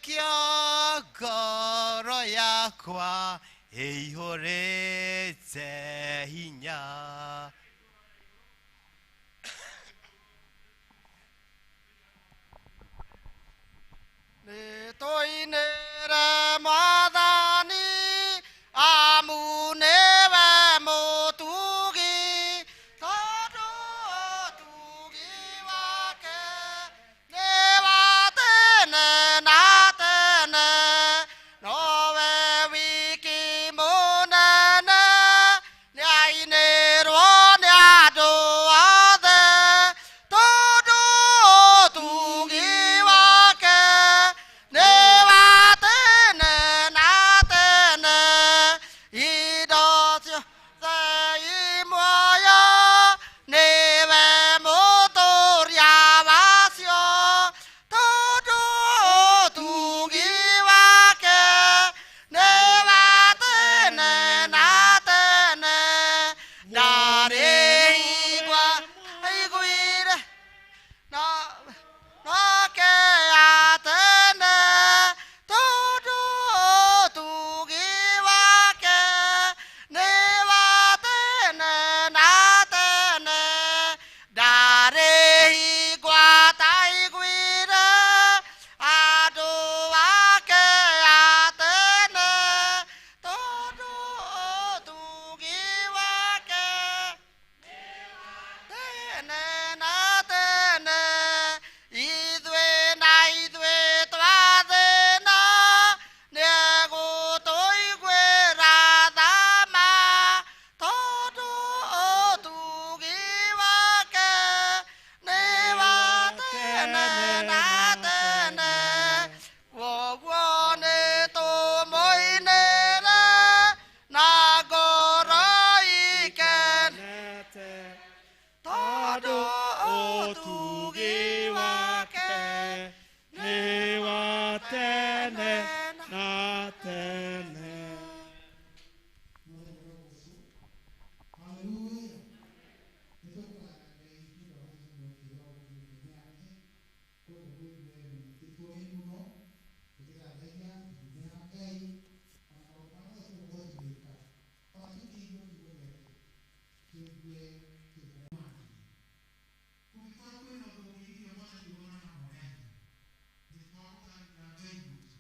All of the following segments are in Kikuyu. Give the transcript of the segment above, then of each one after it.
Nĩkĩo ngoro yakwa ĩihũrĩte hinya. Nĩtũinĩre Mwathani amu nĩwe mũtugi, tondũ ũtugi wake nĩ wa tene na tene. Nowe wiki mũnene, nĩainĩrwo nĩ andũ othe, tondũ ũtugi wake nĩ wa tene na tene. Indo ciothe i muoyo nĩwe mũtũũria wacio, tondũ ũtugi wake nĩ wa tene na tene. Ndarĩ igwa aiguire na nake atene, tondũ ũtugi wake nĩ wa tene na tene. Ndarĩ igwa ataiguire andũ ake atene, tondũ ũtugi wake tene na tene. Ithuĩ na ithuĩ twathĩna, nĩegũtũiguĩra tha ma, tondũ ũtugi wake nĩ wa tene na tene. Kwoguo nĩtũmũinĩre na ngoro ikenete, tondũ ũtugi wake nĩ wa tene na tene. Haleluya. Nĩtũkũratha Ngai nĩ ũndũ wa gũtũmũkĩra ũguo yake gũkũ kwĩ mbura ĩno ĩtũrĩ mũno tũkĩthathaia tũkĩinĩra Ngai ona maũndũ marĩa mothe tũgũkorwo tũgĩka ona tũkĩigua kiugo gĩake tũigue kĩgomani. Kũngĩkorwo kwĩna ũndũ ũngĩgiria Mwathani kũgana hamwe na ithuĩ, nĩtwagũthaitha Ngai witũ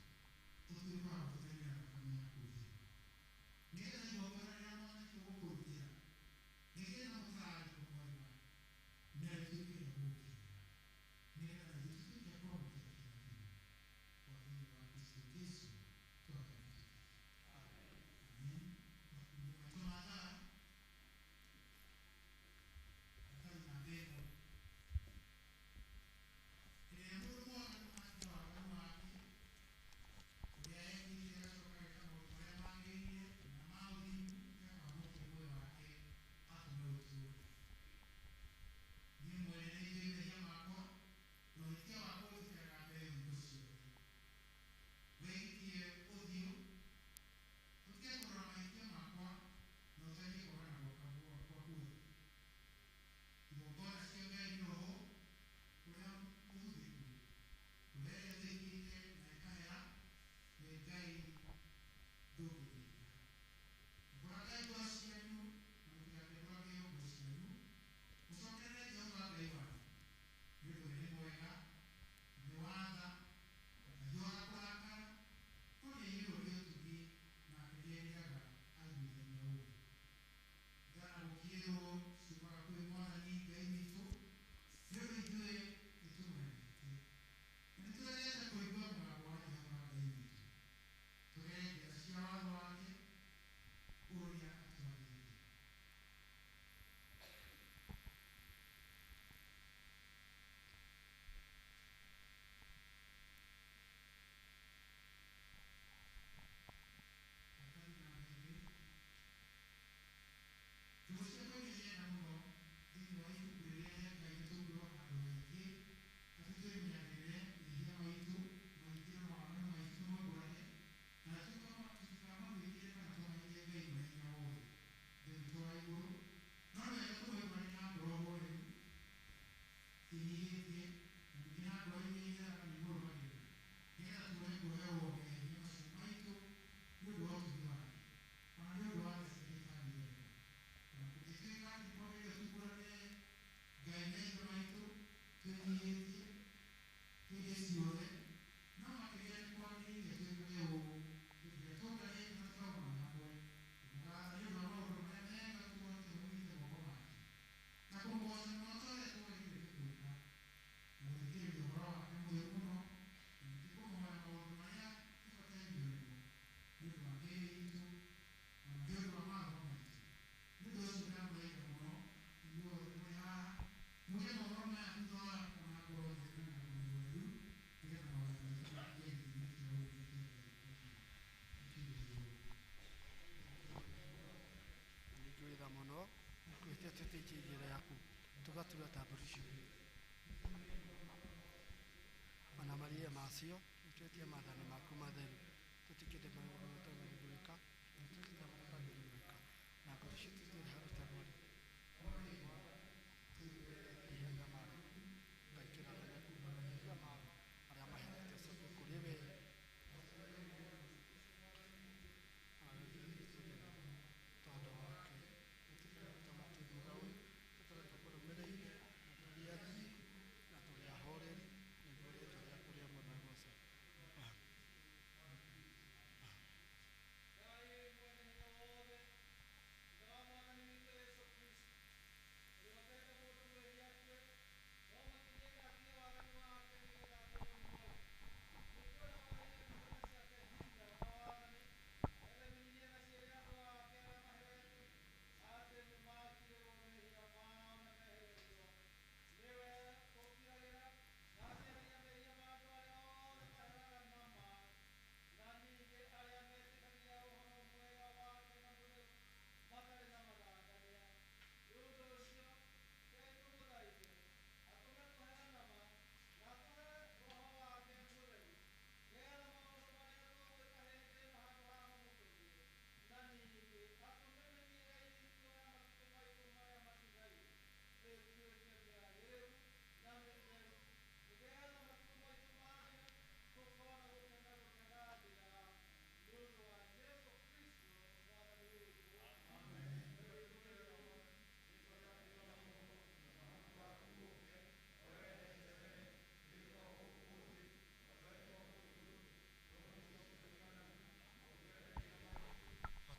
ũtuĩke wa gũtũteng'era thakame. Tũtĩtĩtie njĩra yaku tũgatura ta mbũri ciũrĩte. Ona maria macio nĩtwĩtie maathani maku matheru tũtikĩte maũndũ marĩa twagĩrĩirwo gwĩka na tũtikĩte marĩa twagĩrĩirwo gwĩka na ngoro citũ itirĩ handũ tagũrĩ mehia marĩ Ngai kĩrathime kuma mehia mao arĩa maheanĩte ũcoke kũrĩ we tondũ wake tũtũrete matũthuga we tũtũrete kũrũmĩrĩire na tũrĩ athingu na tũrĩ ahoreri nĩguo rĩtwa rĩaku rĩamũrwo rĩgoocwo. Amen.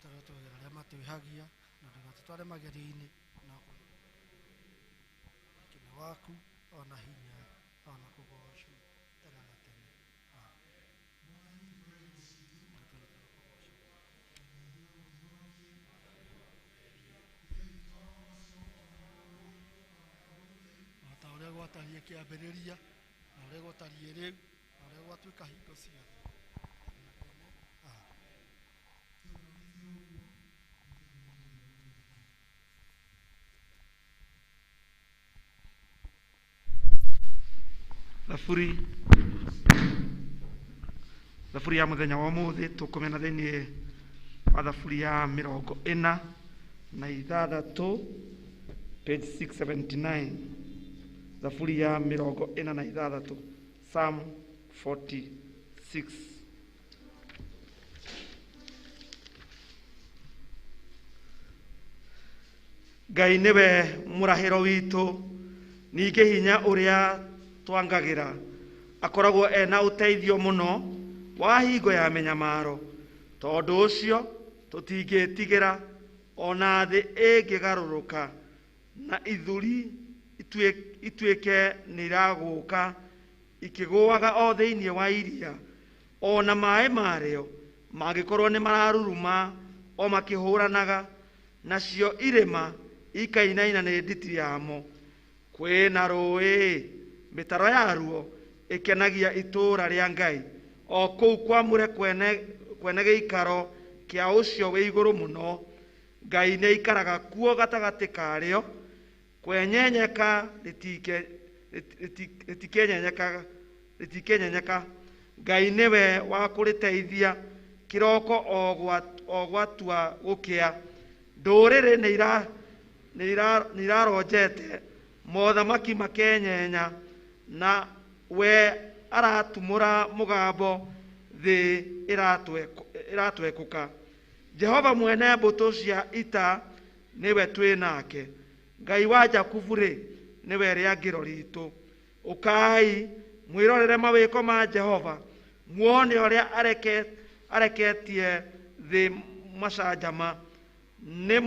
Tũrĩa tũgera arĩa matwĩhagia na ndũgatũtware magerio-inĩ no kĩnĩ waku ona hinya ona kũgocwo tene na tene. Amen. O ta ũrĩa gwatariĩ kĩambĩrĩria na ũrĩa gwatariĩ rĩu na ũrĩa gwatuĩka hingo ciothe tene na tene. Amen. Thaburi ya muthenya wa umuthi tukumena thiini wa thaburi ya 46 page 679. Thaburi ya 46 Psalm 46. Ngai niwe murahiro witu ningĩ hinya ũrĩa twangagira akoragwo ena ũteithio mũno wa hingo ya mĩnyamaro tondũ ũcio tũtingĩtigĩra ona thĩ ĩngĩgarũrũka na ithuri ituĩke nĩiragũka ikĩgũaga o thĩinĩ wa iria ona maĩ marĩo mangĩkorwo nĩ mararuruma o makĩhũranaga nacio irĩma ikainaina nĩ nditi yamo. Kwĩna rũĩ mĩtaro yaruo ĩkenagia itũũra rĩa Ngai o kũu kwamũre kwene gĩikaro kĩa ũcio wĩ igũrũ mũno. Ngai nĩaikaraga kuo gatagatĩ karĩo kwenyenyeka rĩtikenyenyeka. Ngai nĩwe wa kũrĩteithia kĩroko o gwatua gũkĩa. Ndũrĩrĩ nĩiraronjete mothamaki makenyenya na we aratumũra mũgambo thĩ ĩratwekũka. Jehova mwene mbũtũ cia ita nĩwe twĩ nake. Ngai wa Jakubu rĩ nĩwe rĩangĩro ritũ. Ũkai mwĩrorere mawĩko ma Jehova muone ũrĩa areketie thĩ macanjama. Nĩ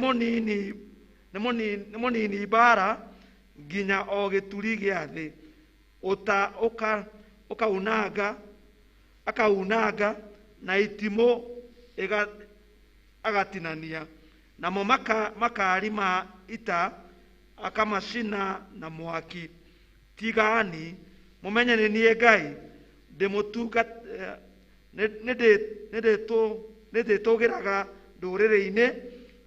mũnini mbara nginya o gĩturi gĩa thĩ ũta akaunanga na itimũ agatinania namo makari ma ita akamacina na mwaki. Tigani mumenye nĩ niĩ Ngai nĩndĩtũgĩraga ndũrĩrĩ-inĩ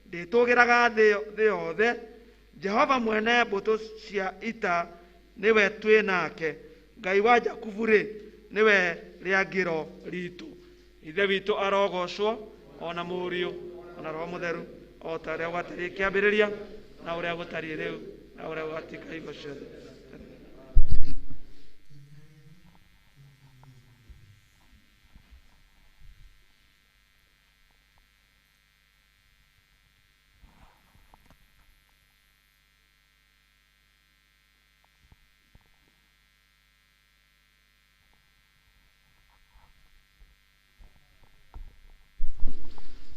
ndĩtũgĩraga thĩ yothe Jehova mwene mbũtũ cia ita nĩwe twĩ nake, Ngai wa Jakubu-rĩ, nĩwe rĩangĩro ritũ. Ithe witũ arogocwo, ona Mũriũ, ona Roho Mũtheru, o ta ũrĩa gwatariĩ kĩambĩrĩria, na ũrĩa gũtariĩ rĩu, na ũrĩa gũgatuĩka hingo ciothe.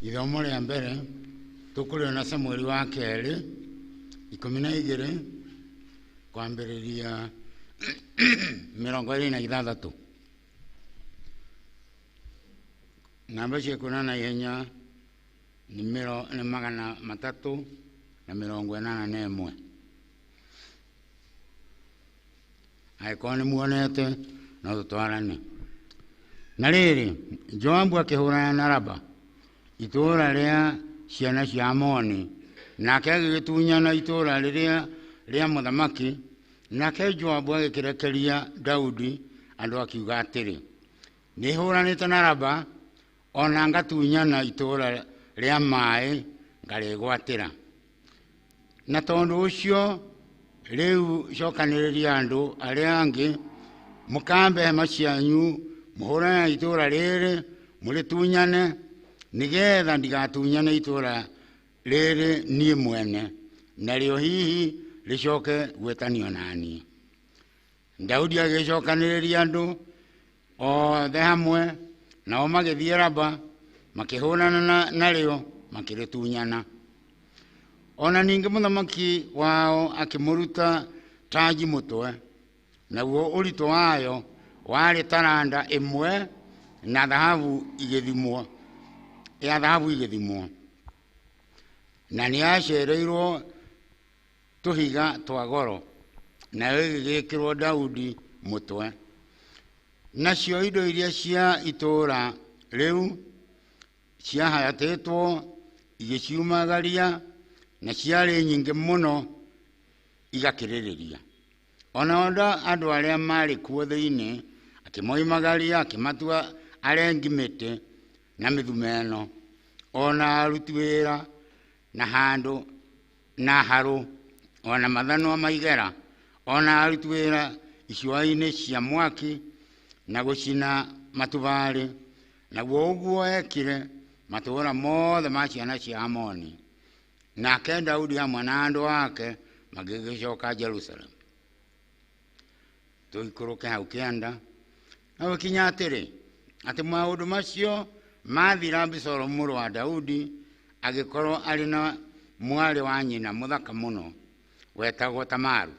Ithomo rĩa mbere tũkũrĩona Samueli wa kerĩ 12 kwambĩrĩria 26. Namba cia kuona na ihenya nĩ 381. Angĩkorwo nĩ muonete no tũtwarane. Na rĩrĩ, Joabu akĩhũrana na Raba, itũũra rĩa ciana cia Amoni, nake agĩgĩtunyana itũũra rĩrĩa rĩa mũthamaki. Nake Joabu agĩkĩrekeria Daudi andũ akiuga atĩrĩ, nĩhũranĩte na Raba, ona ngatunyana itũũra rĩa maĩ ngarĩgwatĩra. Na tondũ ũcio rĩu cokanĩrĩria andũ arĩa angĩ, mũkambe hema cianyu, mũhũrane na itũũra rĩrĩ, mũrĩtunyane, nĩgetha ndigatunyane itũũra rĩrĩ niĩ mwene, narĩo hihi rĩcoke gwĩtanio na niĩ. Daudi agĩcokanĩrĩria andũ othe hamwe, nao magĩthiĩ Raba, makĩhũrana narĩo, makĩrĩtunyana. Ona ningĩ mũthamaki wao akĩmũruta tanji mũtwe, naguo ũritũ wayo warĩ taranda ĩmwe na thahabu igĩthimwo, ya thahabu igĩthimwo. Na nĩacereirwo tũhiga twa goro, nayo ĩgĩgĩkĩrwo Daudi mũtwe. Nacio indo iria cia itũũra rĩu ciahaatĩtwo igĩciumagaria, na ciarĩ nyingĩ mũno igakĩrĩrĩria. Ona andũ arĩa maarĩ kuo thĩinĩ akĩmoimagaria, akĩmatua arengi mĩtĩ na mĩthumeno, ona aruti wĩra na handũ na harũ, ona mathanwa maigera, ona aruti wĩra icua-inĩ cia mwaki na gũcina matubarĩ. Naguo ũguo ekire matũũra mothe ma ciana cia Amoni. Nake Daudi hamwe na andũ ake magĩgĩcoka Jerusalemu. Tũikũrũke hau kĩanda. Na gũkinya atĩrĩ, atĩ maũndũ macio mathira, Abisalomu mũrũ wa Daudi agĩkorwo arĩ na mwarĩ wa nyina mũthaka mũno wetagwo Tamaru.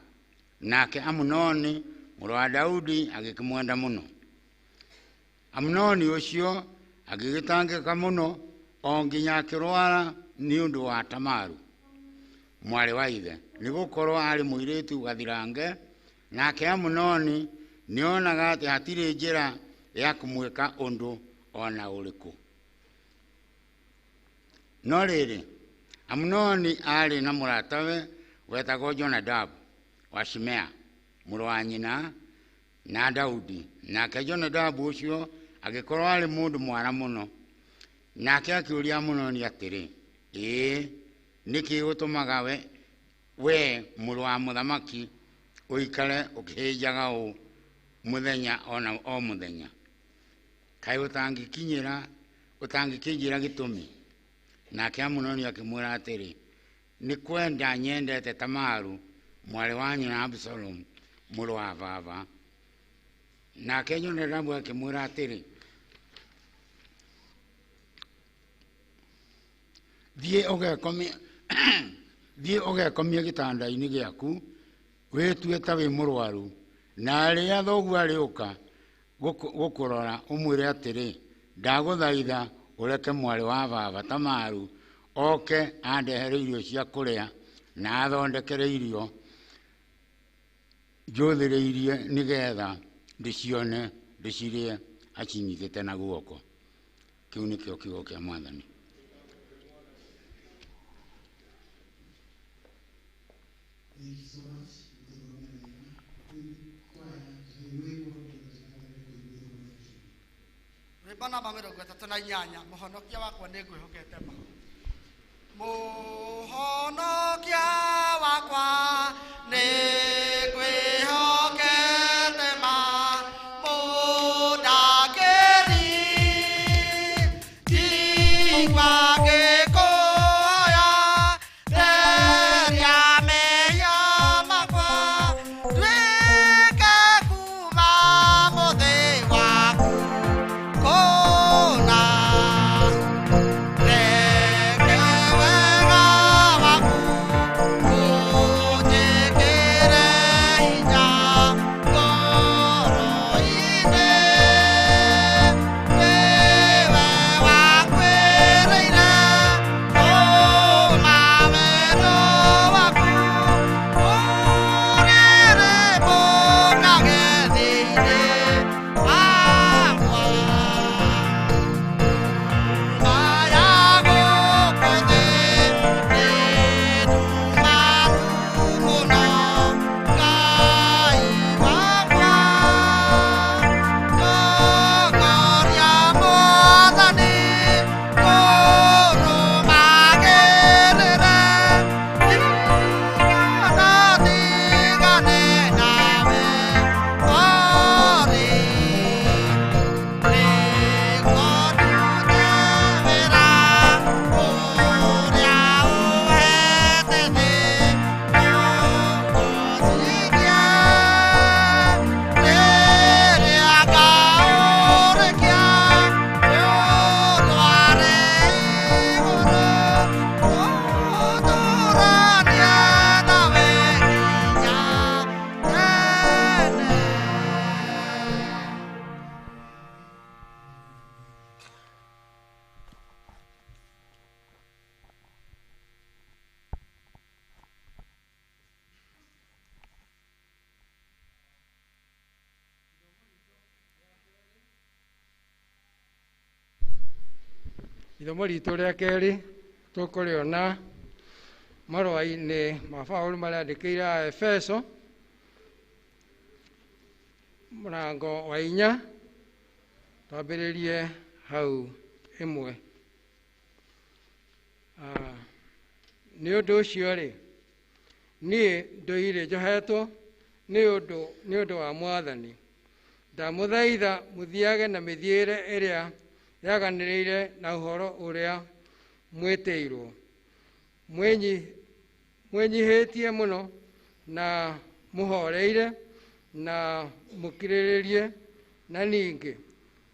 Nake Amunoni mũrũ wa Daudi agĩkĩmwenda mũno. Amunoni ũcio agĩgĩtangĩka mũno o nginya akĩrwara nĩ ũndũ wa Tamaru mwarĩ wa ithe, nĩgũkorwo aarĩ mũirĩtu gathirange. Nake Amunoni nĩonaga atĩ hatirĩ njĩra ya kũmwĩka ũndũ ona ũrĩkũ. No rĩrĩ, Amunoni aarĩ na mũratawe wetagwo Jonadabu wa Shimea, mũrũ wa nyina na Daudi. Nake Jonadabu ũcio agĩkorwo arĩ mũndũ mwara mũno. Nake akĩũria Amunoni atĩrĩ, ĩĩ nĩkĩ gũtũmaga we mũrũ wa mũthamaki ũikare ũkĩhĩnjaga ũũ mũthenya ona o mũthenya? Kaĩ ũtangĩkĩnjĩra gĩtũmi? Nake Amunoni akĩmwĩra atĩrĩ, nĩ kwenda nyendete Tamaru mwarĩ wa nyina Abisalomu mũrũ wa baba. Nake Jonadabu akĩmwĩra atĩrĩ, thiĩ ũgekomie gĩtanda-inĩ gĩaku, wĩtue ta wĩ mũrwaru, na rĩrĩa thoguo arĩũka gũkũrora ũmwĩre atĩrĩ, ndagũthaitha ũreke mwarĩ wa baba Tamaru oke andehere irio cia kũrĩa na athondekere irio njũthĩrĩirie, nĩgetha ndĩcione ndĩcirĩe acinyitĩte na guoko. Kĩu nĩkĩo kiugo kĩa Mwathani. Thank you so much. Rwĩmbo namba 38, mũhonokia wakwa nĩ ngwĩhokete ma. Mũhonokia wakwa nĩ ngwĩhokete ma, mũndangĩri ndigua ngĩkũhoya, theria mehia makwa, nduĩke kuma mũthĩ waku kũna. Reke wega waku ũnjĩkĩre hinya ngoro-inĩ, nĩwe wakwĩrĩire kũma wendo waku, ũrĩrĩmbũkage thĩinĩ wakwa. Ithomo ritũ rĩa kerĩ tũkũrĩona marũa-inĩ ma Paũlũ marĩa andĩkĩire a Efeso mũrango wa 4, twambĩrĩrie hau 1. Nĩ ũndũ ũcio rĩ, niĩ ndũire njohetwo nĩ ũndũ wa Mwathani, ndamũthaitha mũthiage na mĩthiĩre ĩrĩa yaganĩrĩire na ũhoro ũrĩa mwĩtĩirwo, mwĩnyihĩtie mũno na mũhoreire na mũkirĩrĩrie, na ningĩ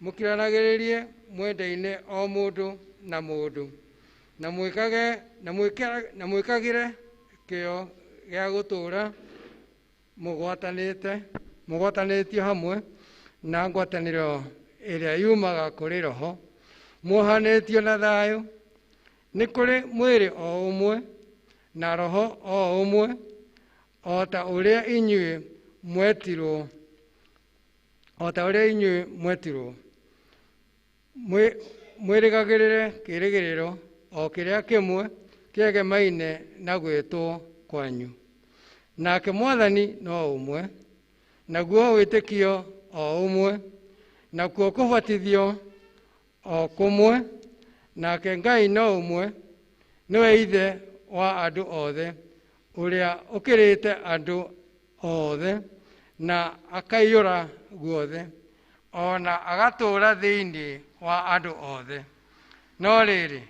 mũkiranagĩrĩrie mwendaine o mũndũ na mũndũ, na mwĩkagĩre kĩyo gĩa gũtũũra mũgwatanĩtio hamwe na ngwatanĩro ĩrĩa yumaga kũrĩ Roho, muohanĩtio na thayũ. Nĩ kũrĩ mwĩrĩ o ũmwe na Roho o ũmwe, o ta ũrĩa inyuĩ mwetirwo, mwĩrĩgagĩrĩre kĩĩrĩgĩrĩro o kĩrĩa kĩmwe kĩegemaine na gwĩtwo kwanyu. Nake Mwathani no ũmwe, naguo wĩtĩkio o ũmwe, nakuo kũbatithio o kũmwe, nake Ngai no ũmwe, nĩwe Ithe wa andũ othe, ũrĩa ũkĩrĩte andũ othe na akaiyũra guothe, o na agatũũra thĩinĩ wa andũ othe. No rĩrĩ,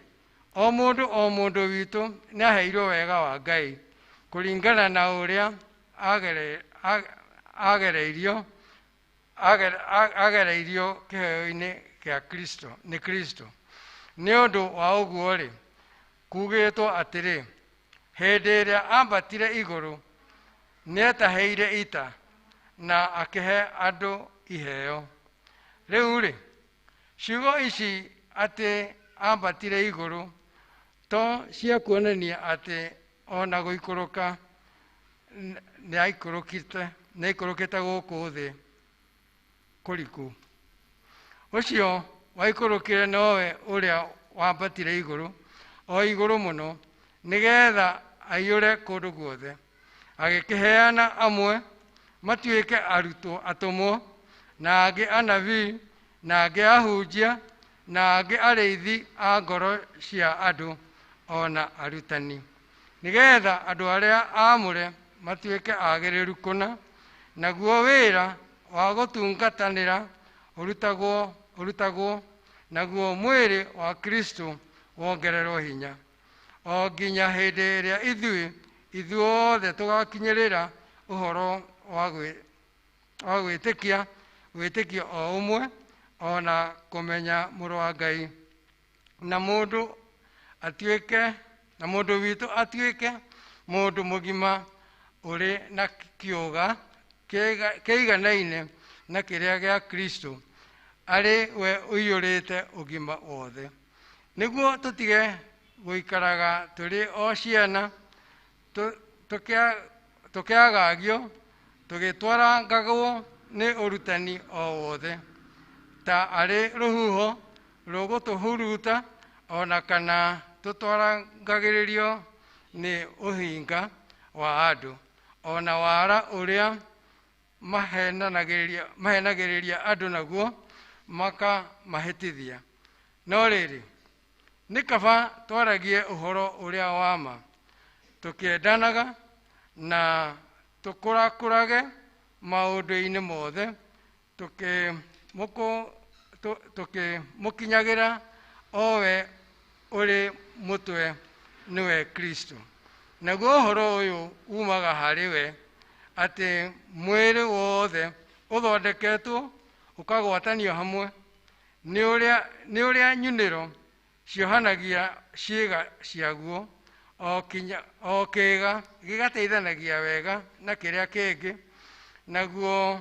o mũndũ witũ nĩaheirwo wega wa Ngai kũringana na ũrĩa agereirio kĩheo-inĩ kĩa Kristo nĩ Kristo. Nĩ ũndũ wa ũguo-rĩ, kugĩtwo atĩrĩ, hĩndĩ ĩrĩa ambatire igũrũ, nĩetahĩire ita na akĩhe andũ iheo. Rĩu-rĩ, ciugo ici atĩ ambatire igũrũ to cia kuonania atĩ ona gũikũrũka nĩaikũrũkĩte gũkũ thĩ kũriku. Ũcio waikũrũkire nowe ũrĩa wambatire igũrũ, o igũrũ mũno, nĩgetha aiyũre kũndũ guothe. Agĩkĩheana amwe matuĩke arutwo atũmwo, na angĩ anabii, na angĩ ahunjia, na angĩ arĩithi a ngoro cia andũ, o na arutani, nĩgeetha andũ arĩa aamũre matuĩke agĩrĩru kũna, naguo wĩra wa gũtungatanĩra ũrutagwo, naguo mwĩrĩ wa Kristo wongererwo hinya, o nginya hĩndĩ ĩrĩa ithuĩ ithuothe tũgakinyĩrĩra ũhoro wa gwĩtĩkia wĩtĩkio o ũmwe, o na kũmenya mũrũ wa Ngai, na mũndũ atuĩke na mũndũ witũ atuĩke mũndũ mũgima ũrĩ na kĩũga kĩiganaine na kĩrĩa gĩa Kristo, arĩ we ũiyũrĩte ũgima wothe, nĩguo tũtige gũikaraga tũrĩ o ciana tũkĩagagio tũgĩtwarangagwo nĩ ũrutani o wothe, ta arĩ rũhuho rũgũtũhuruta, o na kana tũtwarangagĩrĩrio nĩ ũhinga wa andũ, o na wara ũrĩa mahenagĩrĩria andũ naguo makamahĩtithia. No rĩrĩ, nĩ kaba twaragie ũhoro ũrĩa wa ma, tũkĩendanaga na tũkũrakũrage maũndũ-inĩ mothe, tũkĩmũkinyagĩra o we ũrĩ mũtwe, nĩwe Kristo. Naguo ũhoro ũyũ umaga harĩ we, atĩ mwĩrĩ wothe ũthondeketwo ũkagwatanio hamwe nĩ ũrĩa nyunĩro ciohanagia ciĩga ciaguo, o kĩĩga gĩgateithanagia wega na kĩrĩa kĩngĩ, naguo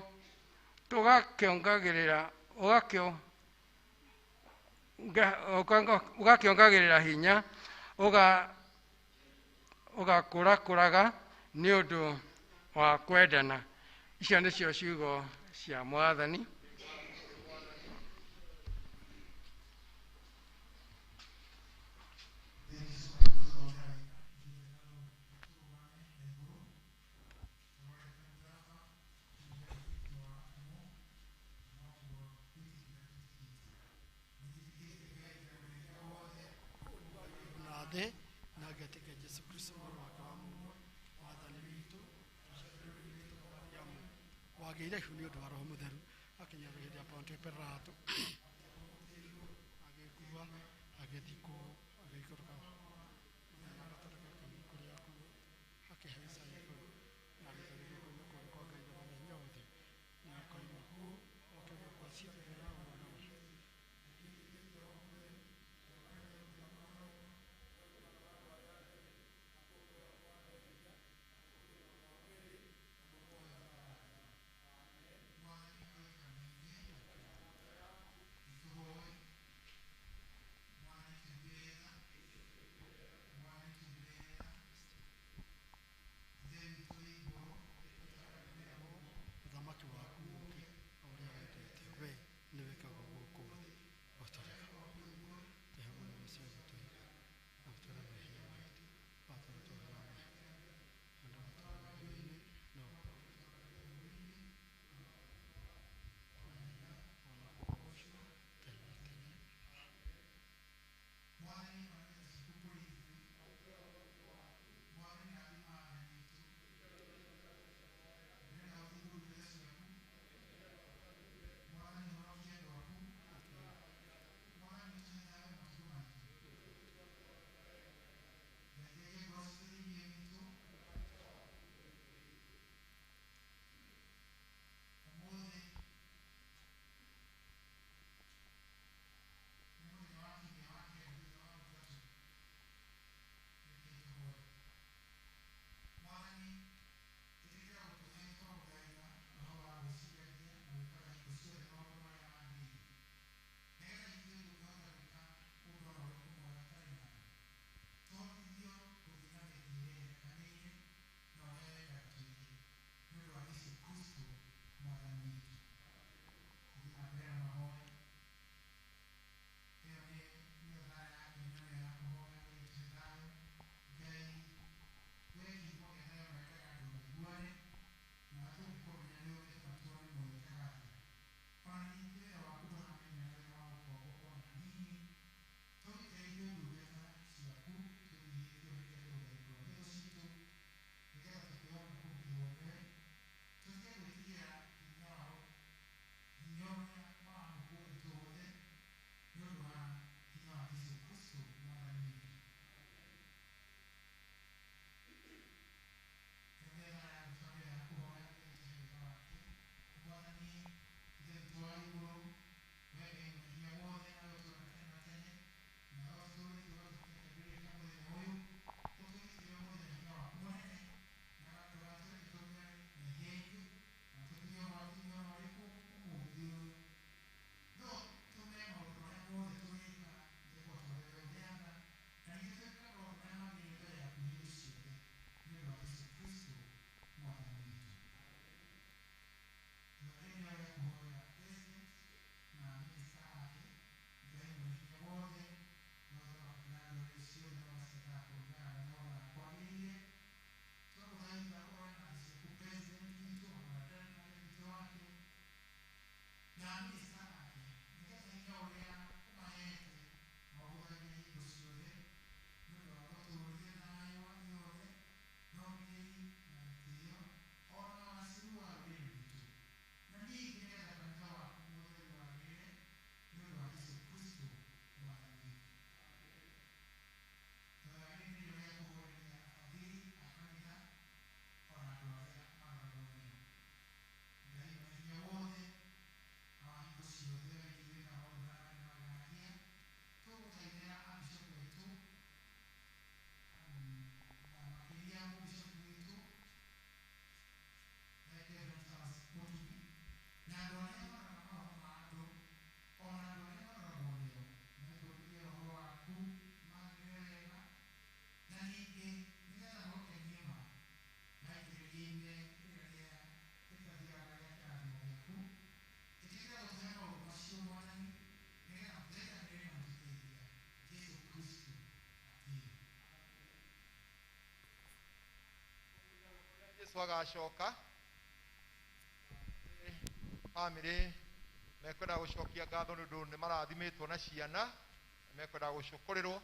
ũgakĩongagĩrĩra hinya, ũgakũrakũraga nĩ ũndũ wa kwendana. Icio nĩcio ciugo cia Mwathani. Na ngetĩkia Jesũ Kristo mũrũ wake wa mũmwe, Mwathani witũ, wagĩire ihu nĩ ũndũ wa Roho Mũtheru, akinyarwo hĩndĩ ya Pontio Pilato, agĩkua, agĩthikwo, agĩikũrũka mũthenya wa gatatũ akiuma kũrĩa akuũ, akĩhaica igũrũ, na agĩikara guoko-inĩ kwa ũrĩo kwa Ngai Ithe Mwene-Hinya Wothe, na akoima kuo oke gũkua ciira ya muoyo na Jesu agacoka. Bamĩrĩ mekwenda gũcokia ngatho nĩ ũndũ nĩ marathimĩtwo na ciana, mekwenda gũcũkũrĩrwo.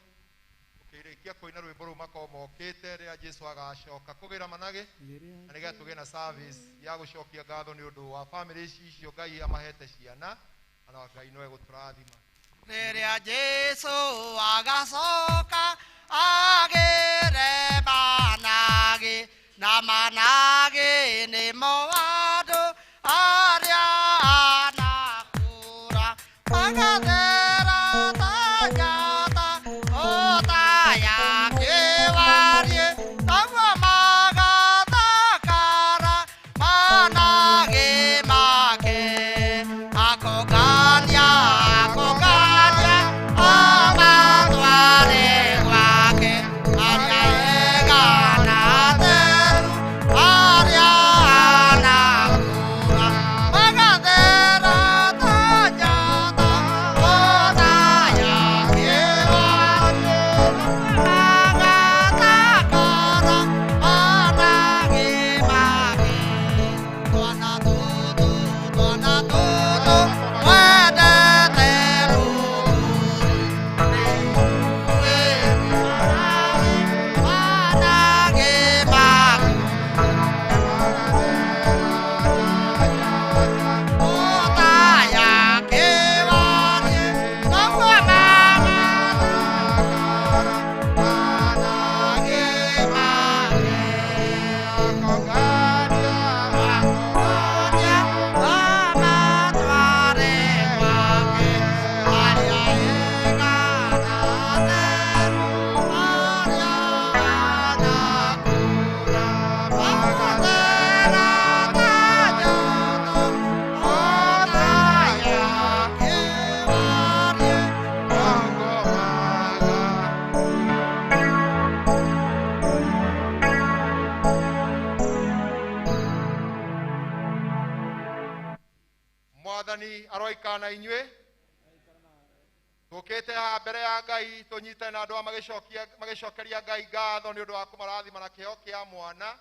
Ũkĩrĩkia kũina rwĩmbo rũu makorwo mokĩte rĩrĩa Jesu agacoka kũgĩra managĩ, na nĩgetha tũgĩe na service ya gũcokia ngatho nĩ ũndũ wa bamĩrĩ icio Ngai amahete ciana, na Ngai no egũtũrathima. Rĩrĩa Jesu agacoka agĩre managĩ, na managĩ nĩmo andũ arĩa anakũra, magathera ta njata o ta ya kĩwarie, naguo magathakara managĩ make. Akongania, akongania, amatware gwake, arĩa ega na atheru, arĩa anakũra, magathera ta njata o ta ya kĩwarie, magathakara managĩ make. Twana tũtũ, twana tũtũ, wendete mũthuri, managĩ make. O ta ya kĩwarie, naguo magathakara managĩ make. Akongania, amatware gwake, arĩa ega na atheru, arĩa anakũra, magathera ta njata o ta ya kĩwarie, Mwathani aroikara na inyuĩ. Tũkĩte haha mbere ya Ngai tũnyitane na andũ aya magĩcokeria Ngai ngatho nĩ ũndũ wa kũmarathima na kĩheo kĩa mwana,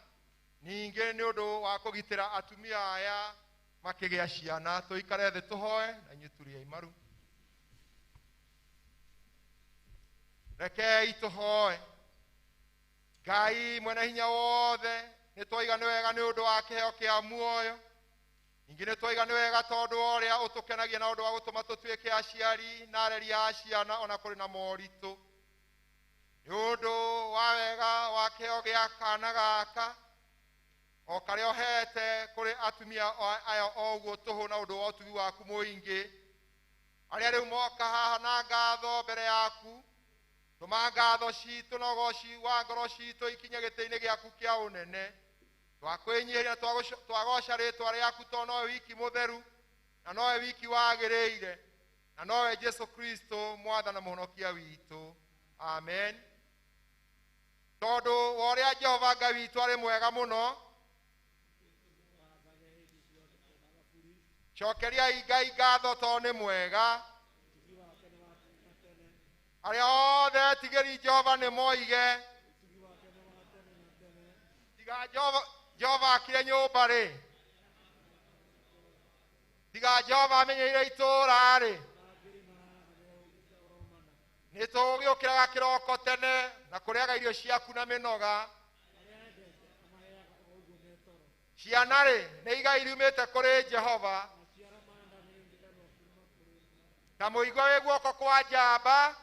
ningĩ nĩ ũndũ wa kũgitĩra atumia aya makĩgĩa ciana. Tũikare thĩ tũhoe na inyuĩ turiai maru. Rekei tũhoe. Ngai mwene hinya wothe, nĩ twaiga nĩ wega nĩ ũndũ wa kĩheo kĩa muoyo. Ningĩ nĩ twaiga nĩ wega tondũ wa ũrĩa ũtũkenagia na ũndũ wa gũtũma tũtuĩke aciari na areri a ciana ona kũrĩ na moritũ. Nĩ ũndũ wa wega wa kĩheo gĩa kana gaka o karĩa ũhete kũrĩ atumia aya o ũguo tũhũ na ũndũ wa ũtugi waku mũingĩ, arĩa rĩu moka haha na ngatho mbere yaku, tũma ngatho citũ na ũgoci wa ngoro citũ ikinye gĩtĩ-inĩ gĩaku kĩa ũnene. Twakwĩnyihĩria na twagoca rĩtwa rĩaku tondũ nowe wiki mũtheru na nowe wiki wagĩrĩire na nowe Jesu Kristo mwathani na mũhonokia witũ. Amen. Tondũ wa ũrĩa Jehova Ngai witũ arĩ mwega mũno, cokeriai Ngai ngatho tondũ nĩ mwega. Arĩa othe etigĩri Jehova nĩ moige, tiga Jehova akire nyũmba rĩ, tiga Jehova amenyeire itũũra rĩ, nĩ tũgĩũkĩraga kĩroko tene na kũrĩaga irio ciaku na mĩnoga. Ciana rĩ, nĩ igai riumĩte kũrĩ Jehova, ta mũigua wĩ guoko kwa njamba.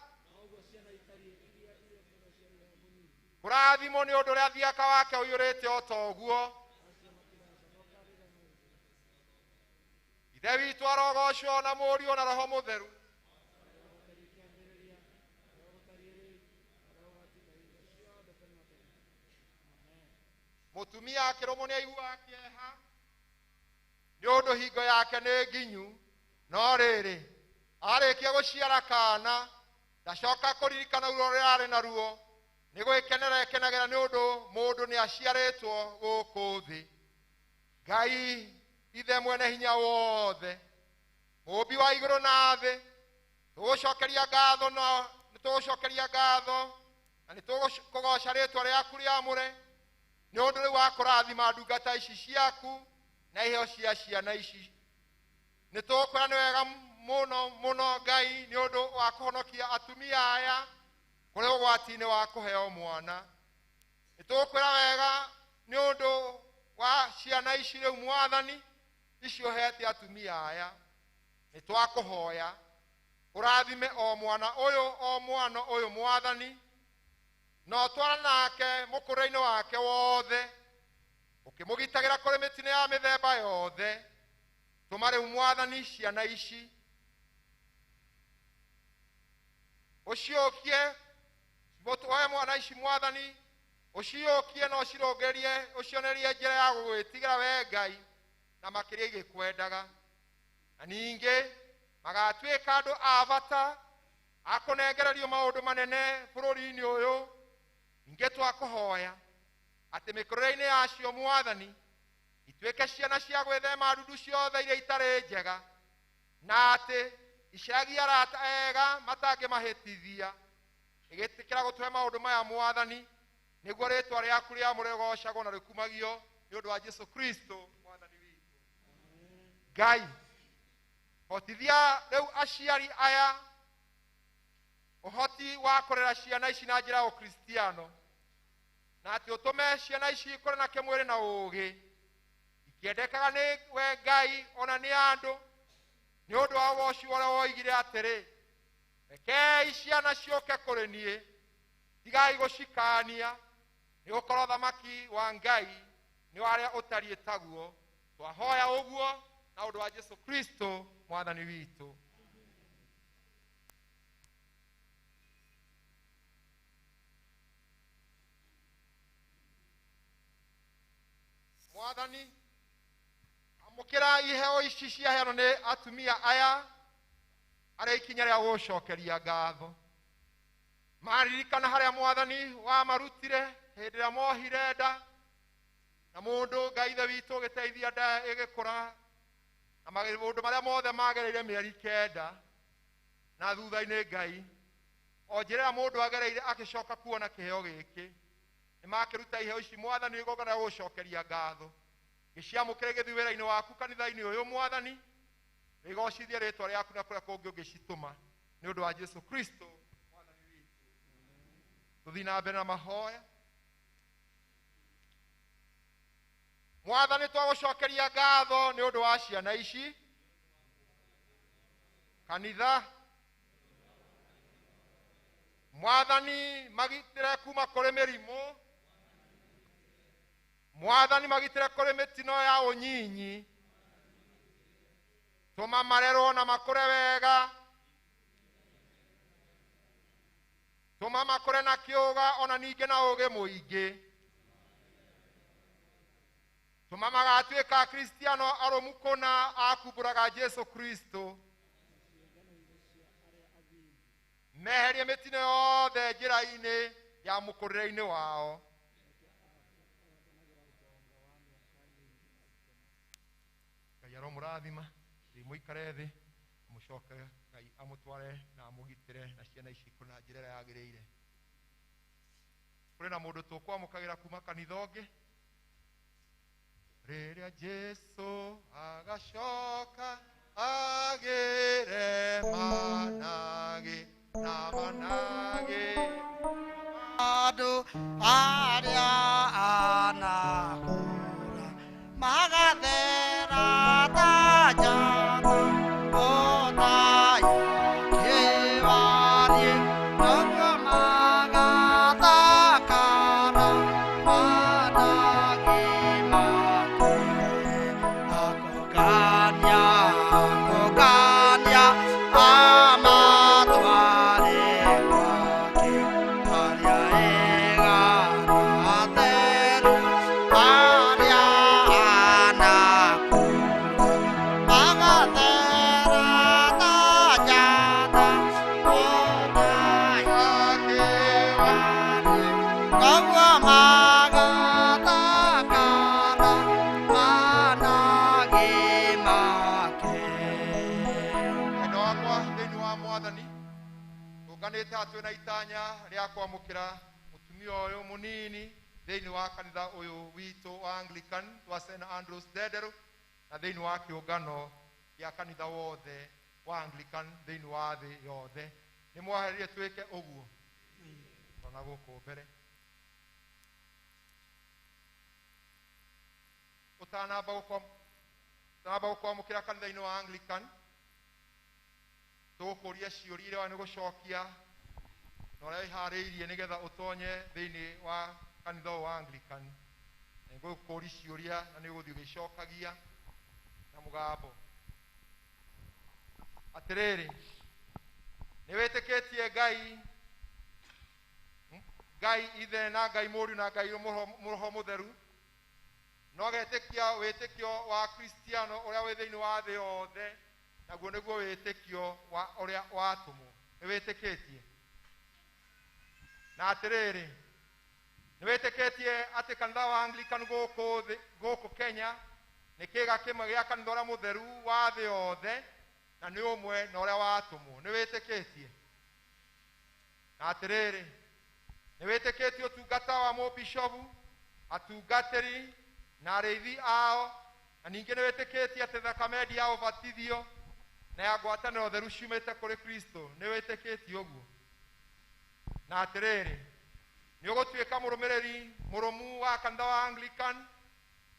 Kũrathimwo nĩ ũndũ ũrĩa thiaka wake ũiyũrĩte o ta ũguo. Ithe witũ arogocwo na Mũriũ na Roho Mũtheru. Mũtumia akĩrũmwo nĩ aiguaga kĩeha nĩ ũndũ hingo yake nĩ nginyu, no rĩrĩ, arĩkia gũciara kana ndacoka kũririkana ruo rũrĩa arĩ naruo, nĩ gwĩkenera ekenagĩra nĩ ũndũ mũndũ nĩ aciarĩtwo gũkũ thĩ. Ngai Ithe mwene hinya wothe, mũũmbi wa igũrũ na thĩ, tũgũcokeria ngatho na nĩ tũgũcokeria ngatho na nĩ tũgũkũgoca rĩtwa rĩaku rĩamũre. Nĩ ũndũ rĩu wa kũrathima ndungata ici ciaku na iheo cia ciana ici. Nĩ tũkwĩra nĩ wega mũno mũno Ngai nĩ ũndũ wa kũhonokia atumia aya kũrĩ ũgwati-inĩ wa kũheo mwana. Nĩ tũkwĩra wega nĩ ũndũ wa ciana ici rĩu Mwathani icio ũhete atumia aya. Nĩ twakũhoya ũrathime o mwana ũyũ o mwana ũyũ Mwathani, na ũtwara nake mũkũrĩre-inĩ wake wothe, ũkĩmũgitagĩra kũrĩ mĩtino ya mĩthemba yothe. Tũma rĩu Mwathani ciana ici ũciũkie, oe mwana ici Mwathani, ũciũkie na ũcirũngĩrie, ũcionerie njĩra ya gũgwĩtigĩra we Ngai na makĩria igĩkwendaga. Na ningĩ magatuĩka andũ a bata a kũnengererio maũndũ manene bũrũri-inĩ ũyũ. Ningĩ twakũhoya atĩ mĩkũrĩre-inĩ yacio Mwathani ituĩke ciana cia gwĩthema ndundu ciothe iria itarĩ njega, na atĩ icaragie arata ega matangĩmahĩtithia. Ĩgĩtĩkĩra gũtũhe maũndũ maya Mwathani, nĩguo rĩtwa rĩaku rĩamũre rĩgoocagwo na rĩkumagio nĩ ũndũ wa Jesũ Kristo Mwathani witũ. Ngai, hotithia rĩu aciari aya ũhoti wa kũrera ciana ici na njĩra ya ũkristiano, na atĩ ũtũme ciana ici ikũre na kĩmwĩrĩ na ũũgĩ, ikĩendekaga nĩ we Ngai ona nĩ andũ, nĩ ũndũ wa ũgoci ũrĩa woigire atĩrĩ, rekei ciana ciũke kũrĩ niĩ, tigai gũcikania, nĩ gũkorwo thamaki wa Ngai nĩ wa arĩa ũtariĩ taguo. Twahoya ũguo na ũndũ wa Jesũ Kristo Mwathani witũ. Mwathani, amũkĩra iheo ici ciaheanwo nĩ atumia aya arĩa ikinya rĩa gũcokeria ngatho. Maririkana harĩa Mwathani wamarutire hĩndĩ ĩrĩa mohire nda, na mũndũ Ngai Ithe witũ ũgĩteithia nda ĩgĩkũra, na maũndũ marĩa mothe magereire mĩeri 9, na thutha-inĩ Ngai o njĩra ĩrĩa mũndũ agereire agĩcoka kuona kĩheo gĩkĩ. Nĩ makĩruta iheo ici Mwathani igongona rĩa gũcokeria ngatho. Gĩciamũkĩre gĩthiĩ wĩra-inĩ waku kanitha-inĩ ũyũ Mwathani, rĩgocithie rĩtwa rĩaku na kũrĩa kũngĩ ũngĩcitũma nĩ ũndũ wa Jesũ Kristo Mwathani witũ. Tũthiĩ na mbere na mahoya. Mwathani, twagũcokeria ngatho nĩ ũndũ wa ciana ici, kanitha. Mwathani, magitĩre kuma kũrĩ mĩrimũ. Mwathani, magitĩre kũrĩ mĩtino ya ũnyinyi. Tũma marerwo na makũre wega. Tũma makũre na kĩũga ona ningĩ na ũũgĩ mũingĩ. Tũma magatuĩka Akristiano arũmu kũna a kumbũraga Jesũ Kristo. Meherie mĩtino yothe njĩra-inĩ ya mũkũrĩre-inĩ wao. Ngai aromũrathima, rĩu mũikare thĩ, mũcoke Ngai amũtware na amũgitĩre na ciana ici na njĩra ĩrĩa yagĩrĩire. Kũrĩ na mũndũ tũkwamũkagĩra kuma kanitha ũngĩ. Rĩrĩa Jesũ agacoka agĩre managĩ na managĩ andũ arĩa anakũra magathera ta njata o ta kĩwariĩ, noguo magathakara managĩ make. Akũngania, akũngania amatware gwake, arĩa ega na atheru, arĩa anakũra magathera ta njata o ta kĩwariĩ, noguo magathakara managĩ make. Endwa wakwa thĩinĩ wa Mwathani, tũnganĩte haha twĩna itanya rĩa kwamũkĩra mũtumia ũyũ mũnini thĩinĩ wa kanitha ũyũ witũ wa Anglican wa St Andrews Ndenderũ na thĩinĩ wa kĩũngano gĩa kanitha wothe wa Anglican thĩinĩ wa thĩ yothe. Nĩ mwaherire twĩke ũguo ona gũkũ mbere. Ũtanamba gũkwamũkĩra kanitha-inĩ wa Anglican, tũgũkũria ciũria iria nĩ gũcokia na ũrĩa wĩharĩirie nĩgetha ũtonye thĩinĩ wa kanitha ũyũ wa Anglican. Nĩ ngũkũria ciũria na nĩ ũgũthiĩ ũgĩcokagia na mũgambo. Atĩrĩrĩ, nĩ wĩtĩkĩtie Ngai, Ngai Ithe na Ngai Mũriũ na Ngai Roho Mũtheru, na ũgetĩkia wĩtĩkio wa Kristiano ũrĩa wĩ thĩinĩ wa thĩ yothe, naguo nĩguo wĩtĩkio wa ũrĩa watũmwo. Nĩ wĩtĩkĩtie? Na atĩrĩrĩ, nĩ wĩtĩkĩtie atĩ kanitha wa Anglican gũkũ Kenya nĩ kĩĩga kĩmwe gĩa kanitha ũrĩa mũtheru wa thĩ yothe na nĩ ũmwe na ũrĩa watũmwo. Nĩ wĩtĩkĩtie? Na atĩrĩrĩ, nĩ wĩtĩkĩtie ũtungata wa mũbishobu, atungatĩri na arĩithi ao, na ningĩ nĩ wĩtĩkĩtie atĩ thakame ya ũbatithio na ya ngwatanĩro theru ciumĩte kũrĩ Kristo. Nĩ wĩtĩkĩtie ũguo? Na atĩrĩrĩ, nĩ ũgũtuĩka mũrũmĩrĩri mũrũmu wa kanitha wa Anglican,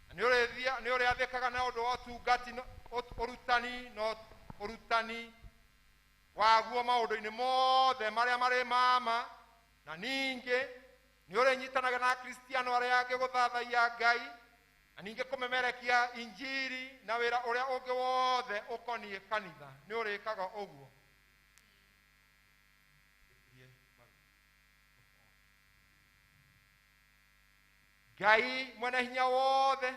na nĩ ũrĩathĩkaga na ũndũ wa ũtungati, ũrutani na ũrutani waguo maũndũ-inĩ mothe marĩa marĩ mama, na ningĩ nĩ ũrĩnyitanaga na Akristiano arĩa angĩ gũthathaiya Ngai, na ningĩ kũmemerekia injiri na wĩra ũrĩa ũngĩ wothe ũkoniĩ kanitha. Nĩ ũrĩkaga ũguo? Ngai mwene hinya wothe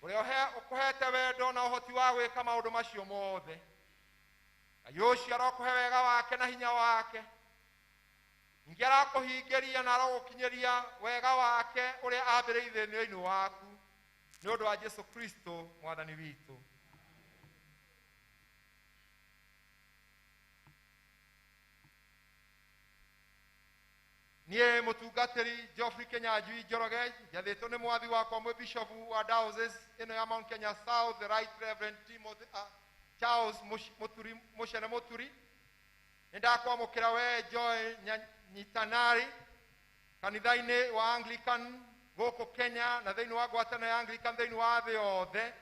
ũrĩa ũkũhete wendo na ũhoti wa gwĩka maũndũ macio mothe, Ngai ũcio arokũhe wega wake na hinya wake, ningĩ arakũhingĩria na arogũkinyĩria wega wake ũrĩa ambĩrĩirie thĩinĩ waku, nĩ ũndũ wa Jesu Kristo mwathani witũ. Niĩ mũtungatĩri Geoffrey Kinyanjui Njoroge, njathĩtwo nĩ mwathi wakwa mwĩ-bishopu wa diocese ĩno ya Mount Kenya South, the Right Reverend Timothy Charles Muturi, Mucene Muturi. Nĩ ndakwamũkĩra we Joy Nyitanari kanitha-inĩ wa Anglican gũkũ Kenya na thĩinĩ wa ngwatanĩro ya Anglican thĩinĩ wa thĩ yothe,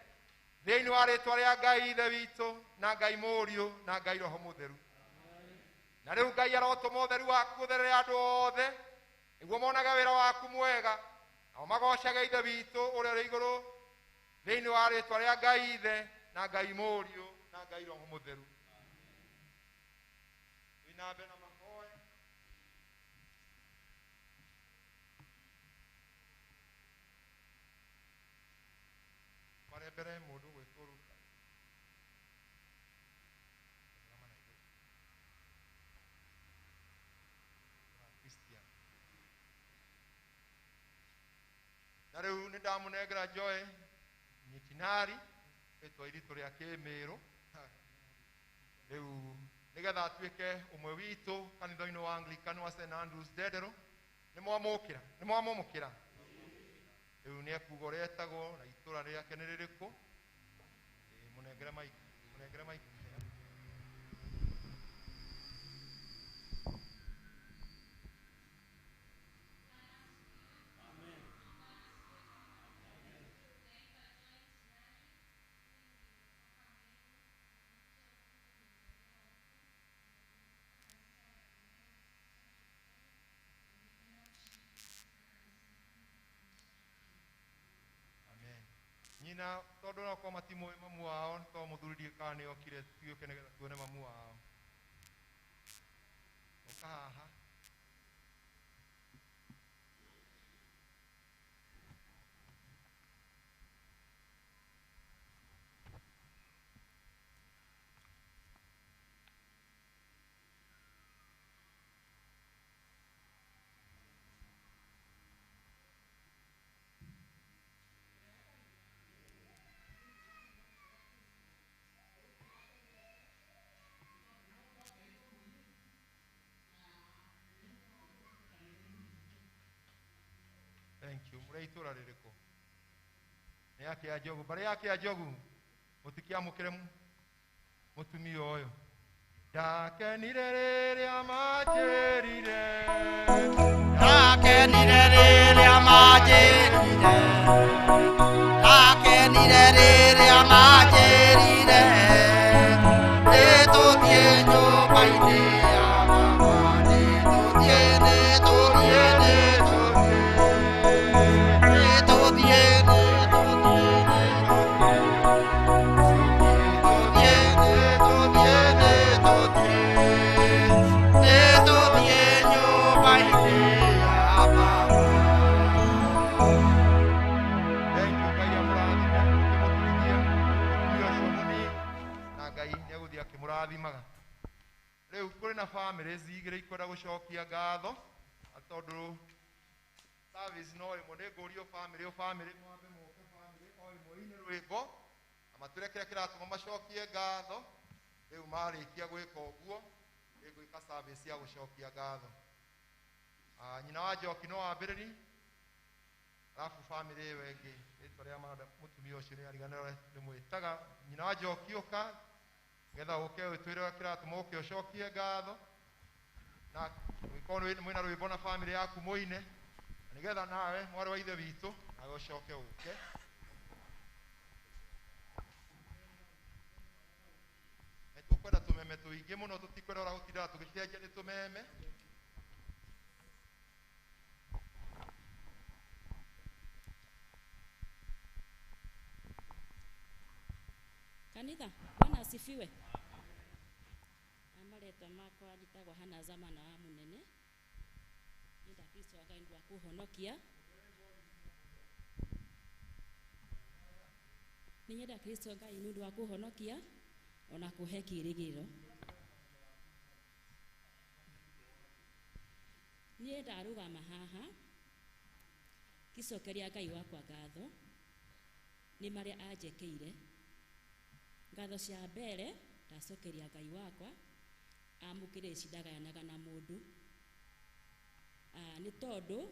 thĩinĩ wa rĩtwa rĩa Ngai Ithe witũ na Ngai Mũriũ na Ngai Roho Mũtheru. Na rĩu Ngai arotũma ũtheru waku ũtherere andũ othe, nĩguo monage wĩra waku mwega, nao magocage Ithe witũ ũrĩa ũrĩ igũrũ, thĩinĩ wa rĩtwa rĩa Ngai Ithe na Ngai Mũriũ na Ngai Roho Mũtheru. Twinambe na mahoya. Tware mbere mũndũ gwĩtwo Ruta. Na rĩu nĩ ndamũnengera Joy Nyitinari rĩtwa iritũ rĩa kĩmĩrũ, rĩu nĩgetha atuĩke ũmwe witũ kanitha-inĩ wa Anglican wa St Andrews Ndenderũ. Nĩ mwamũkĩra? Nĩ mwamũmũkĩra? Rĩu nĩ ekuga ũrĩa etagwo na itũra rĩake nĩ rĩrĩkũ. Mũnengere maiki, mũnengere maiki. Nyina tondu no kwa matimũĩ mamu wao to mũthuri ndiũĩ kana nĩ okire tuĩke nĩgetha tuone mamu wao. Ũka haha. Thank you. Mũrĩ itũra rĩrĩkũ? Nĩ ya Kĩanjogu. Mbarĩ ya Kĩanjogu mũtikiamũkĩre mũtumia ũyũ. Ndakenire rĩrĩa manjĩrire. Ndakenire rĩrĩa manjĩrire. Ndakenire rĩrĩa manjĩrire. Nĩtũthiĩ nyũmba-inĩ ya Baba. Nĩtũthiĩ, nĩtũthiĩ, nĩtũthiĩ. Nĩtũthiĩ, nĩtũthiĩ, nĩtũthiĩ. Nĩtũthiĩ, nĩtũthiĩ, nĩtũthiĩ. Nĩtũthiĩ nyũmba-inĩ ya Baba. Thank you. Ngai amũrathime ũkĩmũtuithia mũtumia ũcio mũnini na Ngai nĩegũthiĩ akĩmũrathimaga. Rĩu kũrĩ na families igĩrĩ ikwenda gũcokia ngatho na tondũ service no ĩmwe nĩ ngũrio family o family mwambe mũke family o ĩmwe ine rwĩmbo na matwĩre kĩrĩa kĩratũma macokie ngatho. Rĩu marĩkia gwĩka ũguo nĩngwĩka service ya gũcokia ngatho. Nyina wa Njoki no wambĩrĩri alafu family ĩyo ĩngĩ rĩtwa rĩa mũtumia ũcio nĩ ariganĩrwo ndĩmwĩtaga. Nyina wa Njoki ũka nĩgetha ũke ũtwĩre ũrĩa kĩratũma ũke ũcokie ngatho na ũngĩkorwo mwĩna rwĩmbo na family yaku mũine na nĩgetha nawe mwarĩ wa ithe witũ nawe ũcoke ũke. Nĩtũkwenda tũmeme tũingĩ mũno tũtikwenda ũrĩa gũtindaga tũgĩcenjia nĩ tũmeme. Kanitha, Bwana asifiwe. Amaretwa makwa njĩtagwo Hannah Zamana wa Mũnene. Nĩ Kristo wa Ngai nĩ wa kũhonokia. Nĩ nyenda Kristo Ngai nĩ ũndũ wa kũhonokia ona kũhe kĩĩrĩgĩrĩro. Niĩ ndarũgama haha ngĩcokeria Ngai wakwa ngatho nĩ marĩa anjĩkĩire. Ngatho cia mbere ndacokeria Ngai wakwa amũkĩre ici ndagayanaga na mũndũ. Nĩ tondũ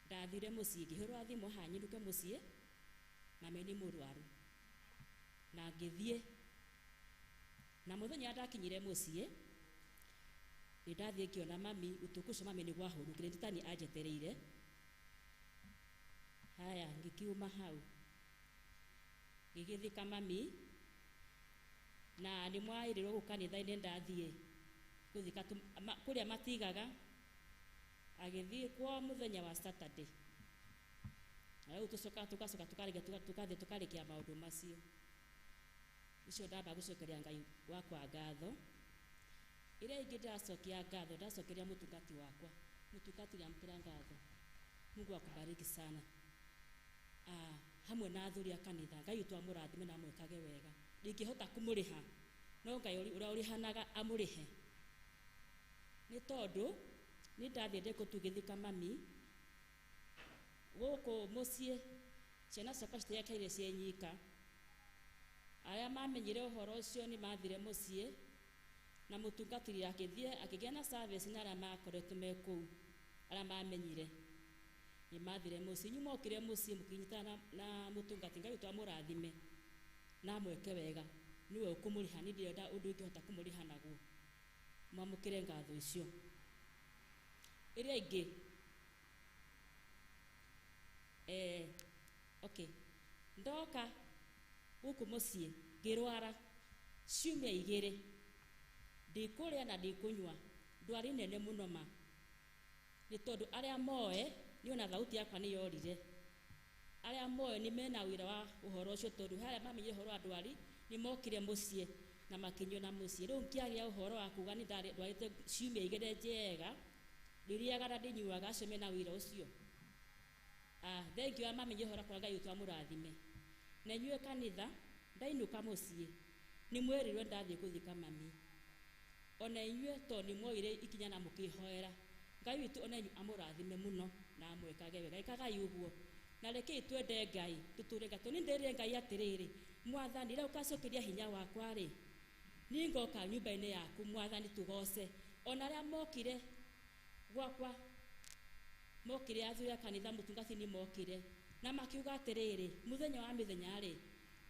ndathire mũciĩ ngĩhũrwo thimũ haha nyinũke mũciĩ mami nĩ mũrwaru na ngĩthiĩ na mũthenya ndakinyire mũciĩ nĩ ndathiĩ ngĩona mami ũtukũ ũcio mami nĩ gwahurũkire nĩ tani anjetereire. Haya ngĩkiuma hau ngĩgĩthika mami na nĩ mwaĩrĩrwo gũka kanitha-inĩ ndathiĩ gũthika kũrĩa matigaga agĩthiĩ kwa mũthenya wa Saturday. Na rĩu tũcoka tũgacoka tũkarĩkia tũgathiĩ tũkarĩkia maũndũ macio. Icio ndamba gũcokeria Ngai wakwa ngatho. Ĩrĩa ĩngĩ ndacokia ngatho ndacokeria mũtungati wakwa. Mũtungati ndamũkĩra ngatho. Mungu akubariki sana. Hamwe na athuri a kanitha Ngai witũ amũrathime na amwĩkage wega. Ndingĩhota kũmũrĩha no Ngai ũrĩa ũrĩhanaga amũrĩhe. Nĩ tondũ nĩ ndathiĩ ndĩ tũgĩthika mami gũkũ mũciĩ ciana ciakwa citiekaire ciĩ nyika. Arĩa mamenyire ũhoro ũcio nĩ mathire mũciĩ na mũtungatĩri akĩthiĩ akĩgĩa na service na arĩa makoretwo me kũu arĩa mamenyire nĩ mathire mũciĩ. Inyuĩ mwokire mũciĩ mũkĩnyitana na mũtungati Ngai witũ amũrathime na amwĩke wega nĩwe ũkũmũrĩha. Niĩ ndirenda ũndũ ingĩhota kũmũrĩha naguo. Mwamũkĩre ngatho icio. Ĩrĩa ĩngĩ okay ndoka gũkũ mũciĩ ngĩrwara ciumia igĩrĩ ndikũrĩa na ndikũnyua ndwari nene mũno ma nĩ tondũ arĩa moe niĩ ona thauti yakwa nĩ yorire. Arĩa moe nĩ mena wĩra wa ũhoro ũcio tondũ harĩa mamenyire ũhoro wa ndwari nĩ mokire mũciĩ na makĩnyona mũciĩ. Rĩu ngĩaria ũhoro wa kuga nĩ ndwarĩte ciumia igĩrĩ njega ndĩrĩaga na ndĩnyuaga acio mena wĩra ũcio. Thank you mamenye ũhoro kwa Ngai witũ amũrathime. Na inyuĩ kanitha ndainũka mũciĩ nĩ mwerirwo ndathiĩ gũthika mami. Ona inyuĩ tondũ nĩ mwoire ikinya na mũkĩhoera Ngai witũ ona inyuĩ amũrathime mũno na amwĩkage wega. Ĩkagai ũguo na rekei twende Ngai tũtũre Ngai. Tondũ nĩ ndĩrire Ngai atĩrĩrĩ Mwathani rĩrĩa ũkacokeria hinya wakwa rĩ niĩ ngoka nyũmba-inĩ yaku Mwathani tũgoce. Ona arĩa mokire gwakwa Mokire athuri a kanitha mũtungatĩri mokire na makiuga atĩrĩrĩ, mũthenya wa mĩthenya rĩ,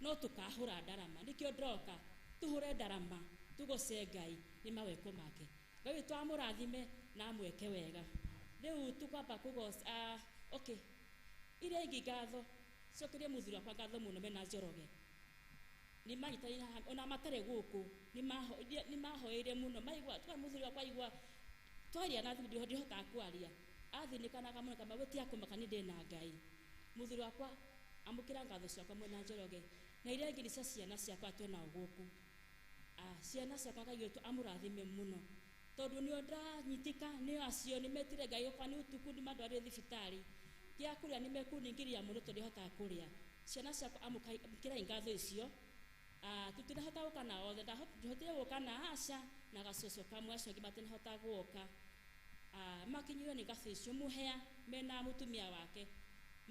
no tũkahũra ndarama. Nĩkĩo ndoka tũhũre ndarama tũgoce Ngai nĩ mawĩko make. Ngai witũ amũrathime na amwĩke wega. Rĩu tũkwamba kũgoca, okay, iria ingĩ ngatho cokerie mũthuri wakwa ngatho mũno mena Njoroge. Nĩ manyitanĩire haha ona matarĩ gũkũ, nĩ mahoeire mũno. Maigua twa mũthuri wakwa aigua twaria na thimũ ndihotaga kwaria, athĩnĩkanaga mũno kama gũtia kũmaka nĩ ndĩ na Ngai. Mũthuri wakwa amũkĩra ngatho ciakwa mwena Njoroge, na iria ingĩ nĩ cia ciana ciakwa twĩnao gũkũ. Ciana ciakwa Ngai witũ amũrathime mũno, tondũ nĩo ndanyitĩka, nĩo acio nĩ metire Ngai okorwo nĩ ũtukũ nĩ mandwarire thibitarĩ, kĩa kũrĩa nĩ mekũningĩria mũno tondũ ndihotaga kũrĩa. Ciana ciakwa amũkĩrai ngatho icio. Tũtinahota gũka na othe, ndahotire gũka na Asha na gacũcũ kamwe, acio angĩ matinahota gũka. Makinyirwo nĩ ngatho icio mũhea mena mũtumia wake,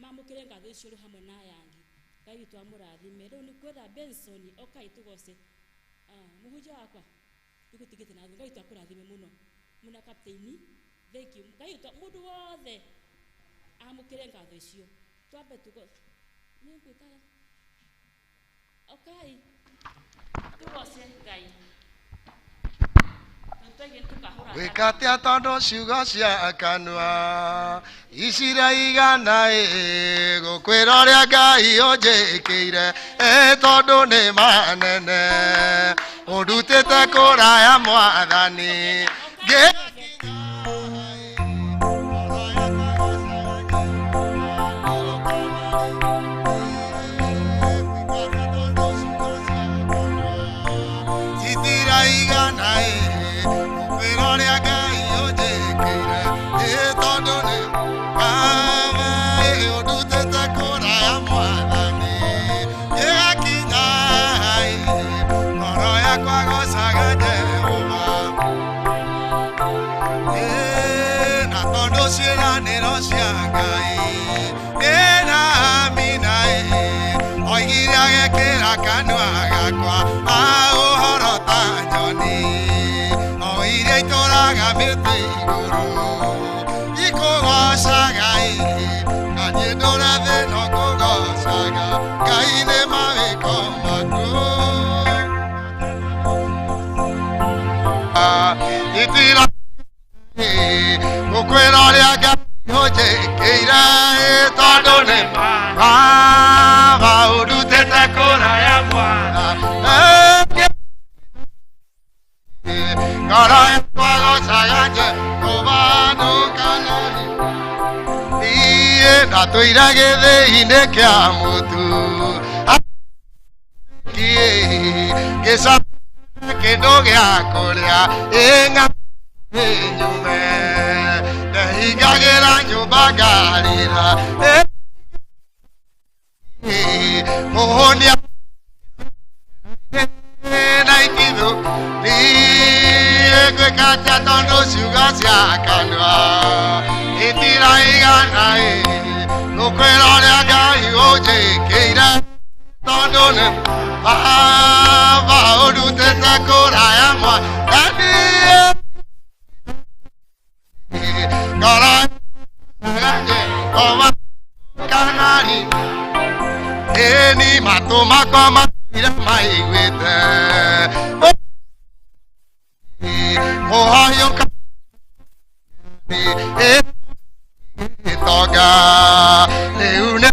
mamũkĩre ngatho icio rĩu hamwe na aya angĩ. Ngai witũ amũrathime. Rĩu nĩ kwenda Benson okai tũgoce. Mũhunjia wakwa ndĩgũtigĩte na thĩ. Ngai witũ akũrathime mũno mũna kapteni, thank you. Ngai witũ mũndũ wothe amũkĩre ngatho icio. Twambe tũgoce, nĩ ngwĩtara okai tũgoce Ngai. Gwĩka atĩa tondũ ciugo cia kanua iciraigana ĩ, gũkwĩra ũrĩa Ngai ũnjĩkĩire ĩ, tondũ nĩ manene ũndutĩte kũraya Mwathani. Citiraigana ĩ, gũkwĩra ũrĩa Ngai ũnjĩkĩire ĩ, tondũ nĩ Baba ĩ, ũndutĩte kũraya Mwathani. Gĩgakinya ĩ, ngoro yakwa gocaga Jehova. Ĩ, na tondũ ciĩranĩro cia Ngai nĩ na amina ĩ, oigire agekĩra kanua gakwa ũhoro ta nyoni o iria itũraga mĩtĩ igũrũ ikũgocaga ĩ, na niĩ ndũre thĩ no kũgocaga Ngai nĩ mawĩko maku. Itira gũkwĩra ũrĩa Ngai ũnjĩkĩire ĩ, tondũ nĩ Baba ũndutĩte kũraya Mwathani. Ngoro yakwa gocaga Jehova ndũkanari. Niĩ ndatũire gĩthĩi-inĩ kĩa mũtu ngĩca kĩndũ gĩa kũrĩa ĩng'a nyume ndehingagĩra nyũmba ngarĩra mũhũnia na itithũ. Niĩ ngwĩka atĩa tondũ ciugo cia kanua itiraigana ĩ, gũkwĩra ũrĩa Ngai ũnjĩkĩire tondũ nĩ Baba ũndutĩte kũraya Mwathani. Ngoro Jehova kanari ĩni matũ makwa matũire maiguĩte mũhayũka ĩtonga rĩu nĩ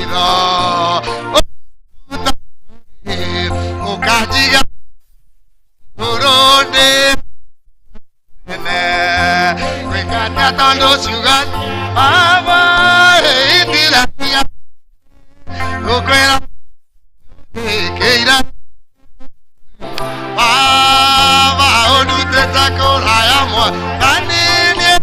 itho ũkanjiga bũrũri nene. Gwĩka atĩa tondũ ciugo Baba itiraia gũkwĩra ĩkĩire Baba ũndutĩte kũraya Mwathani. Niĩ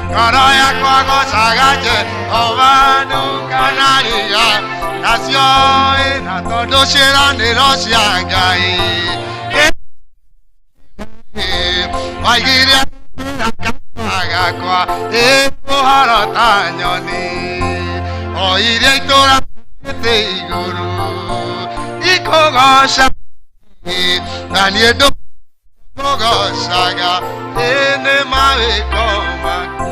ngoro yakwa gocaga Jehova ndũkanariga nacio ĩ, na tondũ ciĩranĩro cia Ngai waigire kanua gakwa ĩ, ũhoro ta nyoni o iria itũra mĩtĩ igũrũ ikũgoca, na niĩ Kũgocaga ĩ nĩ mawĩko maku.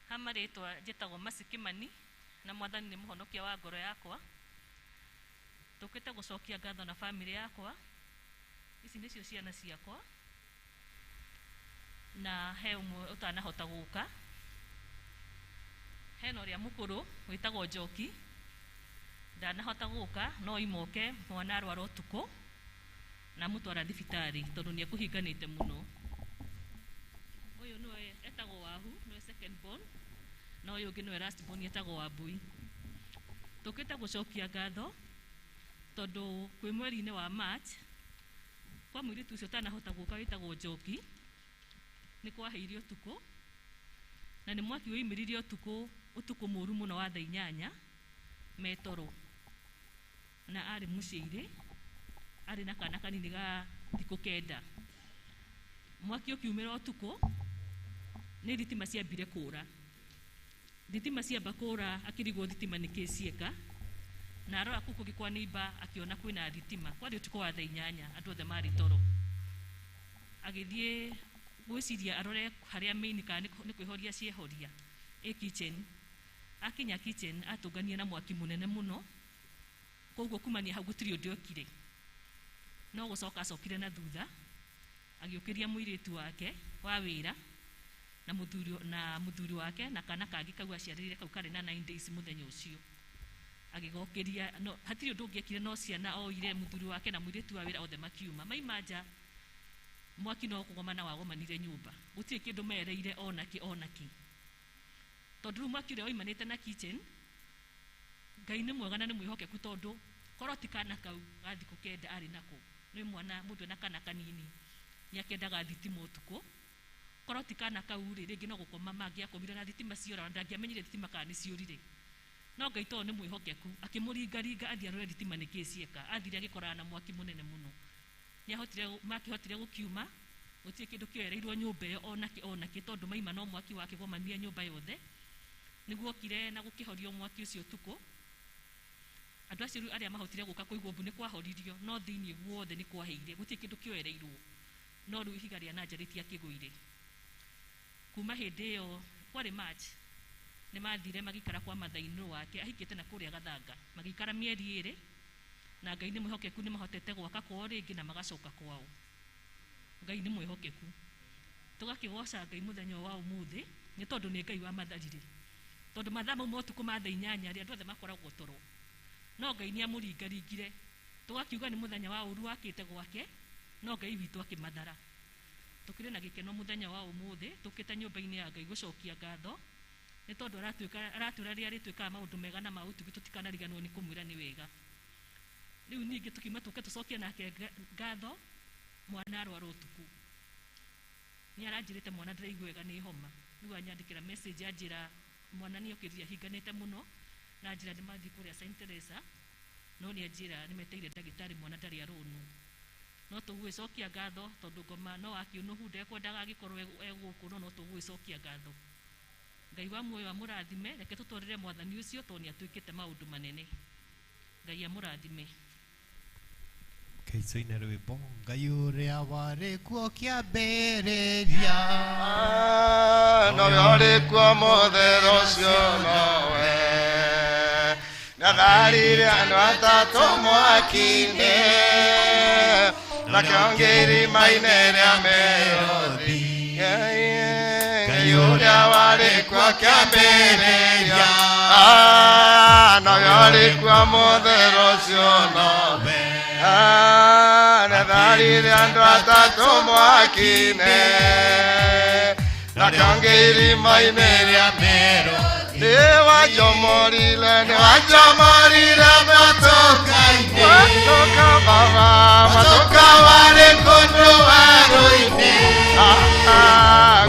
Ha marĩtwa njĩtagwo Mercy Kimani na mwathani nĩ mũhonokia wa ngoro yakwa. Tũkĩte gũcokia ngatho na bamĩrĩ yakwa. Ici nĩcio ciana ciakwa na he ũmwe ũtanahota gũka. Hena ũrĩa mũkũrũ wĩtagwo Njoki, ndanahota gũka no imoke mwana arwara ũtukũ na amũtwara thibitarĩ tondũ nĩ ekũhinganĩte mũno. Ũyũ nĩwe etagwo Wahu, nĩwe second born, na ũyũ ũngĩ nĩwe last born etagwo Wambui. Tũkĩte gũcokia ngatho tondũ kwĩ mweri-inĩ wa March kwa mũirĩtu ũcio ũtanahota gũka wĩtagwo Njoki nĩ kwahĩire ũtukũ na nĩ mwaki woimĩrire ũtukũ, ũtukũ mũru mũno wa thaa inyanya metoro, na arĩ mũciĩ-irĩ arĩ na kana kanini ga thikũ 9. Mwaki ũkiumĩra ũtukũ nĩ thitima ciambire kũra. Thitima ciamba kũra akĩrigwo thitima nĩkĩ cieka, na arora kũu kũngĩ kwa neighbor akĩona kwĩna thitima. Kwarĩ ũtukũ wa thaa inyanya, andũ othe marĩ toro. Agĩthiĩ gwĩciria arore harĩa main kana nĩ kwĩhoria ciehoria ĩ kitchen. Akinya kitchen atũngania na mwaki mũnene mũno, koguo kumania hau gũtirĩ ũndũ ekire. No gũcoka acokire na thutha agĩũkĩria mũirĩtu wake wa wĩra na mũthuri wake na kana kangĩ kau aciarĩrĩire kau karĩ na 9 days mũthenya ũcio. Agĩgokĩria, no hatirĩ ũndũ ũngĩ ekire no ciana oire mũthuri wake na mũirĩtu wa wĩra othe makiuma. Maima nja mwaki no kũgomana wagomanire nyũmba, gũtirĩ kĩndũ mereire onakĩ onakĩ, tondũ rĩu mwaki ũrĩa waimanĩte na kitchen. Ngai nĩ mwega na nĩ mwĩhokeku, tondũ korwo ti kana kau ga thikũ 9 arĩ nako, nĩ mwana mũndũ ena kana kanini nĩ akendaga thitima ũtukũ. Korwo ti kana kau rĩ, rĩngĩ no gũkoma mangĩakomire na thitima ciora, na ndangĩamenyire thitima kana nĩ ciũrire. No Ngai tondũ nĩ mwĩhokeku akĩmũringaringa athiĩ arore thitima nĩkĩ cieka. Athire agĩkorana na mwaki mũnene mũno, nĩahotire makĩhotire gũkiuma, gũtirĩ kĩndũ kĩoereirwo nyũmba ĩyo onakĩ onakĩ, tondũ maima no mwaki wakĩgomania nyũmba yothe. Nĩguo okire na gũkĩhorio mwaki ũcio ũtukũ. Andũ acio rĩu arĩa mahotire gũka kũigua mbu nĩ kwahoririo, no thĩinĩ guothe nĩ kwahĩire, gũtirĩ kĩndũ kĩoereirwo, no rĩu ihiga rĩa nanja rĩtiakĩgũire. Kuma hĩndĩ ĩyo kwarĩ March nĩ mathire magĩikara kwa mathainũ wake ahikĩte na kũrĩa Gathanga, magĩikara mĩeri 2, na Ngai nĩ mwĩhokeku nĩ mahotete gwaka kwao rĩngĩ na magacoka kwao. Ngai nĩ mwĩhokeku. Tũgakĩgoca Ngai mũthenya wa ũmũthĩ nĩ tondũ nĩ Ngai wamatharire, tondũ mathaa mau ma ũtukũ ma thaa inyanya rĩ, andũ othe makoragwo toro, no Ngai nĩ amũringaringire. Tũgakiuga nĩ mũthenya wa ũru wakĩte gwake, no Ngai witũ akĩmathara. Tũkĩrĩ na gĩkeno mũthenya wa ũmũthĩ tũkĩte nyũmba-inĩ ya Ngai gũcokia ngatho nĩ tondũ aratwĩra rĩrĩa rĩtuĩkaga maũndũ mega na ma ũtugi tũtikanariganĩrwo nĩ kũmwĩra nĩ wega. Rĩu ningĩ tũkiuma tũke tũcokie nake ngatho, mwana arwara ũtukũ nĩ aranjĩrĩte mwana ndĩraigua wega nĩ homa. Rĩu anyandĩkĩra message anjĩra mwana nĩ okĩrire ahinganĩte mũno, na anjĩra nĩ mathiĩ kũrĩa Saint Teresa, no nĩ anjĩra nĩ meteire ndagĩtarĩ mwana ndarĩ aronwo. No tũgwĩcokia ngatho tondũ ngoma no akĩũnũhu ndekwendaga agĩkorwo e gũkũ, no tũgwĩcokia ngatho. Ngai wa muoyo amũrathime, reke tũtwarĩre mwathani ũcio tondũ nĩ atuĩkĩte maũndũ manene. Ngai amũrathime. Kaicoine rwĩmbo Ngai ũrĩa warĩ kuo kĩambĩrĩria, nowe ũrĩ kuo mũthera ũcio, nowe natharire andũ atatũ mwaki-inĩ, na kĩongĩrima-inĩ rĩa mĩrũthi. Ngai ũrĩa warĩ kuo kĩambĩrĩria, nowe ũrĩ kuo Mũtheru ũcio nowe Natharire andũ atatũ mwaki-inĩ na kangĩ irima-inĩ rĩa mĩrũ nĩwanjomorire nĩwanjomorire matoka-inĩ matoka baba matoka warĩ kũndũ werũ-inĩ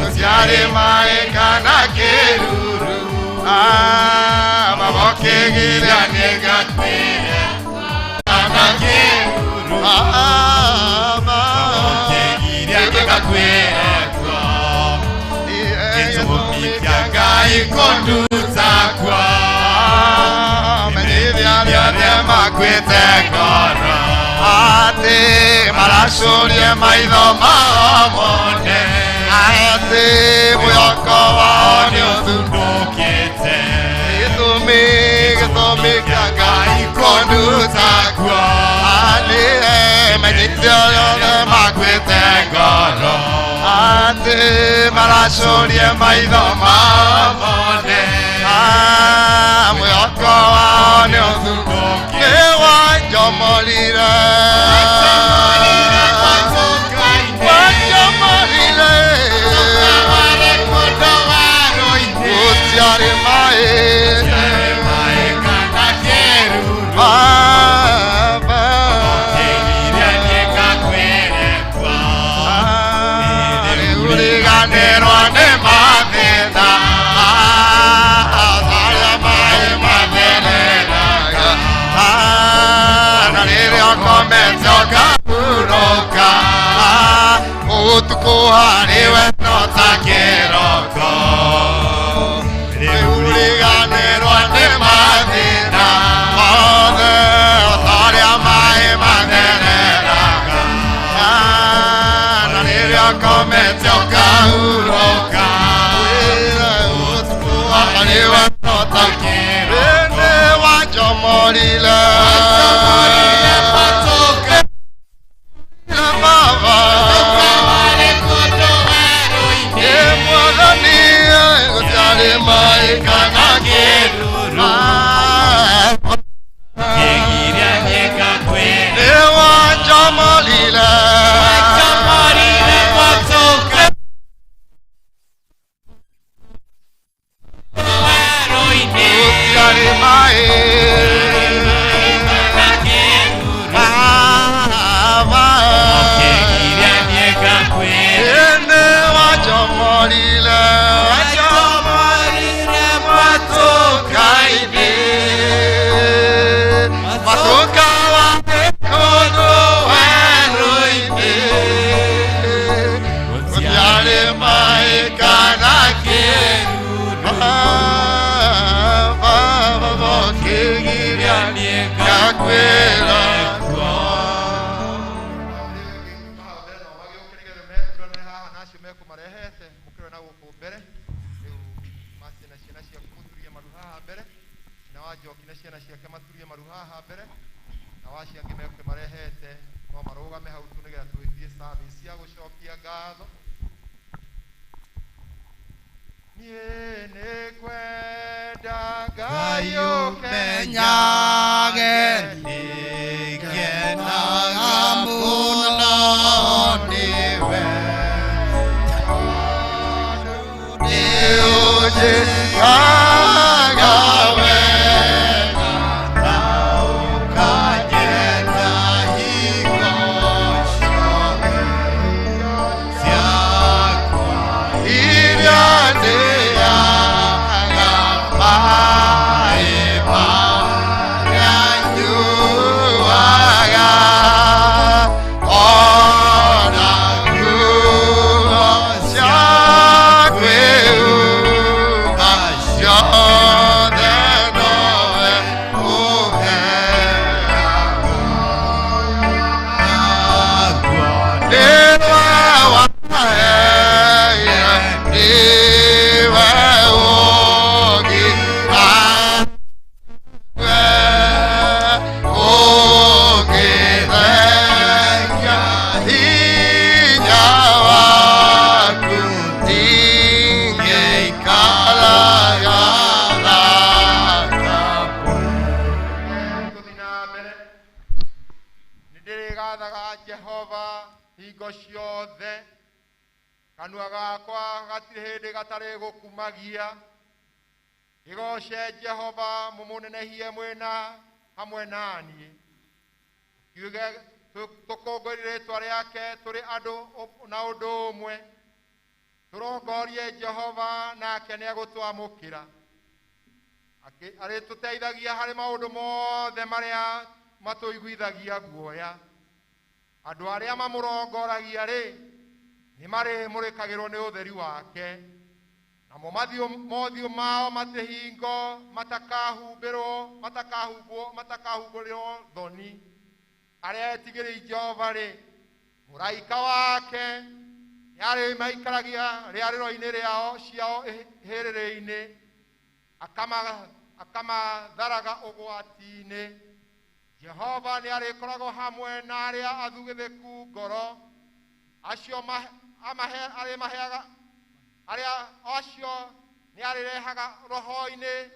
gũtiarĩ maĩ kana kĩruru mabokĩgiria nĩngakwĩra kana kĩruru mabokĩgiria nĩngakwĩra gĩtũmi kĩa Ngai kũnduta kuo menyithia arĩa othe makuĩte ngoro atĩ maracũrie maitho mao mone atĩ mwĩhoko wao nĩũthundũkĩte gĩtũmi gĩtũmi kĩa Ngai kũnduta kuo menyithia arĩa othe makuĩte ngoro atĩ maracũrie maitho mao mone mwĩhoko wao nĩũthundũkĩte nĩwanjomorire wanjomorire gũtiarĩ maĩ Baba Rĩu riganĩrwo nĩ mathĩna arĩa maĩ mathereraga na rĩrĩa ũkomete ũkahurũka ũtukũ harĩ we no ta kĩroko rĩu riganĩrwo nĩ mathĩna mothe arĩa maĩ mathereraga na rĩrĩa ũkomete ũkahurũka ũtukũ harĩ we no ta kĩroko nĩwanjomorire Baba Mwathani gũtiarĩ maĩ kana kĩruru nĩwanjomorire gũtiarĩ maĩ Baba nĩwanjomorire wanjomorire matoka-inĩ matoka warĩ kũndũ werũ-inĩ gũtiarĩ maĩ kana kĩruru Baba ũkĩgiria ngakwĩra haha na acio mekũmarehete mũkĩrore na gũkũ mbere rĩu maci na ciana ciaku mũturie maru haha mbere na wa Njoki na ciana ciake maturie maru haha mbere na wa acio angĩ mekũmarehete no marũgame hau tu nĩgetha tũgĩthiĩ service cia gũcokia ngatho niĩ nĩngwenda Ngai ũmenyage nĩngenaga mũno nĩwe nĩũnjĩkaga wega na ũkanyenda hingo ciothe ciakwa iria ndĩaga maĩ marĩa nyuaga ona nguo cia kwĩhumba cio Hingo ciothe. Kanua gakwa gatirĩ hĩndĩ gatarĩ gũkumagia. Gĩgoce Jehova mũmũnenehie mwĩna hamwe naniĩ. Kiuge tũkũngũĩre rĩtwa rĩake tũrĩ andũ na ũndũ ũmwe. Tũrongorie Jehova nake nĩegũtwamũkĩra. Arĩtũteithagia harĩ maũndũ mothe marĩa matũiguithagia guoya. Andũ arĩa mamũrongoragia rĩ, nĩmarĩmũrĩkagĩrwo nĩ ũtheri wake. Namo mothiũ mao matĩhingo matakahumbĩrwo matakahumbĩrwo thoni. Arĩa etigĩri Jehova rĩ, mũraika wake nĩarĩmaikaragia rĩarĩro-inĩ rĩao ciao hĩrĩrĩ-inĩ, akamatharaga ũgwati-inĩ. Jehova nĩarĩkoragwo hamwe na arĩa athugĩthĩku ngoro, acio arĩmaheaga arĩa acio nĩarĩrehaga roho-inĩ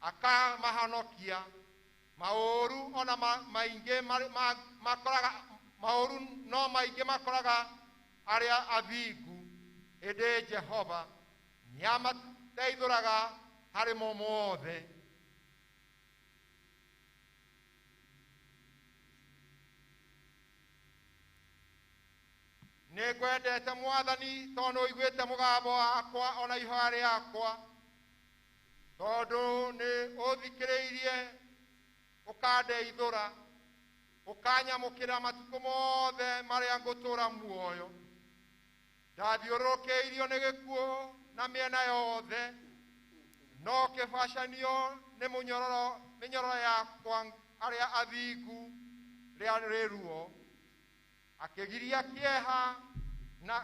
akamahonokia. Maũru ona maingĩ makoraga maũru no maingĩ makoraga arĩa athingu, ĩndĩ Jehova nĩamateithũraga harĩ mo mothe. Nĩngwendete Mwathani tondũ nĩũiguĩte mũgambo wakwa ona ihoya rĩakwa, tondũ nĩ ũthikĩrĩirie ũkandeithũra, ũkanyamũkĩra matukũ mothe marĩa ngũtũũra muoyo. Ndathiũrũrũkĩirio nĩ gĩkuũ na mĩena yothe, no kĩbacanio nĩ mĩnyororo yakwa arĩa athingu rĩarĩ ruo. Akĩgiria kĩeha na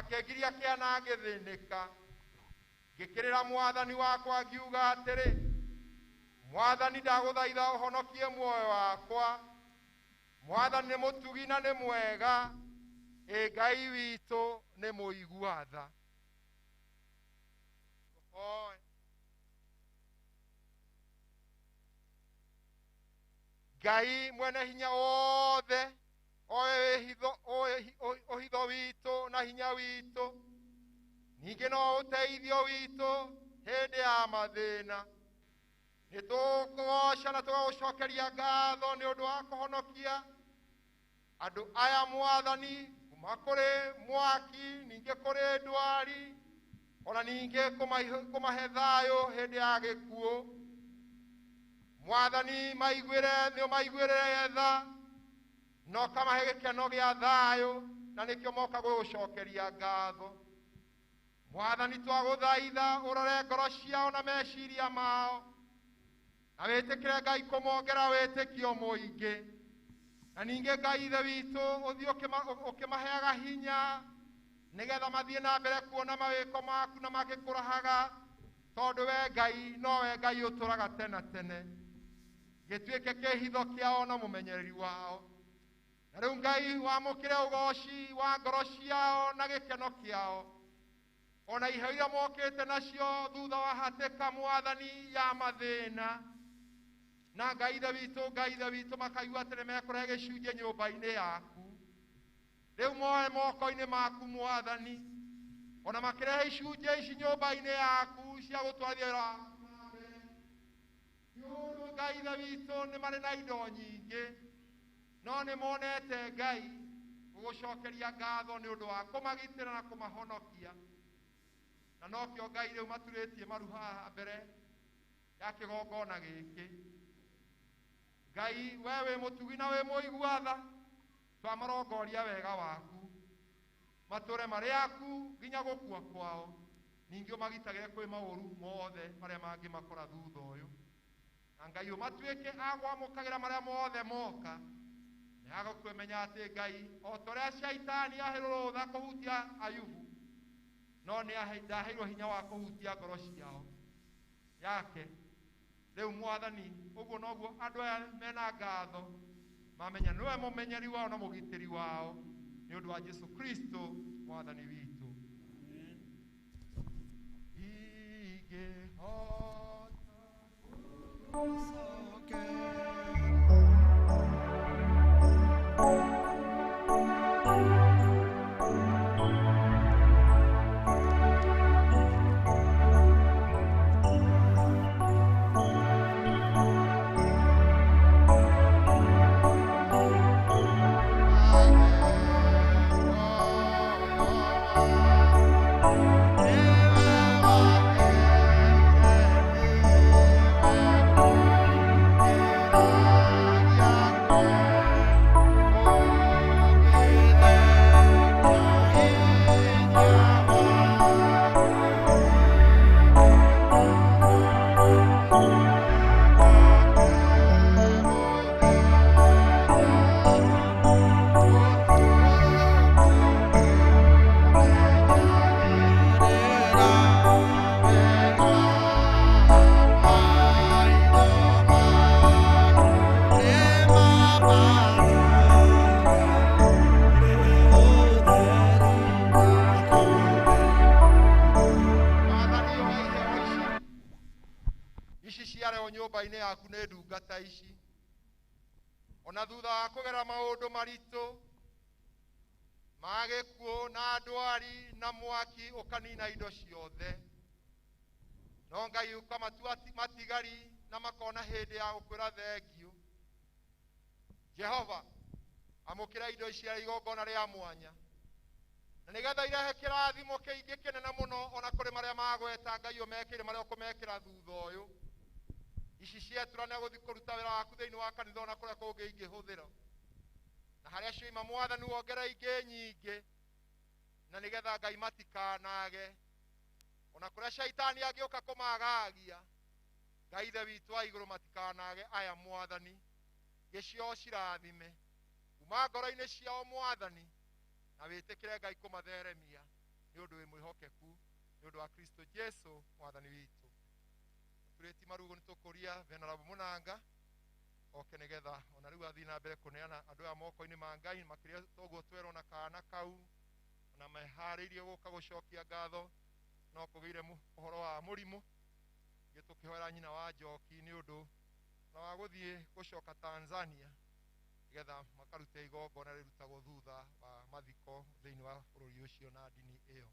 akĩgiria kĩeha na ngĩthĩnĩka. Ngĩkĩrĩra Mwathani wakwa ngiuga atĩrĩ, Mwathani ndagũthaitha ũhonokie muoyo wakwa. Mwathani nĩ mũtugi na nĩ mwega, ĩ Ngai witũ nĩ mũigua tha. Ngai mwene hinya wothe, ũhitho witũ na hinya witũ, ningĩ no ũteithio witũ hĩndĩ ya mathĩna. Nĩtũkũgoca na tũgagũcokeria ngatho nĩ ũndũ wa kũhonokia andũ aya Mwathani kuma kũrĩ mwaki, ningĩ kũrĩ ndwari, ona ningĩ kũmahe thayũ hĩndĩ ya gĩkuũ. Mwathani maiguĩre nĩ ũmaiguĩre tha, na ũkamahe gĩkeno gĩa thayũ, na nĩkĩo moka gũgũcokeria ngatho. Mwathani twagũthaitha ũrore ngoro ciao na meciria mao, na wĩtĩkĩre Ngai kũmongera wĩtĩkio mũingĩ. Na ningĩ Ngai Ithe witũ ũthiĩ ũkĩmaheaga hinya nĩgetha mathiĩ na mbere kuona mawĩko maku na magĩkũrahaga, tondũ we Ngai nowe Ngai ũtũraga tene tene. Gĩtuĩke kĩhitho kĩao na mũmenyereri wao. Na rĩu Ngai wamũkĩre ũgoci wa ngoro ciao na gĩkeno kĩao, ona iheo iria mokĩte nacio thutha wa hatĩka Mwathani ya mathĩna. Na Ngai Ithe witũ, Ngai Ithe witũ makaigua atĩ nĩmekũrehe gĩcunjĩ nyũmba-inĩ yaku. Rĩu moe moko-inĩ maku Mwathani, ona makĩrehe icunjĩ ici nyũmba-inĩ yaku cia gũtwarithia wĩra waku na mbere. Ti ũndũ Ngai Ithe witũ nĩ marĩ na indo nyingĩ, no nĩ monete Ngai gũgũcokeria ngatho nĩ ũndũ wa kũmagitĩra na kũmahonokia. Na nokĩo Ngai rĩu maturĩtie maru haha mbere ya kĩgongona gĩkĩ. Ngai we wĩ mũtugi na wĩ mũigua tha, twamarongoria wega waku, matũre marĩ aku nginya gũkua kwao, ningĩ ũmagitagĩre kwĩ maũru mothe marĩa mangĩmakora thutha ũyũ. Na Ngai ũmatuĩke a kwamũkagĩra marĩa mothe moka, nĩ agũkũmenya atĩ Ngai o ta ũrĩa Shaitani aheirwo rũtha kũhutia Ayubu, no nĩ ndaheirwo hinya wa kũhutia ngoro ciao yake. Rĩu Mwathani ũguo noguo andũ aya mena ngatho mamenya nĩwe mũmenyeri wao na mũgitĩri wao, nĩ ũndũ wa Jesu Kristo Mwathani witũ. Ingĩhota gũcokera. ciarehwo nyũmba-inĩ yaku nĩ ndungata ici ona thutha wa kũgera maũndũ maritũ ma gĩkuũ na ndwari na mwaki ũkanina indo ciothe no Ngai ũkamatua matigari na makona hĩndĩ ya gũkwĩra thengiũ. Jehova, amũkĩra indo ici arĩ igongona rĩa mwanya na nĩgetha irehe kĩrathimo kĩingĩ kĩnene mũno ona kũrĩ marĩa magweta Ngai ũmekĩre marĩa ũkũmekĩra thutha ũyũ. Ici cietura gũthiĩ kũruta wĩra waku thĩinĩ wa kanitha ona kũrĩa kũngĩ ingĩhũthĩra na harĩa cioima Mwathani wongere ingĩ nyingĩ na nĩgetha Ngai matikanage ona kũrĩa caitani angĩũka kũmagagia Ngai Ithe witũ wa igũrũ matikanage aya Mwathani gĩcio cirathime kuma ngoro-inĩ ciao Mwathani na wĩtĩkĩre Ngai kũmatheremia nĩ ũndũ wĩ mwĩhokeku nĩ ũndũ wa Kristo Jesu Mwathani witũ. Turĩti marugo nĩ tũkũria Venerable Mũnanga oke nĩgetha ona rĩu athiĩ na mbere kũneana andũ aya moko-inĩ ma Ngai makĩria toguo twerwo na kana kau ona meharĩirie gũka gũcokia ngatho no kũgĩire ũhoro wa mũrimũ gĩ tũkĩhoera nyina wa Njoki nĩ ũndũ na wa gũthiĩ gũcoka Tanzania nĩgetha makarute igongona rĩrutagwo thutha wa mathiko thĩinĩ wa bũrũri ũcio na ndini ĩyo.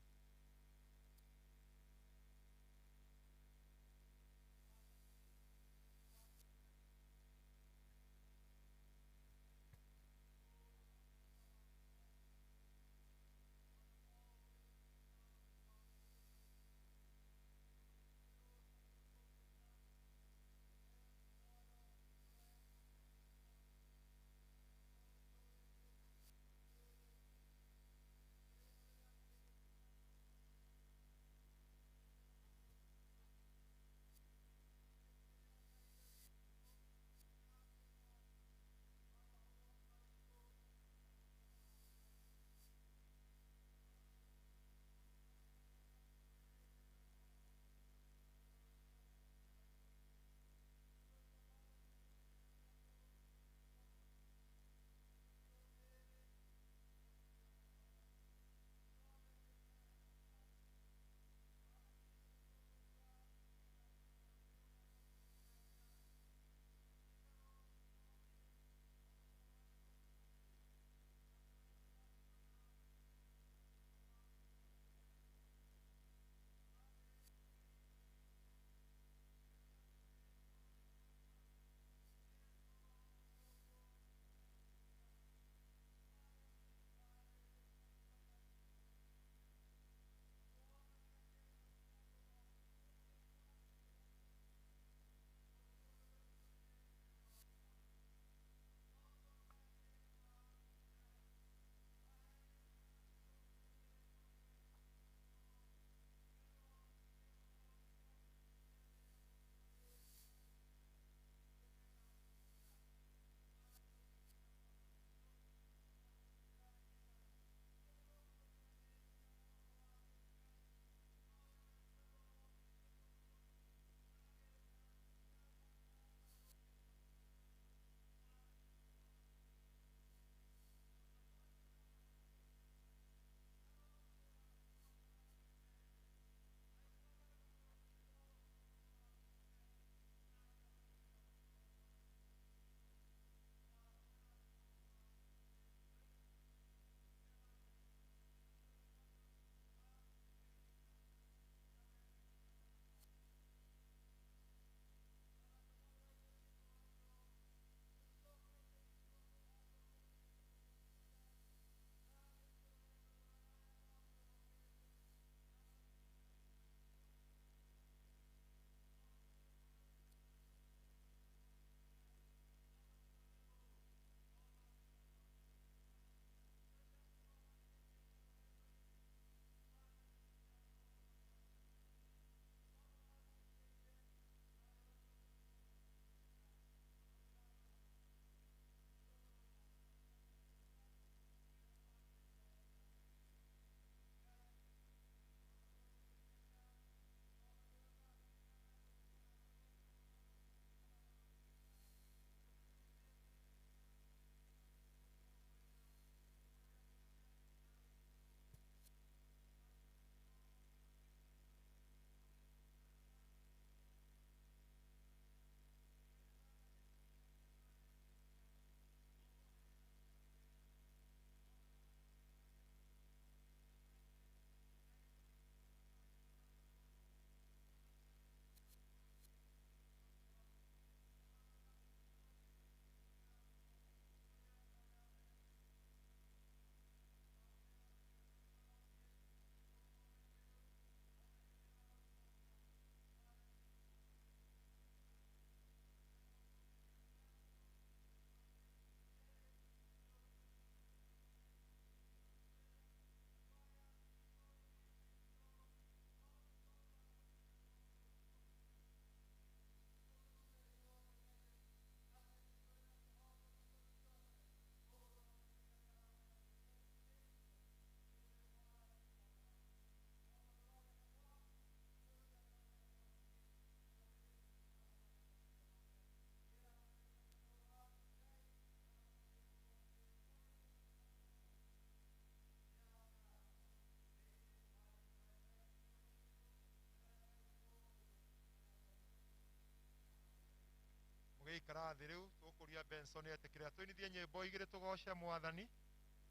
Tũngĩikara thĩ rĩu tũkũria Benson etĩkĩre tũinithie nyĩmbo igĩrĩ tũgoce mwathani,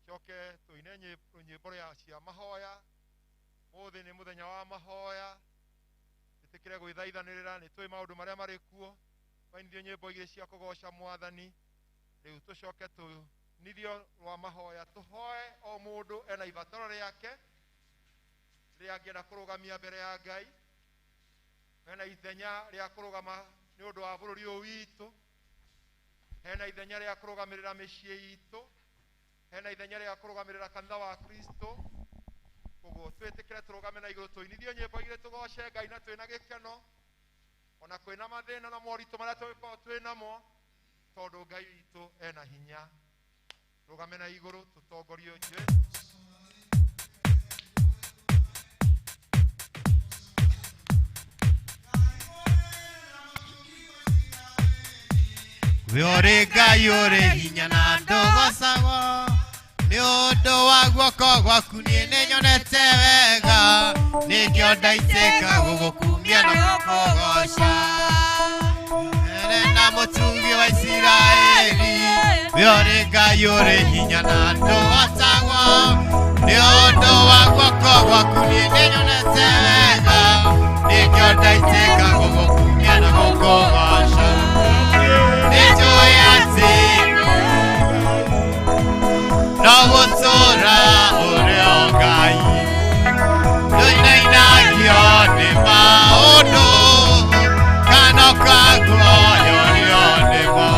coke tũine nyĩmbo rĩa cia mahoya. Ũmũthĩ nĩ mũthenya wa mahoya, twĩtĩkĩre gwĩthaithanĩrĩra, nĩ tũĩ maũndũ marĩa marĩ kuo. Twainithio nyĩmbo igĩrĩ cia kũgoca mwathani, rĩu tũcoke tũinithio rwa mahoya, tũhoe o mũndũ ena ibataro rĩake rĩrĩa angĩenda kũrũgamia mbere ya Ngai. Hena ithenya rĩa kũrũgama nĩ ũndũ wa bũrũri ũyũ witũ, hena ithenya rĩa kũrũgamĩrĩra mĩciĩ itũ, hena ithenya rĩa kũrũgamĩrĩra kanitha wa Kristo. Koguo twĩtĩkĩre tũrũgame na igũrũ tũinithio nyĩmbo igĩrĩ tũgoce Ngai na twĩna gĩkeno, ona kwĩna mathĩna na moritũ marĩa tũngĩkorwo twĩ namo, tondũ Ngai witũ ena hinya. Rũgame na igũrũ tũtongorio Jesu. We ũrĩ Ngai ũrĩ hinya na ndũgocagwo, nĩ ũndũ wa guoko gwaku niĩ nĩnyonete wega, nĩkĩo ndaitĩka gũgũkumia na gũkũgoca. Ere na mũtungi wa Isiraeli, we ũrĩ Ngai ũrĩ hinya na ndũgocagwo, nĩ ũndũ wa guoko gwaku niĩ nĩnyonete wega, nĩkĩo ndaitĩka gũgũkumia na gũkũgoca. Nĩnjũĩ atĩ no gũtũũra ũrĩ o Ngai, ndũinainagio nĩ maũndũ kana ũkaguoyorio nĩmo,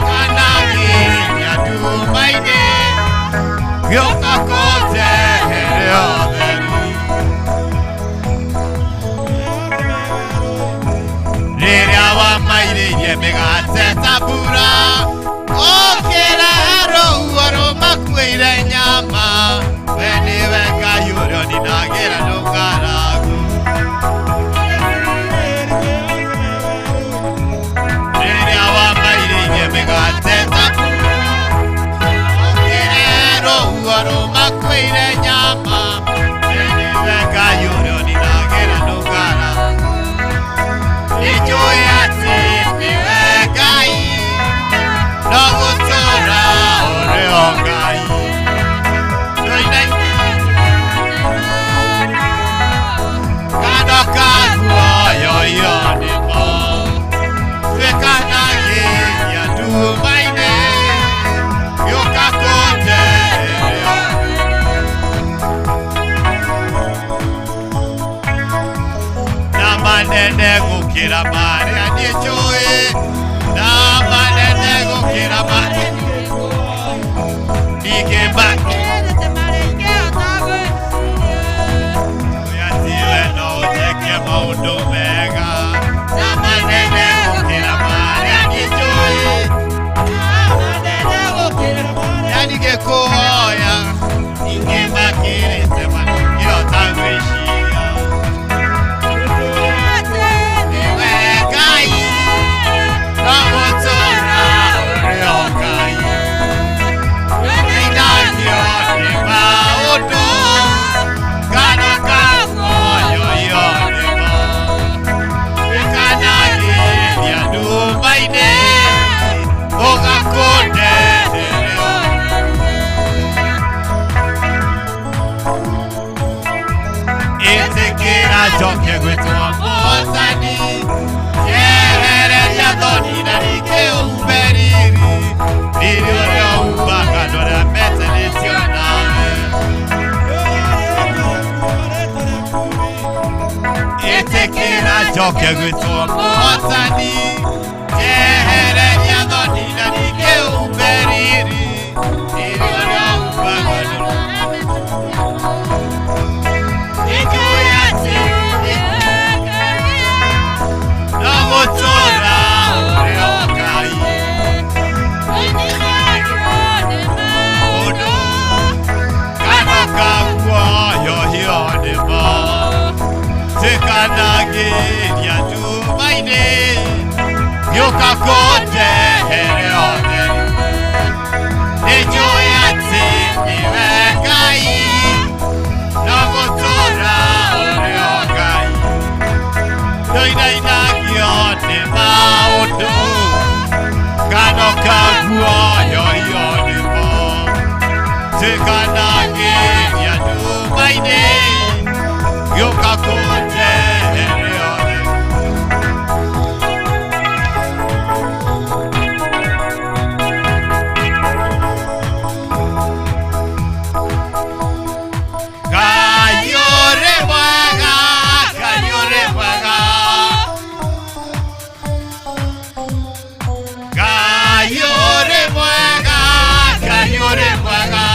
kana nginya nduma-inĩ gĩũka kũnjehere ũtheri. Rĩrĩa wamairĩirie mĩgate ta mbura, ũkĩrehe rũhuho rũmakuĩire nyama, we nĩwe Ngai ũrĩa ũninagĩra ndũng'aragu. Rĩrĩa wamairĩirie mĩgate ta mbura, ũkĩrehe rũhuho rũmakuĩire nyama, we nĩwe Ngai ũrĩa ũninagĩra ndũng'aragu. Nĩnjũĩ atĩ nĩwe Ngai, no gũtũũra ũrĩ o Ngai, kana ũkaguoyorio nĩmo, tuĩkanagiria nduma-inĩ gĩũka kũnjeheria. Na manene gũkĩra marĩa niĩ njũĩ, na manene gũkĩra marĩa ningĩ atiwe no ũnjĩke maũndũ mega, na manene gũkĩra marĩa niĩ njũĩ, na ningĩ kũhoya ningĩ makĩrĩte matingĩhota gwĩciria. Nĩwe Ngai, no gũtũũra ũrĩ o Ngai, ndũinainagio nĩ maũndũ kana ũkaguoyorio nĩmo, tuĩkanagĩria nduma-inĩ ũgakũndehere. Ĩtĩkĩra njoke gwĩtwo Mwathani, njehereria thoni na ningĩ ũmbe riri, riri ũrĩa umbaga andũ arĩa metanĩtio nawe. Ĩtĩkĩra njoke gwĩtwo Mwathani, njehereria thoni na ningĩ ũmbe riri, riri ũrĩa umbaga andũ. Nĩnjũĩ atĩ no gũtũũra ũrĩ o Ngai, ũndũ kana ũkaguoyohio nĩmo, tuĩkanagĩria nduma-inĩ gĩũka kũnjehere ũtheri. Nĩnjũĩ atĩ nĩwe Ngai, no gũtũũra ũrĩ o Ngai, ndũinainagio nĩ maũndũ Ngatuĩkanagĩria nduma-inĩ, gĩũka kũnjeheria ũtheri. Ngai ũrĩ mwega, Ngai ũrĩ mwega. Ngai ũrĩ mwega, Ngai ũrĩ mwega.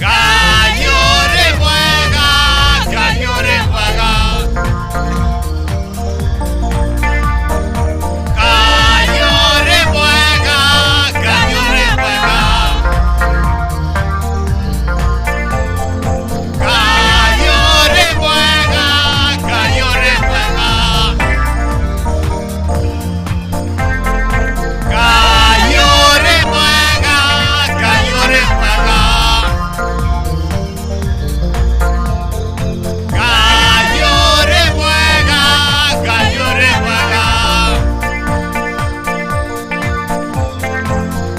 Ngai ũrĩ mwega, Ngai ũrĩ mwega. Ngai ũrĩ mwega, Ngai ũrĩ mwega. Ngai ũrĩ mwega, Ngai ũrĩ mwega. Ngai ũrĩ mwega, Ngai ũrĩ mwega. Ngai ũrĩ mwega, Ngai ũrĩ mwega.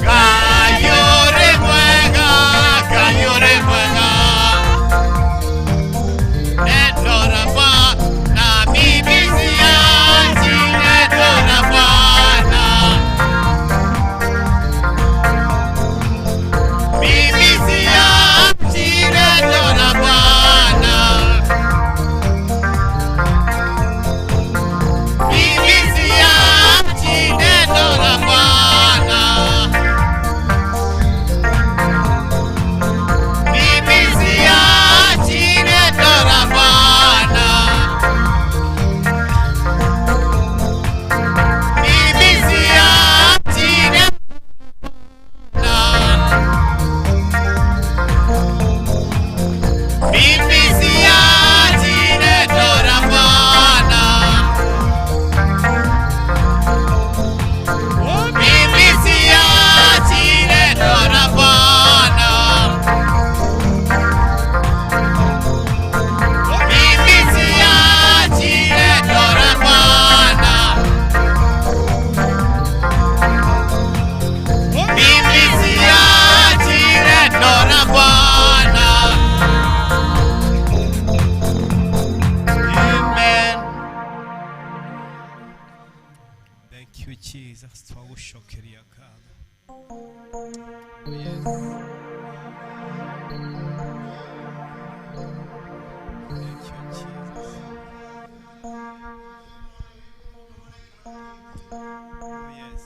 Ngai ũrĩ mwega, Ngai ũrĩ mwega. Neno la Bwana mimi siachi, neno la Bwana mimi siachi, neno la Bwana mimi siachi, neno la Bwana mimi siachi, neno la Bwana mimi siachi, neno mimi siachi, neno la Bwana mimi siachi, neno la Bwana mimi siachi, neno la Bwana mimi siachi, neno la Bwana. Amen. Thank you, Jesus. Twagushokeria ngatho. Oh, yes. Thank you, Jesus. Oh, yes.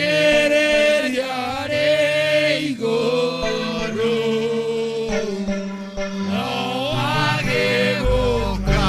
Thikĩrĩria rĩ igũrũ, no agĩgũka.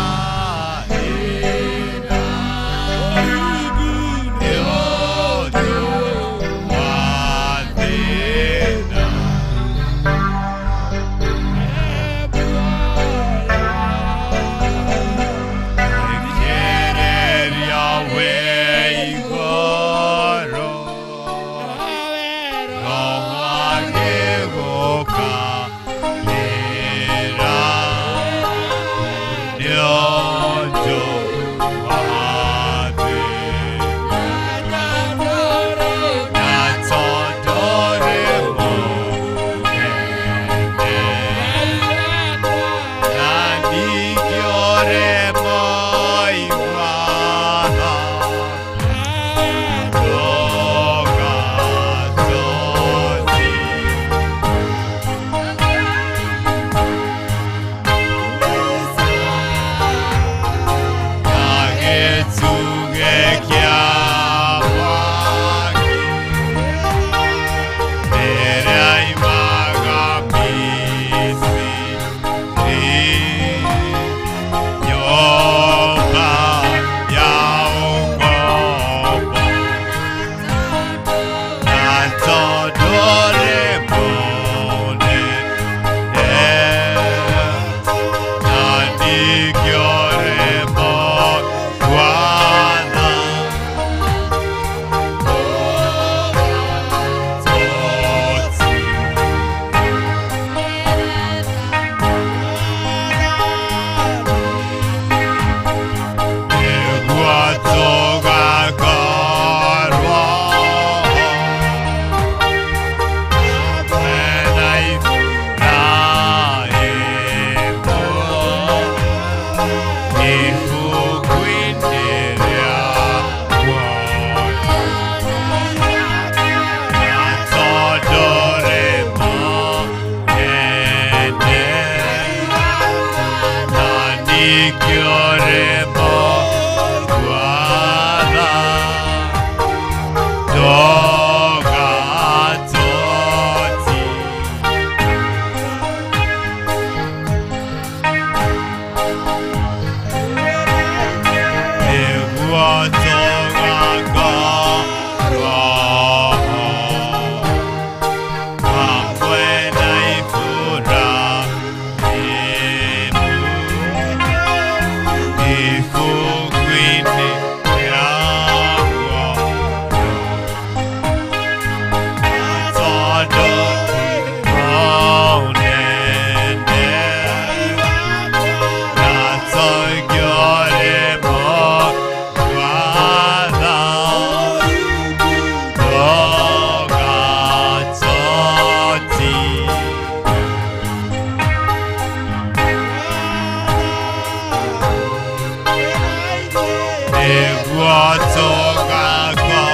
Nĩguo tũgakorwo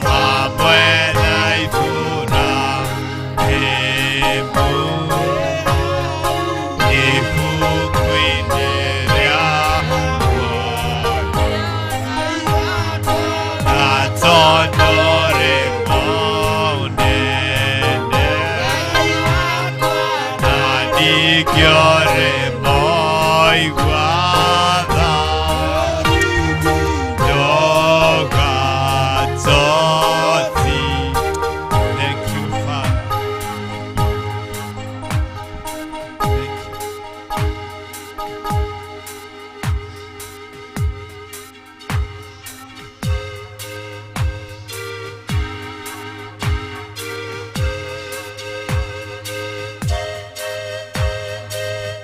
hamwe na Iburahĩmu ibuku-inĩ rĩa muoyo. Na tondũ ũrĩ mũnene, na ningĩ ũrĩ mũigua tha, ndũgatũti. Thank you, Father. Thank you.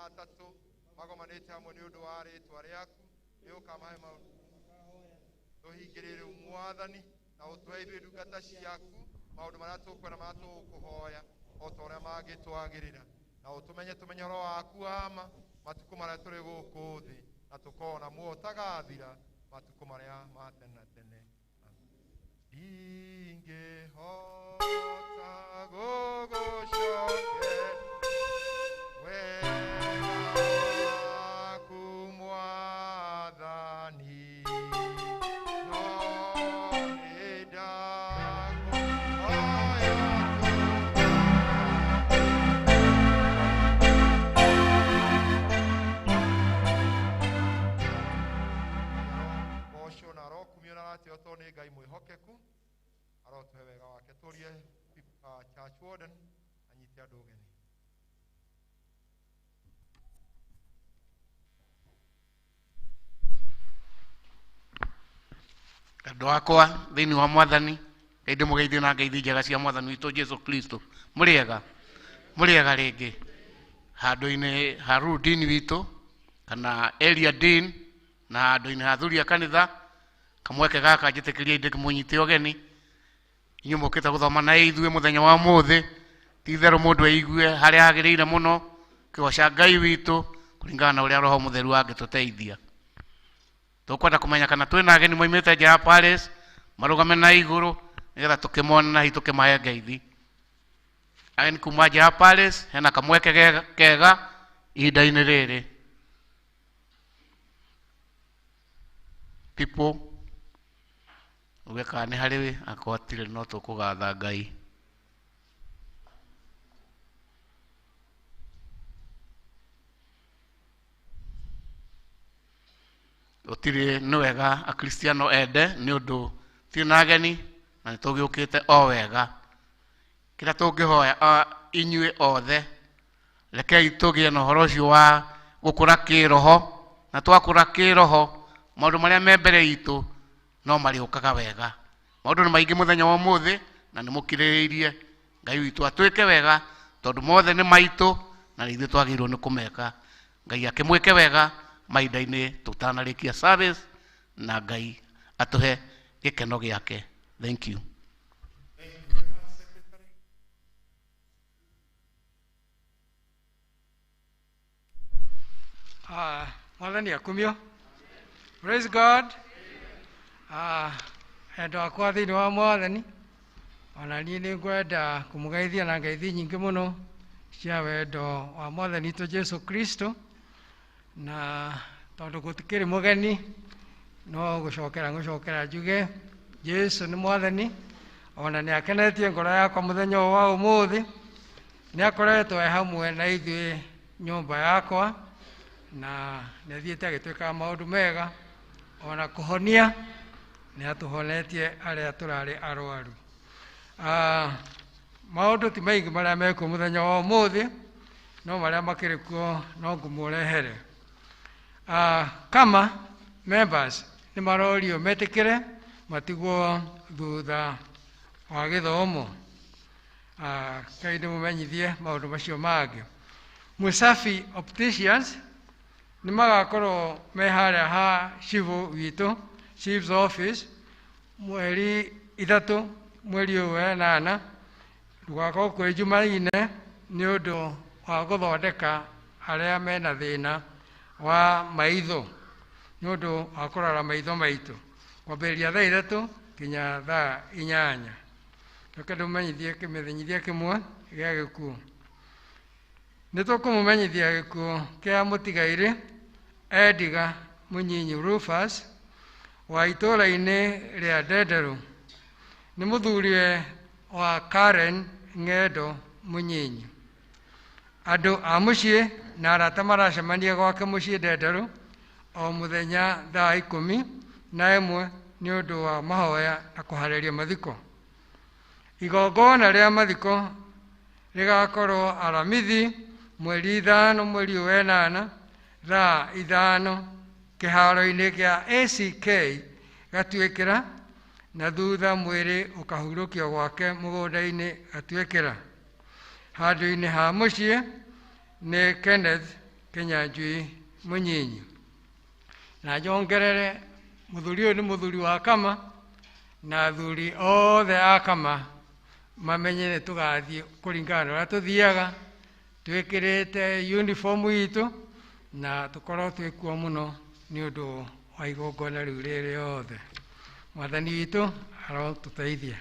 atatũ magomanĩte hamwe nĩ ũndũ wa rĩtwa rĩaku nĩ ũkamahe maũndũ tũhingĩrie rĩu mwathani na ũtũhe ithuĩ ndungata ciaku maũndũ marĩa tũkwenda marĩa tũgũkũhoya o ta ũrĩa mangĩtwagĩrĩra na ũtũmenye tũmenye ũhoro waku wa ma matukũ marĩa tũrĩ gũkũ thĩ na tũkorwo na muoyo ũtagathira matukũ marĩa ma tene na tene. Ndingĩhota gũgũcokeria wega waku Mwathani, no nĩndakũhoya. Goco na arokumio na aratĩo tondũ nĩ Ngai mwĩhokeku arotũhe wega wake. Tũrie church warden anyite andũ ũgeni. Andũ akwa thĩinĩ wa mwathani Ngai ndĩmũgeithie na ngeithi njega cia mwathani witũ Jesu Kristo. Mũrĩega mũrĩega rĩngĩ handũ-inĩ ha rule dean witũ kana area dean na handũ-inĩ ha athuri a kanitha kamweke gaka njĩtĩkĩrie ndĩmũnyite ũgeni inyuĩ mũkĩte gũthoma na ithuĩ mũthenya wa ũmũthĩ. Ti itherũ mũndũ eigue harĩa agĩrĩire mũno kĩgoca Ngai witũ kũringana na ũrĩa Roho Mũtheru angĩtũteithia. Tũkwenda kũmenya kana twĩna ageni moimĩte nja ya Paris marũgame na igũrũ nĩgetha tũkĩmona na hihi tũkĩmahe ngeithi. Ageni kuma nja ya Paris hena kamweke kega ihinda-inĩ rĩrĩ. People uge kana nĩ harĩ akorwo hatirĩ no tũkũgatha Ngai. Gũtirĩ nĩ wega akristiano ende nĩ ũndũ tirĩ na ageni na nĩ tũgĩũkĩte o wega. Kĩrĩa tũngĩhoya inyuĩ othe rekei tũgĩe na ũhoro ũcio wa gũkũra kĩroho, na twakũra kĩroho maũndũ marĩa me mbere itũ no marĩũkaga wega. Maũndũ nĩ maingĩ mũthenya wa ũmũthĩ na nĩ mũkirĩrĩirie Ngai witũ atwĩke wega tondũ mothe nĩ maitũ na nĩ ithuĩ twagĩrĩirwo nĩ kũmeka. Ngai akĩmwĩke wega mahinda-inĩ tũtanarĩkia service na Ngai atũhe gĩkeno gĩake. Thank you. Mwathani akumio. Praise God. Endwa akwa thĩinĩ wa mwathani ona niĩ nĩ ngwenda kũmũgeithia na ngeithi nyingĩ mũno cia wendo wa mwathani witũ Jesu Kristo, na tondũ gũtikĩrĩ mũgeni no gũcokera ngũcokera njuge Jesu nĩ mwathani ona nĩ akenetie ngoro yakwa mũthenya ũyũ wa ũmũthĩ. Nĩ akoretwo e hamwe na ithuĩ nyũmba yakwa na nĩ athiĩte agĩtwĩkaga maũndũ mega ona kũhonia nĩ atũhonetie arĩa tũrarĩ arwaru. Maũndũ ti maingĩ marĩa mekuo mũthenya wa ũmũthĩ no marĩa makĩrĩ kuo no ngũmũrehere. Kama members nĩ marorio metĩkĩre matigwo thutha wa gĩthomo. Ngai ndĩmũmenyithie maũndũ macio mangĩ. Musafi Opticians nĩ magakorwo me harĩa ha cibũ witũ, chief's office, mweri 3 mweri ũyũ wa 8 ndũgakorwo kwĩ Jumaine nĩ ũndũ wa gũthondeka arĩa mena thĩna wa maitho nĩ ũndũ wa kũrora maitho maitũ kwambĩrĩria thaa 3 nginya thaa 8. Reke ndĩmũmenyithie kĩmenyithia kĩmwe gĩa gĩkuũ. Nĩ tũkũmũmenyithia gĩkuũ kĩa mũtigairĩ Ediga Mũnyinyi Rufus wa itũũra-inĩ rĩa Ndenderũ. Nĩ mũthuriwe wa Karen Ng'endo Mũnyinyi. Andũ a mũciĩ na arata maracemania gwake mũciĩ Ndenderũ o mũthenya thaa 11 nĩ ũndũ wa mahoya na kũharĩria mathiko. Igongona rĩa mathiko rĩgakorwo Aramithi mweri 5 mweri wa 8 thaa 5 kĩharo-inĩ kĩa ACK Gatuĩkĩra, na thutha mwĩrĩ ũkahurũkio gwake mũgũnda-inĩ Gatuĩkĩra. Handũ-inĩ ha mũciĩ nĩ Kenneth Kinyanjui Munyinyi. Na njongerere muthuri uyu ni muthuri wa Kama na athuri othe a Kama mamenye nĩ tũgathiĩ kũringana na ũrĩa tũthiaga twĩkĩrĩte uniform itũ na tũkorwo twĩkuo mũno nĩ ũndũ wa igongona rĩu rĩrĩ othe. Mwathani witũ arotũteithia.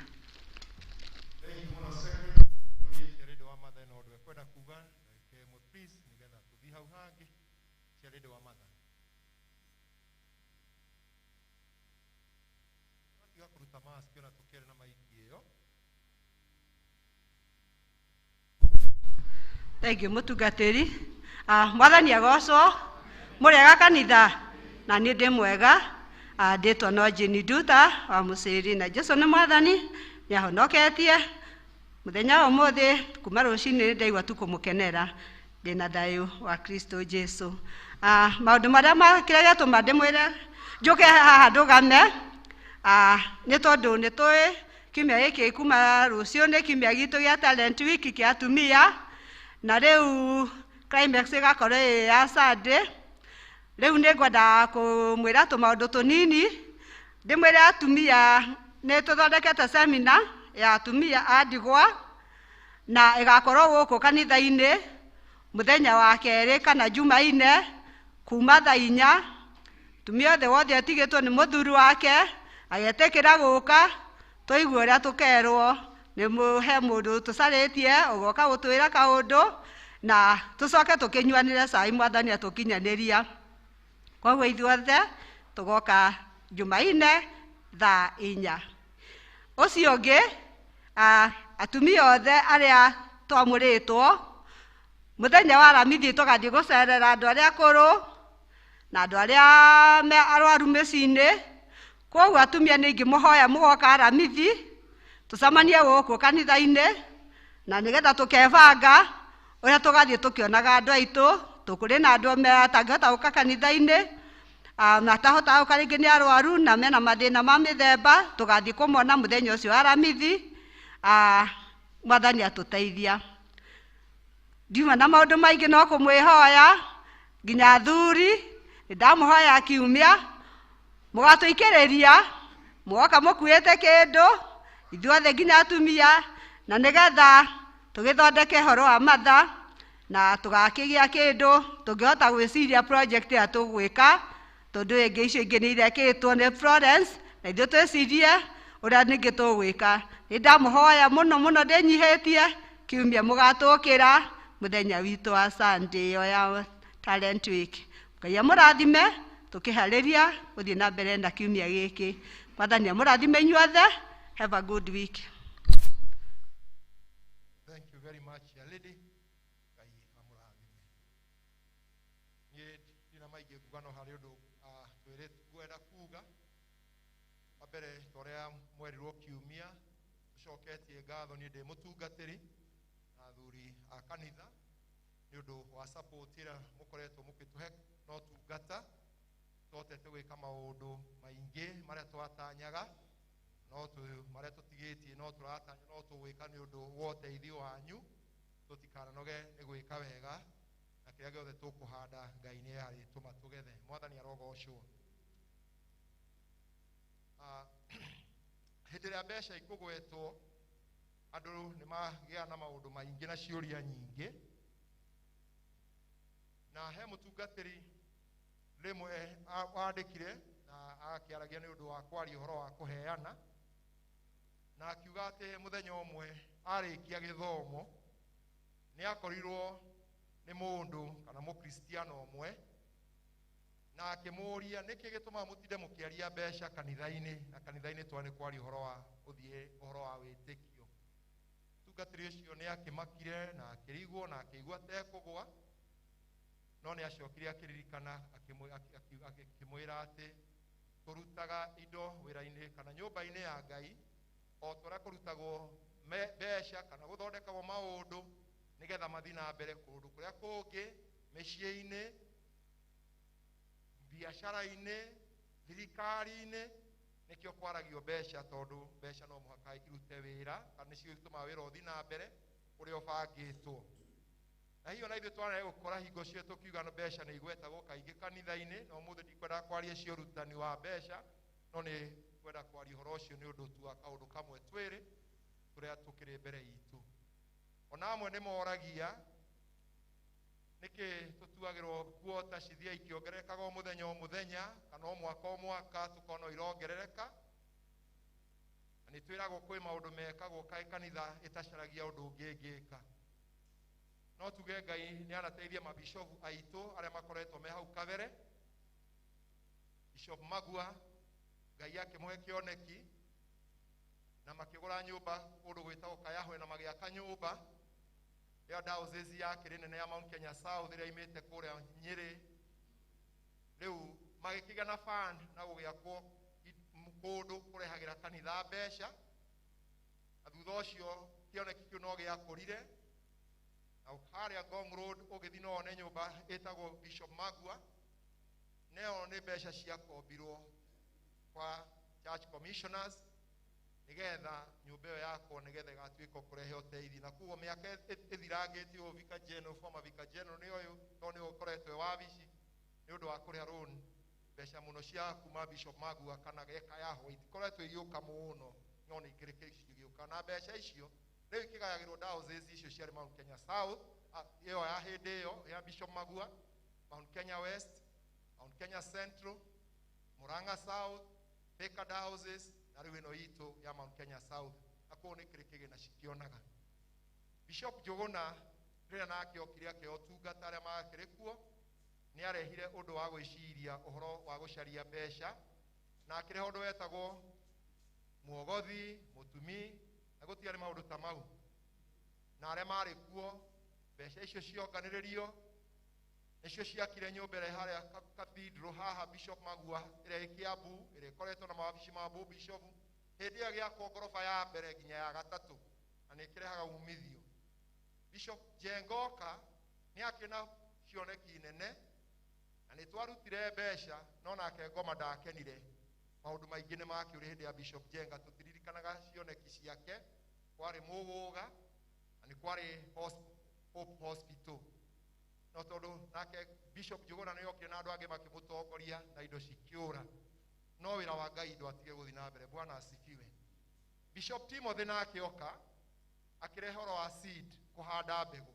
Thank you mutungatiri. Mwathani agocwo murega kanitha na ni ndi mwega. Nditwa no Jane Nduta wa Muciri na Jesu ni mwathani nĩahonoketie muthenya wa umuthi kuma rucini ndaigua tu kumukenera ndina thayu wa Kristo Jesu. Maundu maria kĩrĩa gĩatũma ndĩmwĩre njũke haha ndũgame nĩ tondũ nĩ tũĩ kiumia gĩkĩ kuma rũciũ nĩ kiumia gitũ gĩa talent week kĩa atumia na rĩu climax ĩgakorwo ĩ ya Sunday. Rĩu nĩ ngwenda kũmwĩra tũmaũndũ tũnini ndĩmwĩre atumia nĩ tũthondekete seminar ya atumia a ndigwa na ĩgakorwo gũkũ kanitha-inĩ mũthenya wa kerĩ kana Jumaine kuma thaa inya. Atumia othe wothe atigĩtwo nĩ mũthuri wake agetĩkĩra gũka tũigue ũrĩa tũkerwo nĩ he mũndũ tũcarĩtie ũgoka gũtwĩra kaũndũ na tũcoke tũkĩnyuanĩre cai mwathani atũkinyanĩria. Koguo ithuothe tũgoka Jumaine thaa inya. Ũcio ũngĩ atumia othe arĩa twamũrĩtwo mũthenya wa Aramithi tũgathiĩ gũcerera andũ arĩa akũrũ na andũ arĩa me arwaru mĩciĩ-inĩ. Koguo atumia nĩ ingĩmũhoya mũgoka Aramithi tũcemanie gũkũ kanitha-inĩ na nĩgetha tũkebanga ũrĩa tũgathiĩ tũkĩonaga andũ aitũ. Tũkũrĩ na andũ matangĩhota gũka kanitha-inĩ matahotaga gũka rĩngĩ nĩ arwaru na mena mathĩna ma mĩthemba tũgathiĩ kũmona mũthenya ũcio wa Aramithi. Mwathani atũteithia. Ndiuma na maũndũ maingĩ no kũmwĩhoya nginya athuri nĩ ndamũhoya kiumia mũgatũikĩrĩria mũgoka mũkuĩte kĩndũ ithuothe nginya atumia na nĩgetha tũgĩthondeke ũhoro wa matha na tũgakĩgĩa kĩndũ tũngĩhota gwĩciria project ĩrĩa tũgwĩka tondũ ĩngĩ icio ingĩ nĩ irekĩtwo nĩ Florence na ithuĩ twĩcirie ũrĩa ningĩ tũgwĩka. Nĩ ndamũhoya mũno mũno ndĩnyihĩtie kiumia mũgatũkĩra mũthenya witũ wa Sunday ĩyo ya talent week. Ngai amũrathime tũkĩharĩria gũthiĩ na mbere na kiumia gĩkĩ. Mwathani amũrathime inyuothe. Have a good week. Thank you very much, lady. Ngai amũrathime. Niĩ ndina maingĩ nguga no harĩ ũndũ ngwenda kuga. Wa mbere ta ũrĩa mwerirwo kiumia tũcoketie ngatho niĩ ndĩ mũtungatĩri na athuri a kanitha nĩ ũndũ wa support ĩrĩa mũkoretwo mũgĩtũhe na ũtungata. Tũhotete gwĩka maũndũ maingĩ marĩa twatanyaga no marĩa tũtigĩtie no tũratanya no tũgwĩka nĩ ũndũ wa ũteithio wanyu. Tũtikananoge nĩ gwĩka wega na kĩrĩa gĩothe tũkũhanda Ngai nĩ arĩtũma tũgethe. Mwathani arogocwo. Hĩndĩ ĩrĩa mbeca ikũgwetwo andũ nĩ magĩa na maũndũ maingĩ na ciũria nyingĩ na he mũtungatĩri rĩmwe wandĩkire na akĩaragia nĩ ũndũ wa kwaria ũhoro wa kũheana na akiuga atĩ mũthenya ũmwe arĩkia gĩthomo nĩ akorirwo nĩ mũndũ kana mũkristiano ũmwe na akĩmũũria nĩkĩ gĩtũmaga mũtinde mũkĩaria mbeca kanitha-inĩ na kanitha-inĩ twa nĩ kwaria ũhoro wa ũthiĩ ũhoro wa wĩtĩkio. Mũtungatĩri ũcio nĩ akĩmakire na akĩrigwo na akĩigua atekũgwa no nĩ acokire akĩririkana akĩmwĩra atĩ tũrutaga indo wĩra-inĩ kana nyũmba-inĩ ya Ngai o ta ũrĩa kũrutagwo mbeca kana gũthondekagwo maũndũ nĩgetha mathiĩ na mbere kũndũ kũrĩa kũngĩ mĩciĩ-inĩ biacara-inĩ thirikari-inĩ. Nĩkĩo kwaragio mbeca tondũ mbeca no mũhaka irute wĩra kana nĩcio itũmaga wĩra ũthiĩ na mbere ũrĩa ũbangĩtwo. Na hiyo na ithuĩ twarega gũkora hingo cio tũkiuga no mbeca nĩ igwetagwo kaingĩ kanitha-inĩ, na ũmũthĩ ndikwenda kwaria cia ũrutani wa mbeca, no nĩ kwenda kwaria ũhoro ũcio nĩ ũndũ tu wa kaũndũ kamwe twĩrĩ tũrĩa tũkĩrĩ mbere itũ. Ona amwe nĩ moragia nĩkĩ tũtuagĩrwo kuota cithia ikĩongererekaga o mũthenya o mũthenya kana o mwaka o mwaka tũkona irongerereka. Na nĩ twĩragwo kwĩ maũndũ mekagwo kaĩ kanitha ĩtacaragia ũndũ ũngĩ ĩngĩka. No tuge Ngai nĩ anateithia mabishofu aitũ arĩa makoretwo me hau kabere. Bishop Magua Ngai akĩmũhe kĩoneki na makĩgũra nyũmba kũndũ gwĩtagwo Kayahwe na magĩaka nyũmba ĩyo diocese ya kĩrĩ nene ya Mount Kenya South ĩrĩa imĩte kũrĩa Nyĩrĩ. Rĩu magĩkĩgĩa na fund na gũgĩakwo kũndũ kũrehagĩra kanitha mbeca, na thutha ũcio kĩoneki kĩu no gĩakũrire. Na harĩa Ngong Road ũgĩthiĩ no wone nyũmba ĩtagwo Bishop Magua, neo nĩ mbeca ciakombirwo kwa church commissioners nĩgetha nyũmba ĩyo yakwo nĩgetha ĩgatuĩka kũrehe ũteithio. Na koguo mĩaka ĩthirangĩte ũũ Vicar General, former Vicar General nĩ ũyũ, tondũ nĩwe ũkoretwo e wabici nĩ ũndũ wa kũrĩha loan mbeca mũno cia kuma Bishop Magua kana geka Yahwe itikoretwo igĩũka mũno, no nĩ ikĩrĩ igĩũka. Na mbeca icio rĩu ikĩgayagĩrwo diocese icio ciarĩ Mount Kenya South, ĩyo ya hĩndĩ ĩyo ya Bishop Magua, Mount Kenya West, Mount Kenya Central, Murang'a South, Thika Diocese, na rĩu ĩno itũ ya Mount Kenya South. Na kũu nĩ kĩrĩ kĩgĩna cikĩonaga. Bishop Njũgũna rĩrĩa nake okire akĩheo ũtungata arĩa makĩrĩ kuo, nĩ arehire ũndũ wa gwĩciria ũhoro wa gũcaria mbeca, na akĩrehe ũndũ wetagwo muogothi, mũtumi, na gũtiarĩ maũndũ ta mau. Na arĩa marĩ kuo mbeca icio cionganĩrĩrio nĩcio ciakire nyũmba ĩrĩa harĩa cathedral haha Bishop Magua ĩrĩa ĩ Kiambu, ĩrĩa ĩkoretwo na mawabici ma bishop hĩndĩ ĩyo gĩakwo ngoroba ya mbere nginya ya gatatũ, na nĩ ĩkĩrehaga umithio. Bishop Njengoka nĩ akĩrĩ na cioneki nene, na nĩ twarutire mbeca, no nake ngoma ndakenire. Maũndũ maingĩ nĩ makĩũrĩ hĩndĩ ya Bishop Njenga, tũtiririkanaga cioneki ciake. Kwarĩ Mũgũga na nĩ kwarĩ Hope Hospital, no tondũ nake Bishop Njũgũna nĩ okire na andũ angĩ makĩmũtongoria na indo cikĩũra, no wĩra wa Ngai ndwatige gũthiĩ na mbere. Bwana asifiwe. Bishop Timothy nake oka akĩrehe ũhoro wa seed, kũhanda mbegũ.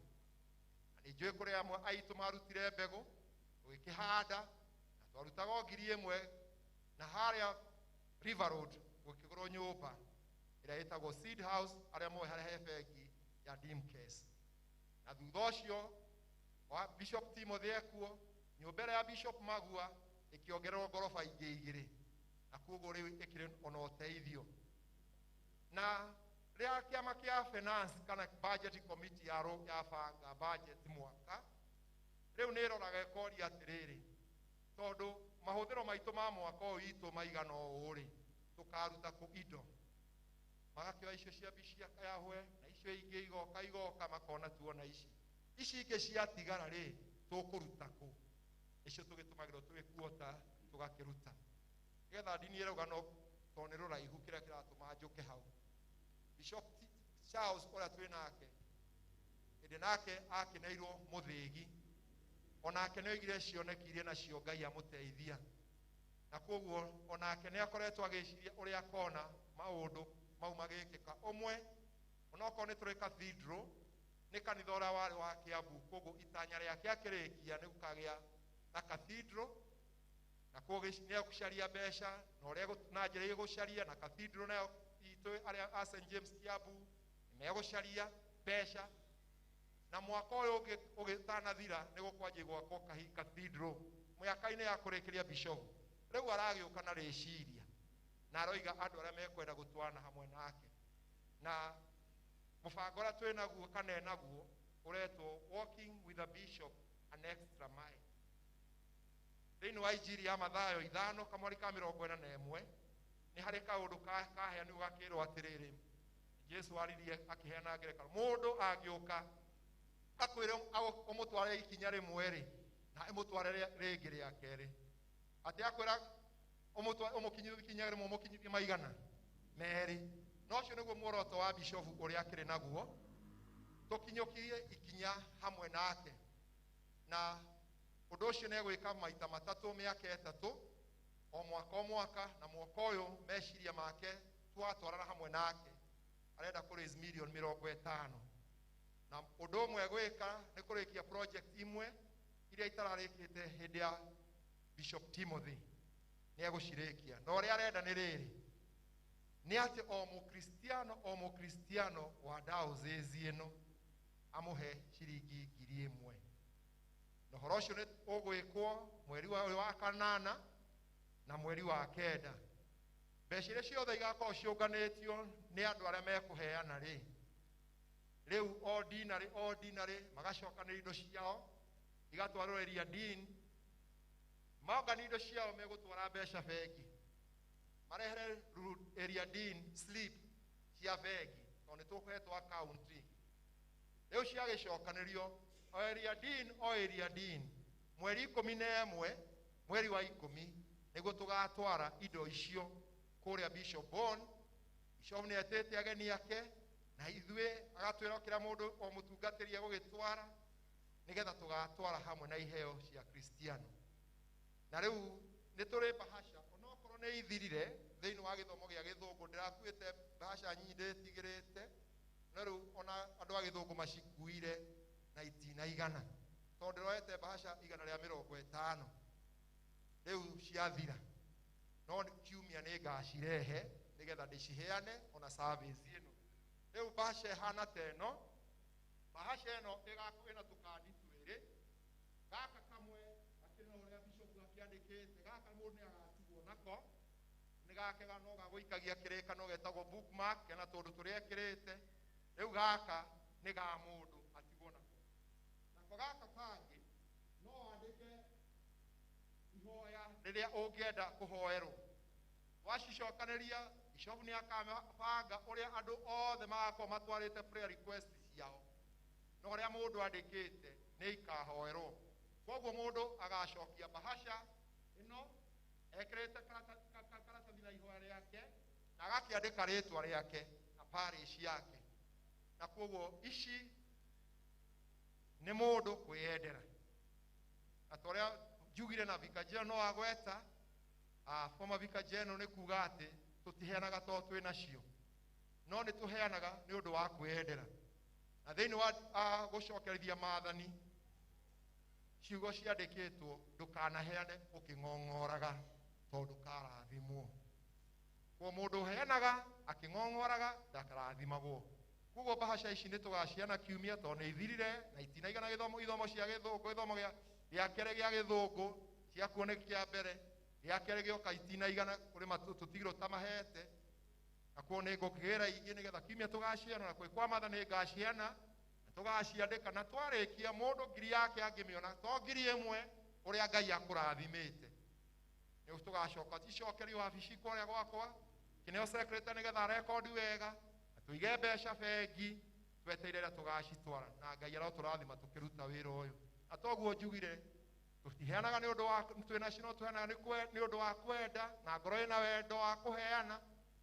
Na nĩ njũĩ kũrĩ amwe aitũ marutire mbegũ tũgĩkĩhanda, na twarutaga o 1,000, na harĩa River Road gũkĩgũrwo nyũmba ĩrĩa ĩtagwo Seed House, arĩa moĩ harĩa he bengi ya Dimcase. Na thutha ũcio wa Bishop Timothy ekuo, nyũmba ĩrĩa ya Bishop Magua ĩkĩongererwo ngoroba ingĩ igĩrĩ, na koguo rĩu ĩkĩrĩ ona ũteithio. Na rĩrĩa kĩama kĩa finance kana budget committee yabanga budget mwaka, rĩu nĩ ĩroraga ĩkoria atĩrĩrĩ, tondũ mahũthĩro maitũ ma mwaka ũyũ witũ maigana ũũ rĩ, tũkaruta kũ indo? Magakĩoya icio cia Bishop Yahwe na icio ingĩ igoka igoka, makona tuona ici ici ingĩ ciatigara rĩ, tũkũruta kũ? Icio tũgĩtũmagĩrwo tũgĩkuota tũgakĩruta nĩgetha ndini ĩrauga no tondũ nĩ rũraihu kĩrĩa kĩratũma njũke hau. Bishop Charles ũrĩa twĩ nake hĩndĩ nake akĩneirwo mũthĩgi, onake nĩ oigire cioneki iria nacio Ngai amũteithia, na koguo onake nĩ akoretwo agĩciria ũrĩa akona maũndũ mau magĩkĩka. Ũmwe onokorwo nĩ tũrĩ cathedral, nĩ kanitha ũrĩa warĩ wa Kiambu, koguo itanya rĩake akĩrĩkia nĩ gũkagĩa na cathedral, na koguo nĩ egũcaria mbeca na ũrĩa na njĩra ĩgũcaria na cathedral nayo itũ arĩa a St James Kiambu nĩ megũcaria mbeca, na mwaka ũyũ ũngĩ ũgĩtanathira nĩ gũkwanjia gwakwo cathedral mĩaka-inĩ ya kũrĩkĩria bishop. Rĩu aragĩũka na rĩciria na aroiga andũ arĩa mekwenda gũtwarana hamwe nake, na mũbango ũrĩa twĩ naguo kana enaguo ũretwo walking with a bishop an extra mile. Thĩinĩ wa Injiri ya Mathayo 5 kamwari ka 41 nĩ harĩ kaũndũ kaheanirwo gakĩrwo atĩrĩrĩ, Jesu aririe akĩheana ngerekano, mũndũ angĩũka akwĩre ũmũtware ikinya rĩmwe rĩ, na ĩmũtware rĩngĩ rĩa kerĩ, atĩ akwĩra ũmũkinyithie ikinya rĩmwe, ũmũkinyithie maigana merĩ. Na ũcio nĩguo muoroto wa bishofu ũrĩa akĩrĩ naguo, Tũkinyũkie ikinya hamwe nake. Na ũndũ ũcio nĩ egwĩka maita matatũ mĩaka ĩtatũ, o mwaka o mwaka, na mwaka ũyũ meciria make twatwarana hamwe nake arenda kũ raise million 50. Na ũndũ ũmwe egwĩka nĩ kũrĩkia project imwe iria itararĩkĩte hĩndĩ ya Bishop Timothy, nĩ egũcirĩkia. Na ũrĩa arenda nĩ rĩrĩ, nĩ atĩ o mũkristiano wa diocese ĩno amũhe ciringi 1,000. Na ũhoro ũcio nĩ ũgwĩkwo mweri wa 8 na mweri wa 9. Mbeca iria ciothe igakorwo ciũnganĩtio nĩ andũ arĩa mekũheana rĩ, rĩu o dinarĩ magacokanĩria indo ciao igatwarwo area dean. Maongania indo ciao megũtwara mbeca bengi, marehere area dean slip cia bengi, tondũ nĩ tũkũhetwo account. Rĩu ciagĩcokanĩrio o area dean mweri 11 mweri wa 10 nĩguo tũgatwara indo icio kũrĩa Bishop Bond. Bishop nĩ etĩte ageni ake na ithuĩ agatwĩra kĩrĩa mũndũ o mũtungatĩri egũgĩtwara, nĩgetha tũgatwara hamwe na iheo cia Kristiano. Na rĩu nĩ tũrĩ bahasha, onokorwo nĩ ithirire thĩinĩ wa gĩthomo gĩa gĩthũngũ, ndĩrakuĩte bahasha nyingĩ ndĩtigĩrĩte, no rĩu ona andũ a gĩthũngũ macikuire na itinaigana, tondũ ndĩroete bahasha 150 rĩu ciathira. No kiumia nĩ ngacirehe nĩgetha ndĩciheane ona service ĩno. Rĩu bahasha ĩhana ta ĩno, bahasha ĩno ĩgakorwo ĩna tũkandi twĩrĩ, gaka kamwe gakĩrĩ na ũrĩa bishop akĩandĩkĩte, gaka mũndũ nĩ agatigwo nako, nĩ gake no gagũikagia kĩrĩkano getagwo bookmark, kena tũndũ tũrĩa ekĩrĩte. Rĩu gaka nĩ ga mũndũ atigwo nako. Nako gaka kangĩ no wandĩke ihoya rĩrĩa ũngĩenda kũhoerwo. Wacicokanĩria, bishop nĩ akabanga ũrĩa andũ othe magakorwo matwarĩte prayer request ciao, na ũrĩa mũndũ andĩkĩte nĩ ikahoerwo. Koguo mũndũ agacokia bahasha ĩno ekĩrĩte karatathi na ihoya rĩake, na agakĩandĩka rĩtwa rĩake na parish yake. Na koguo ici nĩ mũndũ kwĩyendera. Na ta ũrĩa njugire na Vicar General no agweta, former Vicar General nĩ kuga atĩ tũtiheanaga tondũ twĩ nacio, no nĩ tũheanaga nĩ ũndũ wa kwĩyendera. Na thĩinĩ wa gũcokerithia maathani, ciugo ciandĩkĩtwo ndũkanaheane ũkĩng'ong'oraga tondũ ndũkarathimwo. Koguo mũndũ ũheanaga akĩng'ong'oraga ndakarathimagwo. Koguo bahasha ici nĩ tũgaciana kiumia tondũ nĩ ithirire na itinaigana gĩthomo, ithomo cia gĩthũngũ, gĩthomo gĩa kerĩ gĩa gĩthũngũ ciakuo nĩ kĩa mbere, gĩa kerĩ gĩoka itinaigana kũrĩ tũtigirwo ta mahete. Na kuo nĩ ngũkĩgĩra ingĩ nĩgetha kiumia tũgaciana, na kwĩ kwa matha nĩ ngaciana na tũgaciandĩka, na twarĩkia mũndũ ngiri yake angĩmĩona to 1,000 ũrĩa Ngai akũrathimĩte. Nĩ tũgacoka ticokerio wabici kũrĩa gwakwa kĩneo secretary nĩgetha rekondi wega, na tũige mbeca bengi tweteire rĩrĩa tũgacitwara, na Ngai arotũrathima tũkĩruta wĩra ũyũ. Na toguo njugire tũtiheanaga nĩ ũndũ wa twĩ nacio, no tũheanaga nĩ ũndũ wa kwenda na ngoro ĩna wendo wa kũheana.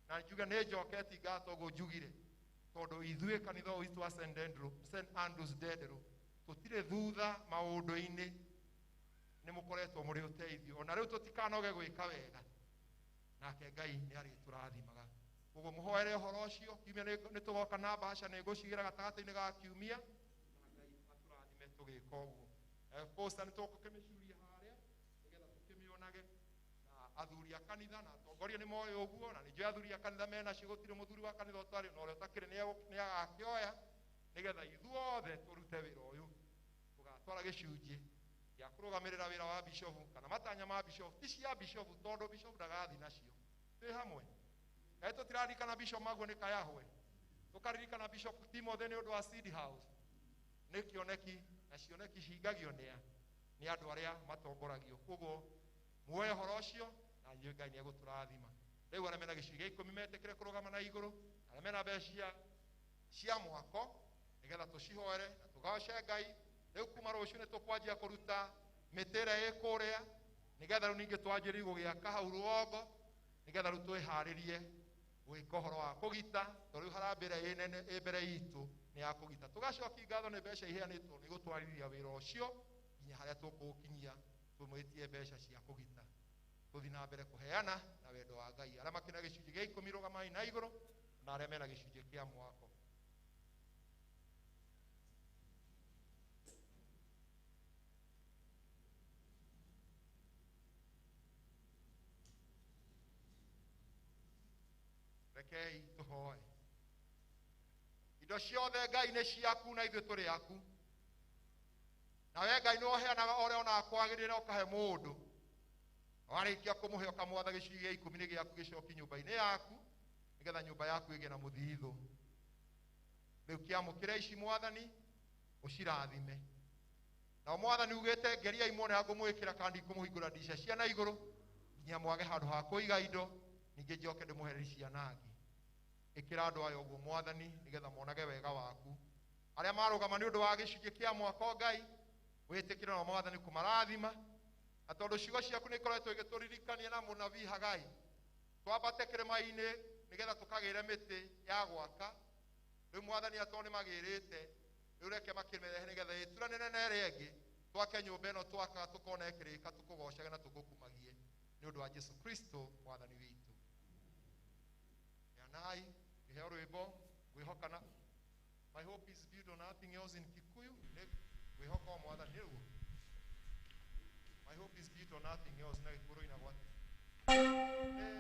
Na njuge nĩ njoketi ngatho ũguo njugire, tondũ ithuĩ kanitha ũyũ witũ wa St Andrews Ndenderũ tũtirĩ thutha maũndũ-inĩ, nĩ mũkoretwo mũrĩ ũteithio. Ona rĩu tũtikanoge gwĩka wega, nake Ngai nĩ arĩtũrathimaga. Koguo mũhoere ũhoro ũcio. Kiumia nĩ tũgoka na bahasha, nĩ ngũcigĩra gatagatĩ-inĩ ga kiumia, na Ngai atũrathime tũgĩka ũguo. Posta nĩ tũgũkĩmĩcuria harĩa nĩgetha tũkĩmĩonage. Na athuri a kanitha na atongoria nĩ moĩ ũguo, na nĩ njũĩ athuri a kanitha menacio, gũtirĩ mũthuri wa kanitha ũtarĩ na ũrĩa ũtakĩrĩ nĩ agakĩoya, nĩgetha ithuothe tũrute wĩra ũyũ. Tũgatwara gĩcunjĩ gĩa kũrũgamĩrĩra wĩra wa bishofu kana matanya ma bishofu, ti cia bishofu tondũ bishofu ndagathiĩ nacio. Twĩ hamwe. Kaĩ tũtiraririkana bishop Maguo nĩ Kayahwe, tũkaririkana Bishop Timothy nĩ ũndũ wa Seed House, nĩ kĩoneki, na cioneki cihingagio nĩ andũ arĩa matongoragio. Koguo muoye ũhoro ũcio na inyuĩ Ngai nĩ egũtũrathima. Rĩu arĩa mena gĩcunjĩ gĩa 10 metĩkĩre kũrũgama na igũrũ, arĩa mena mbeca cia mwako nĩgetha tũcihoere na tũgoce Ngai. Rĩu kuma rũciũ nĩ tũkwanjia kũruta mĩtĩ ĩrĩa ĩ kũrĩa, nĩgetha rĩu ningĩ twanjĩrĩrie gũgĩaka hau rũgongo, nĩgetha rĩu twĩharĩrie Gwĩka ũhoro wa kũgita tondũ rĩu harambĩ ĩrĩa ĩ nene ĩ mbere itũ nĩ ya kũgita. Tũgacokia ngatho nĩ mbeca iheanĩtwo nĩ gũtwarithia wĩra ũcio nginya harĩa tũkũũkinyia, tũmwĩtie mbeca cia kũgita. Tũthiĩ na mbere kũheana na wendo wa Ngai. Arĩa makĩna gĩcunjĩ gĩa 10 rũgamai na igũrũ, na arĩa mena gĩcunjĩ kĩa mwako. Rekei tũhoe. Indo ciothe Ngai nĩ ciaku na ithuĩ tũrĩ aku. Nawe Ngai nĩwe ũheanaga o ũrĩa onaga kwagĩrĩra ũkahe mũndũ. Warĩkia kũmũhe ũkamwatha gĩcunjĩ gĩa 10 nĩ gĩaku gĩcoki nyũmba-inĩ yaku, nĩgetha nyũmba yaku ĩgĩe na mũthithũ. Rĩu kĩamũkĩre ici Mwathani, ũcirathime. Nao Mwathani ugĩte ngeriai muone ha ngũmwĩkĩra kana ndikũmũhingũra ndica cia na igũrũ nginya mwage handũ ha kũiga indo, ningĩ njoke ndĩmũhererie ciana angĩ. Ĩkĩra andũ aya ũguo Mwathani, nĩgetha monage wega waku. Arĩa marũgama nĩ ũndũ wa gĩcunjĩ kĩa mwako Ngai, wĩtĩkĩre na Mwathani kũmarathima. Na tondũ ciugo ciaku nĩ ikoretwo igĩtũririkania na mũnabii Hagai, twambate kĩrĩma-inĩ nĩgetha tũkagĩre mĩtĩ ya gwaka. Rĩu Mwathani akorwo nĩ magĩrĩte, rĩu reke makĩmĩrehe nĩgetha ĩturanĩre na ĩrĩa ĩngĩ, twake nyũmba ĩno twaka tũkona ĩkĩrĩka, tũkũgocage na tũgũkumagie nĩ ũndũ wa Jesu Kristo Mwathani witũ. Heanai kĩheo rwĩmbo ngwĩhoka na my hope is built on nothing else in Kikuyu. Nĩ ngwĩhoka o Mwathani nĩguo. My hope is built on nothing else na Gĩkũyũ inagwo atĩa? Nĩ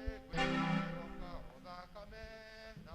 ngwĩhoka o thakame na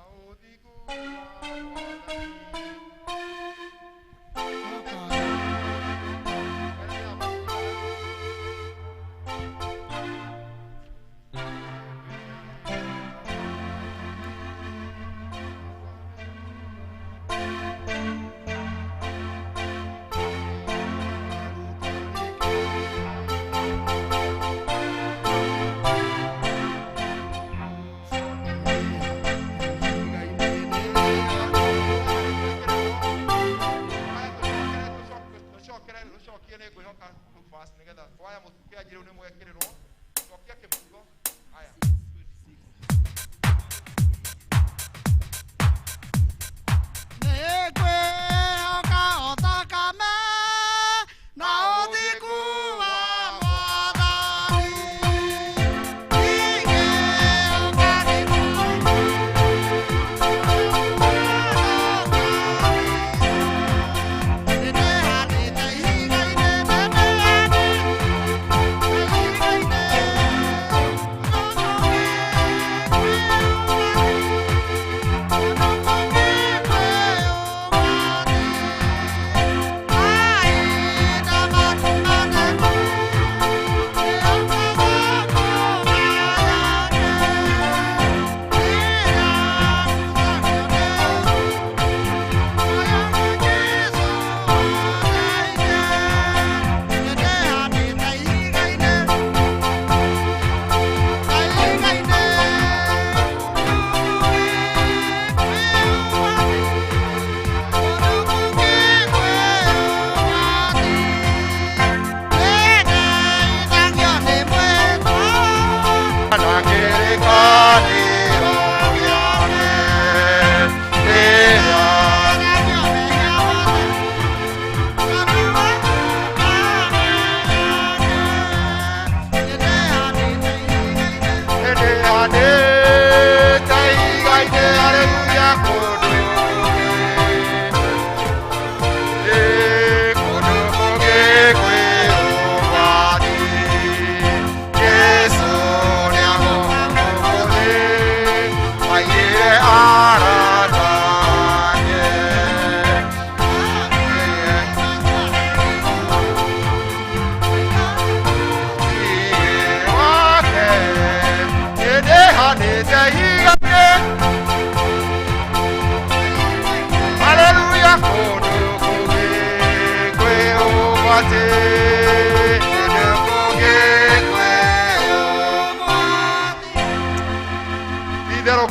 ũthingu wa Mwathani.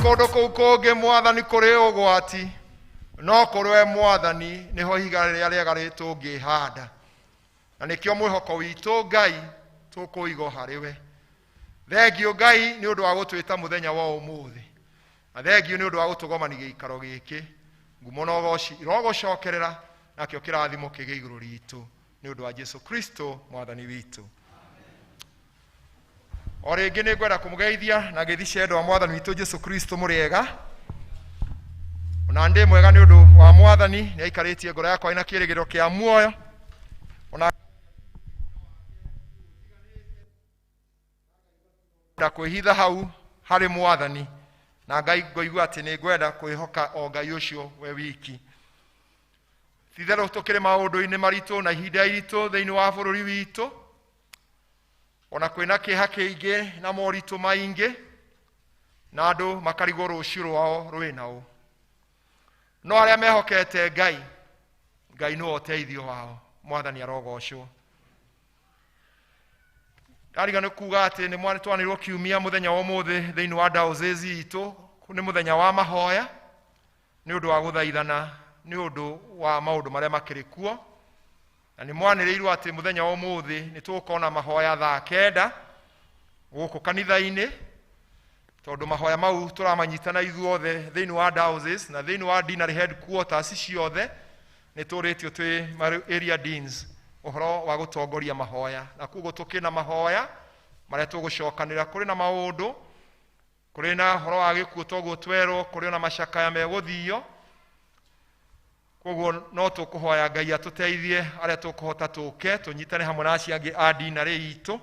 Kũndũ kũu kũngĩ Mwathani kũrĩ ũgwati, no kũrĩ we Mwathani nĩho ihiga rĩrĩa rĩega rĩtũngĩhanda, na nĩkĩo mwĩhoko witũ Ngai tũkũiga harĩ we. Thengio Ngai nĩ ũndũ wa gũtwĩta mũthenya wa ũmũthĩ. Na thengio nĩ ũndũ wa gũtũgomani gĩikaro gĩkĩ. Ngumo na ũgoci irogũcokerera, nakĩo kĩrathimo kĩgĩe igũrũ ritũ nĩ ũndũ wa Jesu Kristo mwathani witũ. O rĩngĩ nĩ ngwenda kũmũgeithia na ngeithi cia wendo wa mwathani witũ Jesu Kristo. Mũrĩega? Ona ndĩ mwega nĩ ũndũ wa mwathani, nĩ aikarĩtie ngoro yakwa ĩna kĩĩrĩgĩrĩro kĩa muoyo. Ona nda kwĩhitha hau harĩ mwathani, na Ngai ngoigua atĩ nĩ ngwenda kwĩhoka o Ngai ũcio we wiki. Ti-itherũ tũkĩrĩ maũndũ-inĩ maritũ na ihinda iritũ thĩinĩ wa bũrũri witũ, ona kwĩna kĩeha kĩingĩ na moritũ maingĩ, na andũ makarigwo rũciũ rwao rwĩna ũ. No arĩa mehokete Ngai, Ngai nĩwe ũteithio wao. Mwathani arogocwo. Ndariga nĩ kuga atĩ nĩ twanĩrwo kiumia mũthenya wa ũmũthĩ thĩinĩ wa diocese itũ nĩ mũthenya wa mahoya nĩ ũndũ wa gũthaithana nĩ ũndũ wa maũndũ marĩa makĩrĩ kuo, na nĩ mwanĩrĩirwo atĩ mũthenya wa ũmũthĩ nĩ tũgũkorwo na mahoya thaa 9 gũkũ kanitha-inĩ, tondũ mahoya mau tũramanyitana ithuothe thĩinĩ wa diocese na thĩinĩ wa deanery headquarters ciothe nĩ tũrĩtio twĩ area deans ũhoro wa gũtongoria mahoya, na koguo tũkĩna mahoya marĩa tũgũcokanĩra. Kũrĩ na maũndũ, kũrĩ na ũhoro wa gĩkuũ toguo twerwo, kũrĩ na macakaya megũthio, koguo no tũkũhoya Ngai atũteithie arĩa tũkũhota tũke tũnyitane hamwe na acio angĩ a deanery itũ,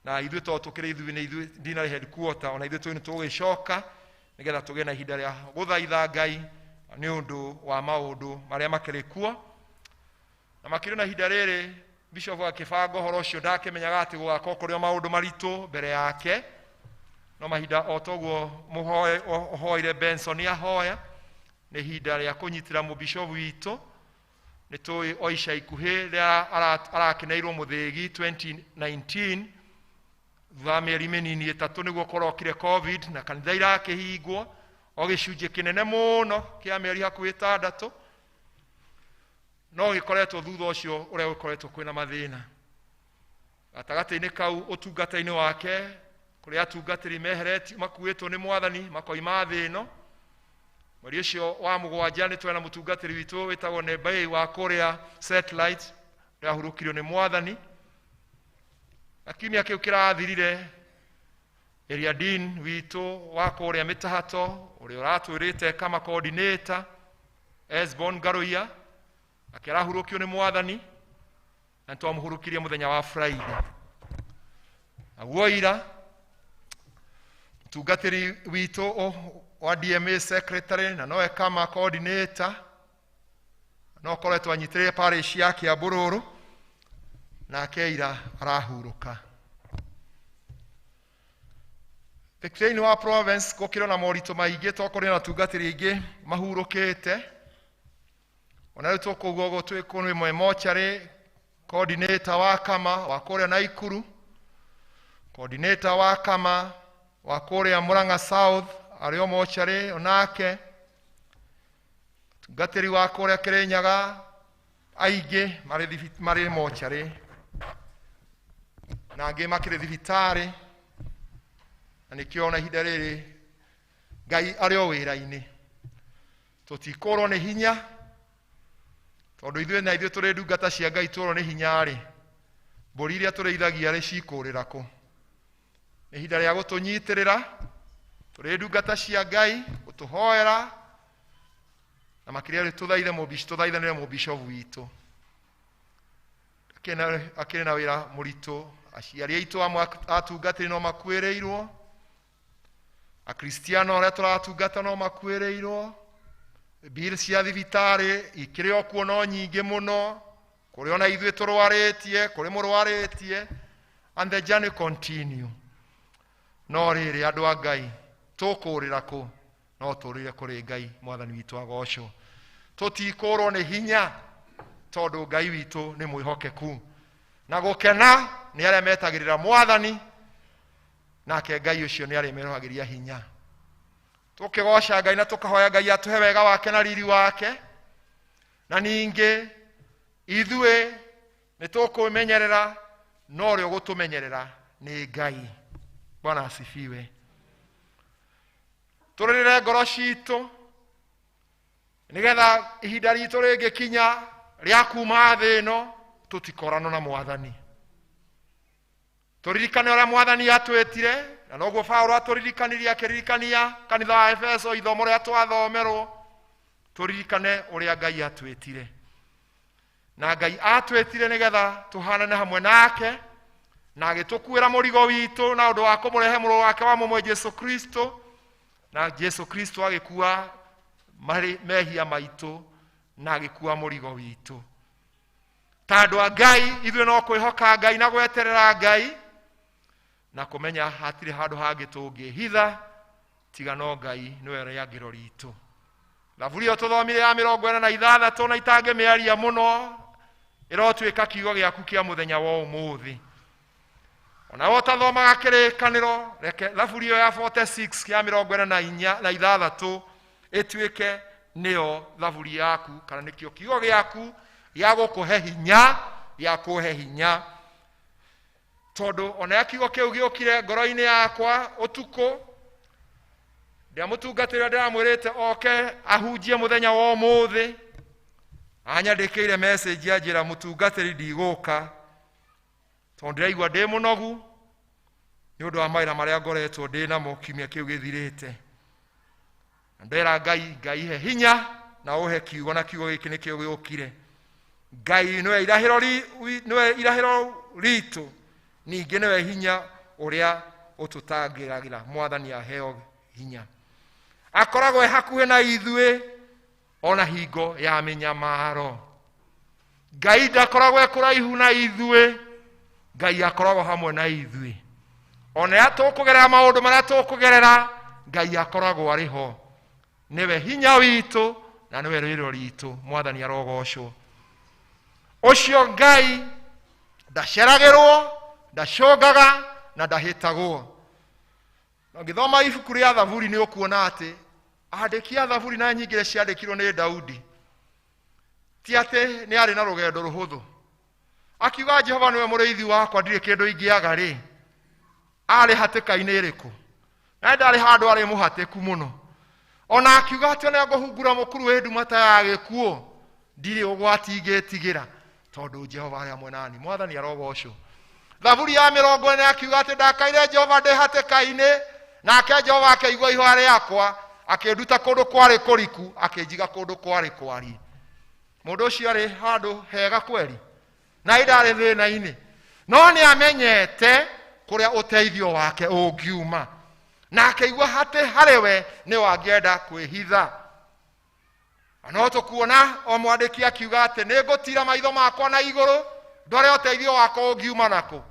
na ithuĩ tondũ tũkĩrĩ ithuĩ nĩ ithuĩ deanery headquarter, ona ithuĩ tũĩ nĩ tũgũgĩcoka nĩgetha tũgĩe na ihinda rĩa gũthaitha Ngai nĩ ũndũ wa maũndũ marĩa makĩrĩ kuo. Na makĩria na ihinda rĩrĩ bishop akĩbanga ũhoro ũcio ndakĩmenyaga atĩ gũgakorwo kũrĩ o maũndũ maritũ mbere yake, no mahinda o toguo ũhoire Benson ahoya, nĩ ihinda rĩa kũnyitĩra mũbishop witũ. Nĩ tũĩ o ica ikuhĩ rĩrĩa arakeneirwo mũthĩgi 2019, thutha wa mĩeri mĩnini 3 nĩguo kũrokire COVID na kanitha irakĩhingwo o gĩcunjĩ kĩnene mũno kĩa mĩeri hakuhĩ 6, no gĩkoretwo thutha ũcio ũrĩa gũkoretwo kwĩna mathĩna gatagatĩ-inĩ kau ũtungata-inĩ wake. Kũrĩ atungatĩri meheretio makuĩtwo nĩ mwathani makoima thĩ ĩno. Mweri ũcio wa 7 nĩ twena mũtungatĩri witũ wĩtagwo Nebai wa kũrĩa satellite ũrĩa ahurũkirio nĩ mwathani. Na kiumia kĩu kĩrathirire, area dean witũ wa kũrĩa Mĩtahato ũrĩa ũratwĩrĩte kama coordinator Esbon Garoia akĩrahurũkio nĩ mwathani, na nĩtwamũhurũkirie mũthenya wa Friday. Naguo ira mũtungatĩri witũ wa DMA secretary na nowe kama coordinator no koretwo anyitĩrĩire parish ya Kiambururu, nake ira arahurũka. Thĩinĩ wa province gũkĩrĩ na moritũ maingĩ, to kũrĩ na atungatĩri aingĩ mahurũkĩte. Ona rĩu tũkũigua ũguo twĩ kũrĩ ĩmwe mocarĩ, coordinator wa kama wa kũrĩa Naikuru, coordinator wa kama wa kũrĩa Murang'a South arĩ o mocarĩ onake, tungatĩri wa kũrĩa Kĩrĩnyaga aingĩ marĩ mocarĩ na angĩ makĩrĩ thibitarĩ, na nĩkĩo ona ihinda rĩrĩ Ngai arĩ o wĩra-inĩ. Tũtikũrwo nĩ hinya tondũ ithuĩ na ithuĩ tũrĩ ndungata cia Ngai, tũrwo nĩ hinya-rĩ, mbũri iria tũrĩithagia rĩ cikũrĩra kũ? Nĩ ihinda rĩa gũtũnyitĩrĩra tũrĩ ndungata cia Ngai, gũtũhoera, na makĩria rĩ tũthaithe tũthaithanĩre mũbishop witũ. Akĩrĩ na wĩra mũritũ, aciari aitũ amwe atungatĩri no makuĩrĩirwo, akristiano arĩa tũratungata no makuĩrĩirwo, bill cia thibitarĩ ikĩrĩ o kuo no nyingĩ mũno, kũrĩ ona ithuĩ tũrwarĩtie, kũrĩ mũrwarĩtie, and the journey continue. No rĩrĩ andũ a Ngai, tũkũrĩra kũ? No tũrĩre kũrĩ Ngai mwathani witũ agocwo. Tũtikũrwo nĩ hinya tondũ Ngai witũ nĩ mwĩhokeku, na gũkena nĩ arĩa metagĩrĩra mwathani, nake Ngai ũcio nĩ arĩmerohagĩria hinya. Tũkĩgoca Ngai na tũkahoya Ngai atũhe wega wake na riri wake, na ningĩ ithuĩ nĩ tũkwĩmenyerera, no ũrĩa ũgũtũmenyerera nĩ Ngai. Bwana asifiwe. Tũrĩrĩre ngoro citũ nĩgetha ihinda ritũ rĩngĩkinya rĩa kuma thĩ ĩno tũtikoranwo na mwathani. Tũririkane ũrĩa mwathani atwĩtire, na noguo Paũlũ atũririkanirie akĩririkania kanitha wa Efeso ithomo rĩrĩa twathomerwo. Tũririkane ũrĩa Ngai atwĩtire, na Ngai atwĩtire nĩgetha tũhanane hamwe nake, na agĩtũkuĩra mũrigo witũ na ũndũ wa kũmũrehe mũrũ wake wa mũmwe Jesu Kristo, na Jesu Kristo agĩkua mehia maitũ na agĩkua mũrigo witũ. Ta andũ a Ngai ithuĩ no kwĩhoka Ngai na gweterera Ngai na kũmenya hatirĩ handũ hangĩ tũngĩhitha tiga no Ngai nĩwe rĩangĩro ritũ. Thaburi ĩyo tũthomire ya 46 na itangĩmĩaria mũno ĩrotuĩka kiugo gĩaku kĩa mũthenya wa ũmũthĩ. Ona we ũtathomaga kĩrĩkanĩro, reke thaburi ĩyo ya 46 ya 46 ĩtuĩke nĩyo thaburi yaku, kana nĩkĩo kiugo gĩaku gĩa gũkũhe hinya, gĩa kũhe hinya. Tondũ ona kiugo kĩu gĩũkire ngoro-inĩ yakwa ũtukũ, ndĩramũtungatĩra, ndĩramwĩrĩte oke ahunjie mũthenya wa ũmũthĩ, anyandĩkĩire message anjĩra mũtungatĩri ndigũka tondũ ndĩraigua ndĩ mũnogu nĩ ũndũ wa mawĩra marĩa ngoretwo ndĩ namo kiumia kĩu gĩthirĩte. Na ndera Ngai, Ngai he hinya na ũhe kiugo, na kiugo gĩkĩ nĩkĩo gĩũkire. Ngai nĩwe irahĩro nĩwe irahĩro ritũ, ningĩ nĩwe hinya ũrĩa ũtũtangĩragĩra. Mwathani aheo hinya, akoragwo e hakuhĩ na ithuĩ ona hingo ya mĩnyamaro. Ngai ndakoragwo e kũraihu na ithuĩ, Ngai akoragwo hamwe na ithuĩ. Ona rĩrĩa tũkũgerera maũndũ marĩa tũkũgerera, Ngai akoragwo arĩ ho. Nĩwe hinya witũ na nĩwe rwĩro ritũ. Mwathani arogocwo. Ũcio Ngai ndaceragĩrwo, ndacũngaga na ndahĩtagwo. Na ũngĩthoma ibuku rĩa Thaburi nĩ ũkuona atĩ andĩki a Thaburi na nyingĩ iria ciandĩkirwo nĩ Daudi ti atĩ nĩ arĩ na rũgendo rũhũthũ. Akiuga Jehova nĩwe mũrĩithi wakwa, ndirĩ kĩndũ ingĩaga rĩ, arĩ hatĩka-inĩ ĩrĩkũ? Na ndarĩ handũ arĩ mũhatĩku mũno. Ona akiuga atĩ ona ngũhungura mũkuru wĩ nduma ta ya gĩkuũ, ndirĩ ũgwati ingĩtigĩra tondũ Jehova arĩ hamwe nani. Mwathani arogocwo. Thaburi ya 40 akiuga atĩ ndakaire Jehova ndĩ hatĩka-inĩ, nake Jehova akĩigua ihoya rĩakwa, akĩnduta kũndũ kwarĩ kũriku, akĩnjiga kũndũ kwarĩ kwariĩ. Mũndũ ũcio arĩ handũ hega kweri, na ndarĩ thĩna-inĩ, no nĩ amenyete kũrĩa ũteithio wake ũngiuma, na akĩigua atĩ harĩ we nĩ wangĩenda kwĩhitha. No tũkuona o mwandĩki akiuga atĩ nĩ ngũtira maitho makwa na igũrũ ndore ũteithio wakwa ũngiuma nakũ.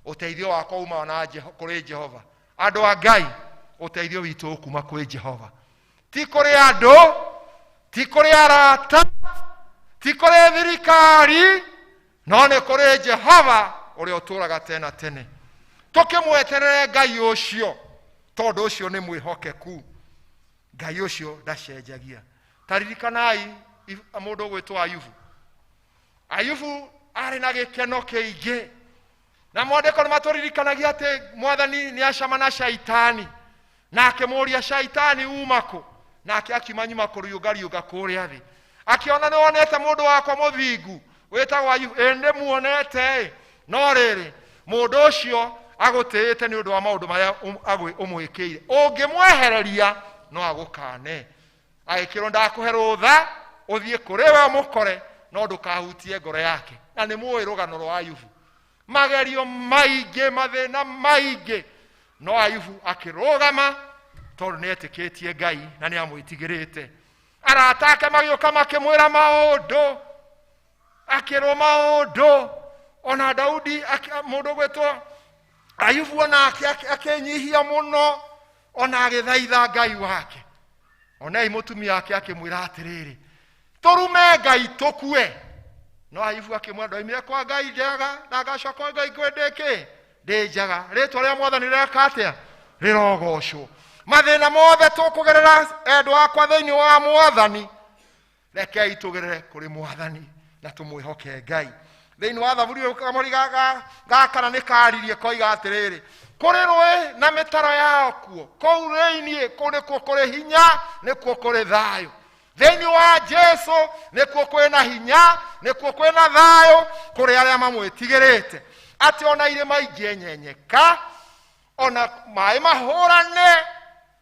Ũteithio wakwa umaga na kũrĩ Jehova. Andũ a Ngai, ũteithio witũ ũkuma kwĩ Jehova, ti kũrĩ andũ, ti kũrĩ arata, ti kũrĩ thirikari, no nĩ kũrĩ Jehova ũrĩa ũtũũraga tene na tene. Tũkĩmweterere Ngai ũcio, tondũ ũcio nĩ mwĩhokeku. Ngai ũcio ndacenjagia. Ta ririkanai mũndũ ũgwĩtwo Ayubu. Ayubu arĩ na gĩkeno kĩingĩ, na mwandĩko nĩ matũririkanagia atĩ mwathani nĩ acama na Shaitani, na akĩmũũria Shaitani uma kũ, nake akiuma nyuma kũriũngariũnga kũrĩa thĩ. Akĩona nĩ wonete mũndũ wakwa mũthingu wĩtagwo Ayubu, ĩ nĩ muonete, no rĩrĩ mũndũ ũcio agũtĩĩte nĩ ũndũ wa maũndũ marĩa ũmwĩkĩire, ũngĩmwehereria no agũkane. Agĩkĩrwo ndakũhe rũtha ũthiĩ kũrĩ we ũmũkore, no ndũkahutie ngoro yake. Na nĩ mũĩ rũgano rwa Ayubu, magerio maingĩ, mathĩna maingĩ, no Ayubu akĩrũgama tondũ nĩ etĩkĩtie Ngai na nĩ amwĩtigĩrĩte. Arata ake magĩũka makĩmwĩra maũndũ, akĩrwo maũndũ. Ona Daudi mũndũ ũgwĩtwo Ayubu onake akĩnyihia mũno, ona agĩthaitha Ngai wake. Onei mũtumia wake akĩmwĩra atĩrĩrĩ, tũrume Ngai tũkue. No Ayubu akĩmwĩra, ndoimire kwa Ngai njega na ngacoka kwa Ngai kwĩ ndĩkĩ ndĩ njega. Rĩtwa rĩa mwathani rĩreka atĩa? Rĩrogocwo. Mathĩna mothe tũkũgerera endwa akwa thĩinĩ wa mwathani, rekei tũgerere kũrĩ mwathani na tũmwĩhoke Ngai. Thĩinĩ wa thaburi ũyũ kamũri ga kana nĩ karirie koiga atĩrĩrĩ, kũrĩ rũĩ na mĩtaro yao kuo, kũu thĩinĩ kũu nĩkuo kũrĩ hinya, nĩkuo kũrĩ thayũ. Thĩinĩ wa Jesu nĩkuo kwĩna hinya, nĩkuo kwĩna thayũ kũrĩ arĩa mamwĩtigĩrĩte. Atĩ ona irĩma ingĩenyenyeka, ona maĩ mahũrane,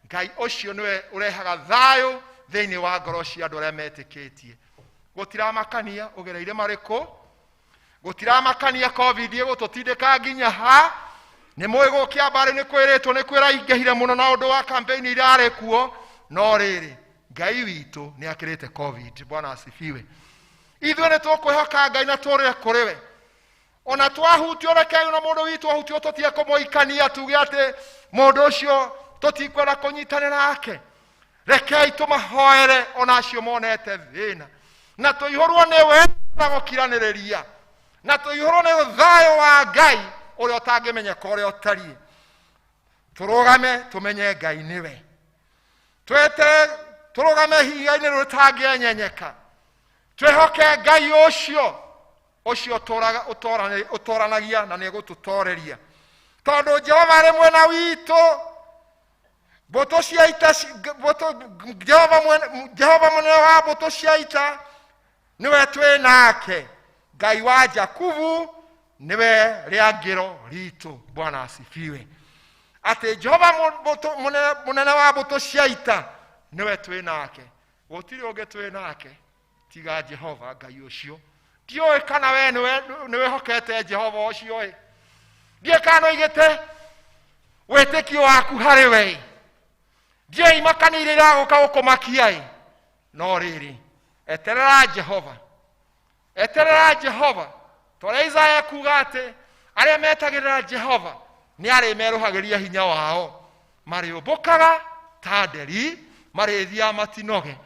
Ngai ũcio nĩwe ũrehaga thayũ thĩinĩ wa ngoro cia andũ arĩa metĩkĩtie. Gũtiramakania ũgereire marĩkũ, gũtiramakania COVID ĩgũtũtindĩka nginya ha. Nĩ mũĩ gũkĩa mbarĩ nĩ kwĩrĩtwo nĩ kwĩraingĩhire mũno na ũndũ wa campaign irarĩ kuo, no rĩrĩ Ngai witũ nĩ akĩrĩte COVID. Bwana asifiwe. Ithuĩ nĩ tũkwĩhoka Ngai na tũrĩre kũrĩ we. Ona twahutio, rekei ona mũndũ witũ ahutio tũtige kũmũikania tuge atĩ mũndũ ũcio tũtikwenda kũnyitanĩra nake. Rekei tũmahoere ona acio monete thĩna, na tũihũrwo nĩ wendo na gũkiranĩrĩria, na tũihũrwo nĩ thayũ wa Ngai ũrĩa ũtangĩmenyeka ũrĩa ũtariĩ. Tũrũgame tũmenye Ngai nĩwe. Twete tũrũgame ihiga-inĩ rĩtangĩenyenyeka, twĩhoke Ngai ũcio ũcio ũtoranagia na nĩegũtũtoreria, tondũ Jehova arĩ mwena witũ. Mbũtũ cia ita Jehova mũnene wa mbũtũ cia ita nĩwe twĩ nake. Ngai wa Jakubu nĩwe rĩangĩro ritũ. Bwana asifiwe. Atĩ Jehova mũnene wa mbũtũ cia ita nĩwe twĩ nake, gũtirĩ ũngĩ twĩ nake tiga Jehova Ngai ũcio. Ndiũĩ kana we nĩwĩhokete Jehova ũcio ĩ, ndiũĩ kana nĩũigĩte wĩtĩkio waku harĩ we, ndiũĩ imakania iria iragũka gũkũmakia ĩ, no rĩrĩ eterera Jehova, eterera Jehova. Torĩa Isaya ekuga atĩ arĩa metagĩrĩra Jehova nĩ arĩmerũhagĩria hinya wao, marĩũmbũkaga ta nderi, marĩthiaga matinoge.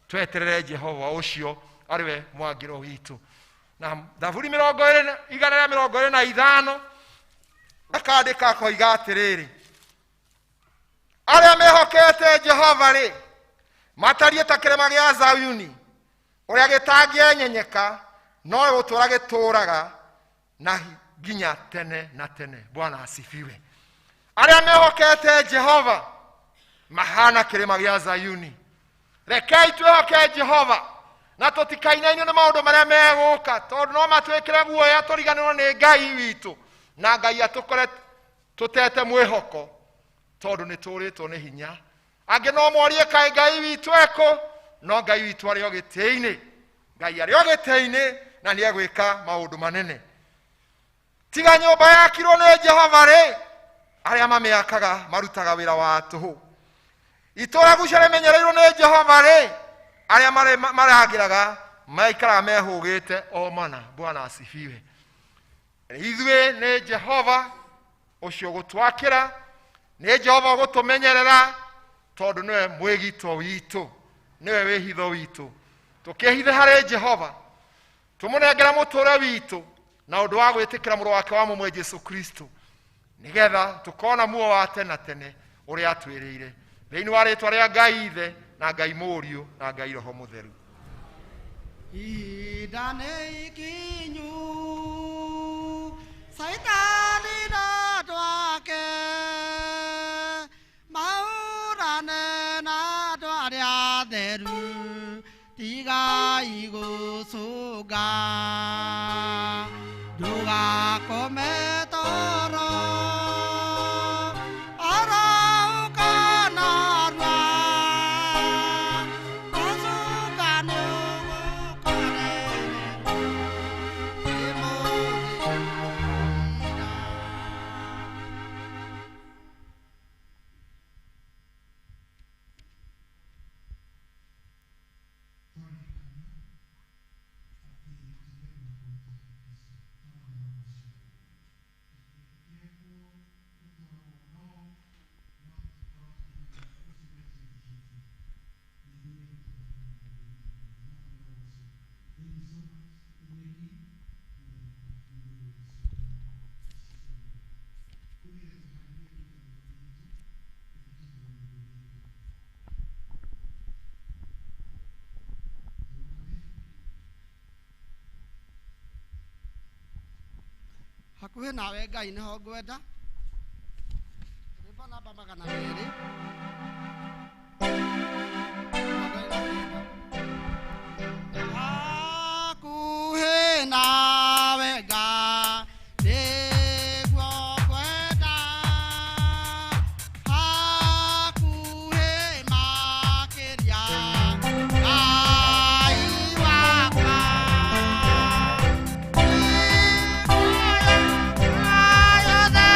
Tweterere Jehova ũcio arĩ we mwangĩro witũ. Na Thaburi 225 akandĩka akoiga atĩrĩrĩ, arĩa mehokete Jehova rĩ matariĩ ta kĩrĩma gĩa Zayuni, ũrĩa gĩtangĩenyenyeka, no gũtũũra gĩtũũraga na nginya tene na tene. Bwana asifiwe. Arĩa mehokete Jehova mahana kĩrĩma gĩa Zayuni. Rekei twĩhoke Jehova na tũtikainainio nĩ maũndũ marĩa megũka, tondũ no matwĩkĩre guoya tũriganĩrwo nĩ Ngai witũ, na Ngai atũkore tũtete mwĩhoko, tondũ nĩ tũrĩtwo nĩ hinya. Angĩ no morie kaĩ Ngai witũ ekũ, no Ngai witũ arĩ o gĩtĩ-inĩ. Ngai arĩ o gĩtĩ-inĩ na nĩ egwĩka maũndũ manene. Tiga nyũmba yakirwo nĩ Jehova rĩ, arĩa mamĩakaga marutaga wĩra wa tũhũ. Itũũra guca rĩmenyereirwo nĩ Jehova rĩ, arĩa marangĩraga maikaraga mehũgĩte o mana. Bwana asifiwe. Ithuĩ nĩ Jehova ũcio ũgũtwakĩra, nĩ Jehova ũgũtũmenyerera, tondũ nĩwe mwĩgito witũ, nĩwe wĩhitho witũ. Tũkĩhithe harĩ Jehova, tũmũnengere mũtũũre witũ na ũndũ wa gwĩtĩkĩra mũrũ wake wa mũmwe Jesu Kristo, nĩgetha tũkona muoyo wa tene na tene ũrĩa atwĩrĩire. Thĩinĩ wa rĩtwa rĩa Ngai Ithe na Ngai Mũriũ na Ngai Roho Mũtheru. Ihinda nĩ ikinyu, Caitani na andũ ake mahũrane na andũ arĩa atheru, tigai gũcũnga, ndũgakome toro, arahũka narua, gũcũnga nĩũgũkorerera. Hakuhĩ nawe Ngai nĩho ngwenda. Rwĩmbo namba 229. Hakuhĩ nawe Ngai nĩguo ngwenda, hakuhĩ makĩria Ngai wakwa. Yothe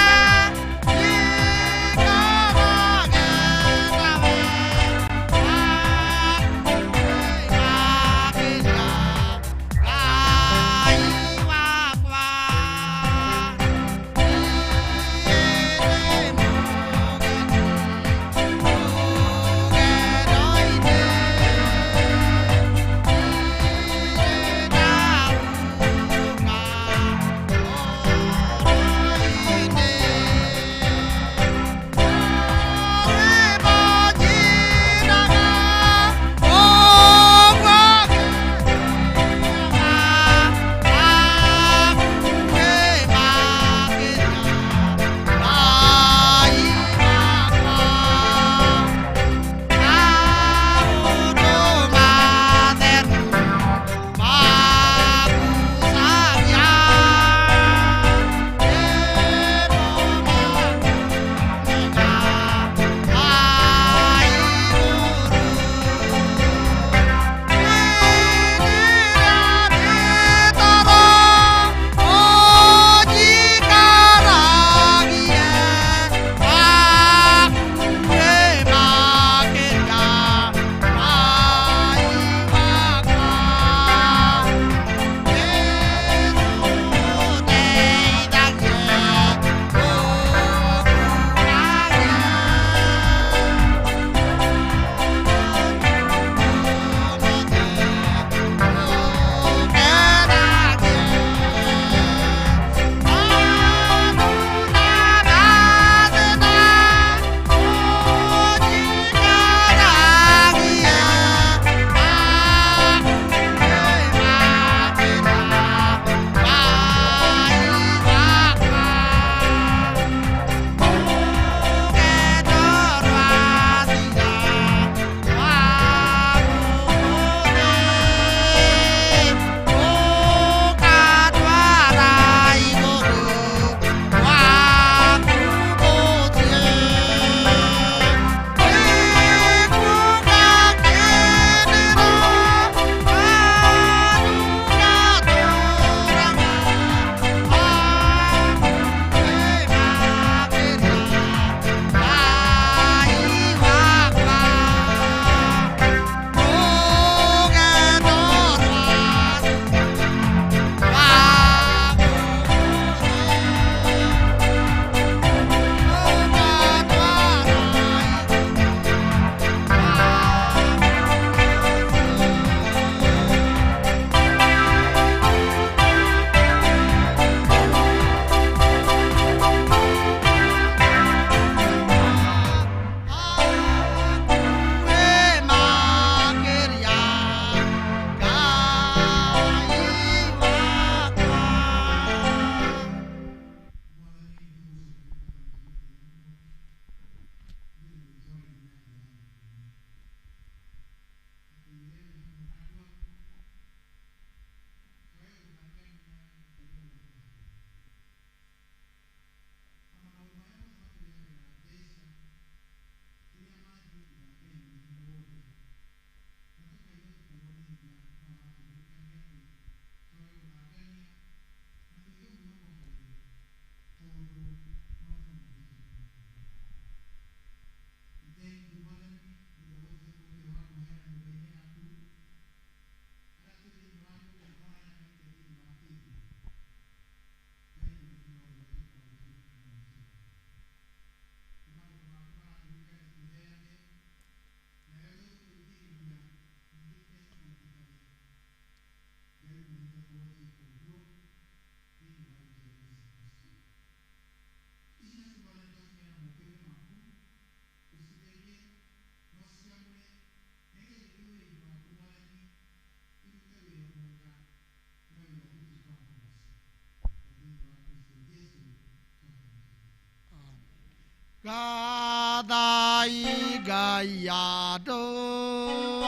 Ngai andũ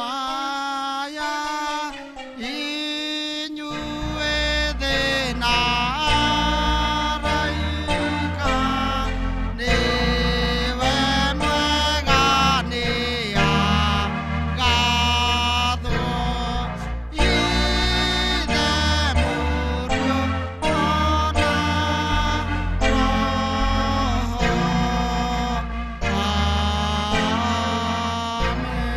aya inyuĩ thĩna araika nĩwe mwega nĩagathwo Ithe Mũriũ ona Roho. Amen.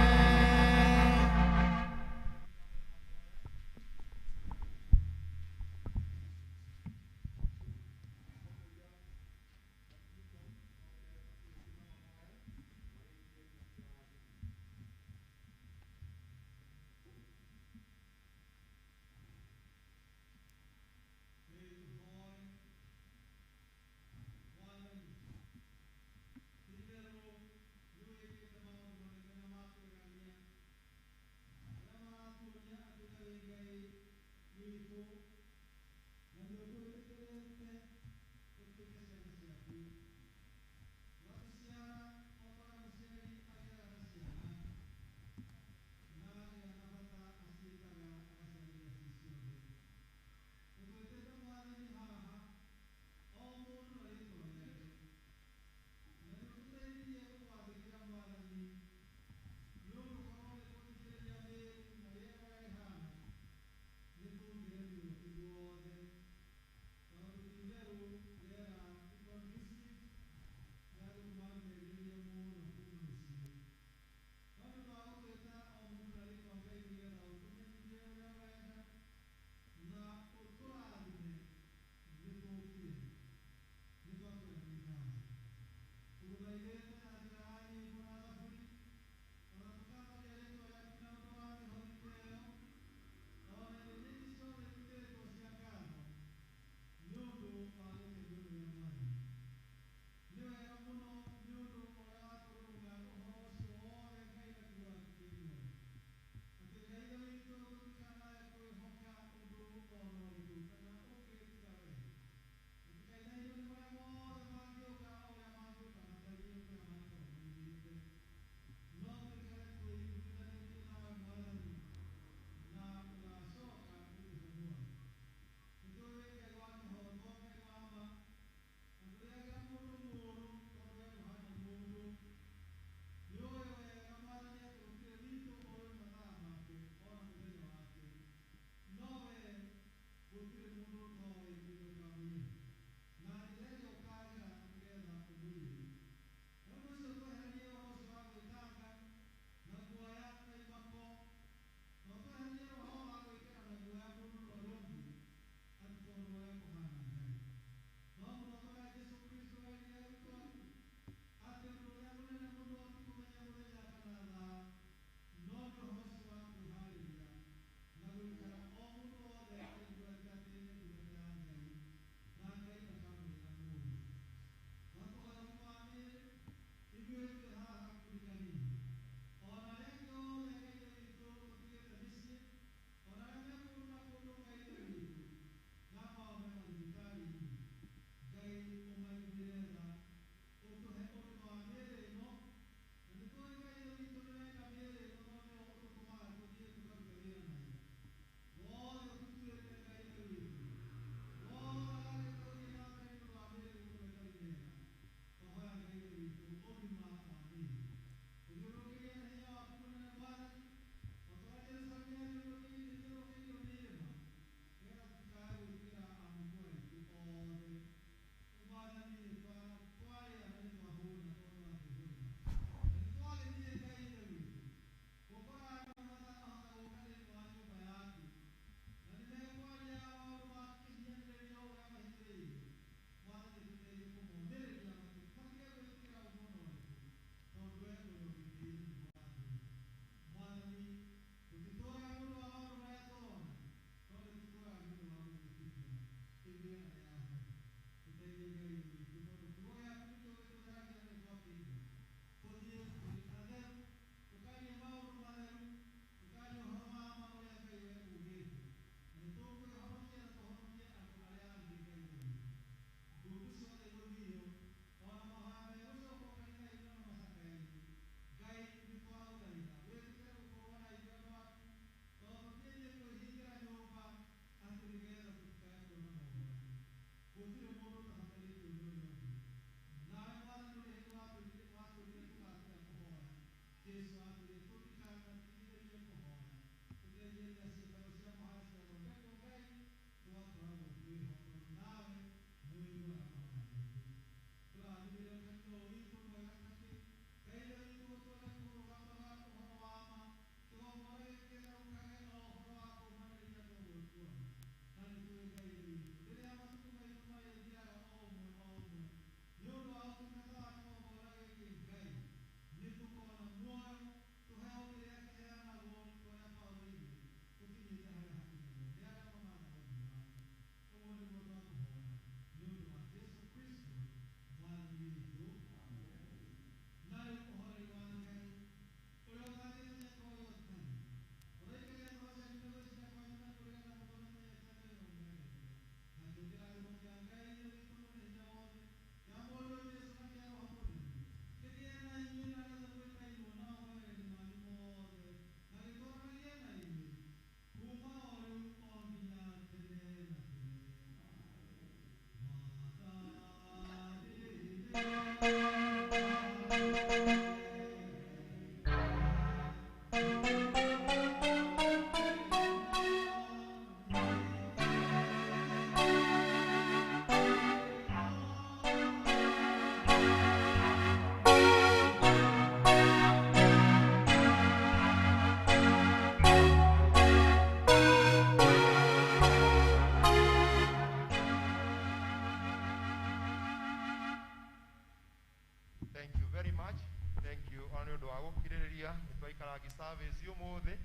Thank you very much. Thank you. Ona nĩ ũndũ wa gũkirĩrĩria nĩ twaikara service ũmũthĩ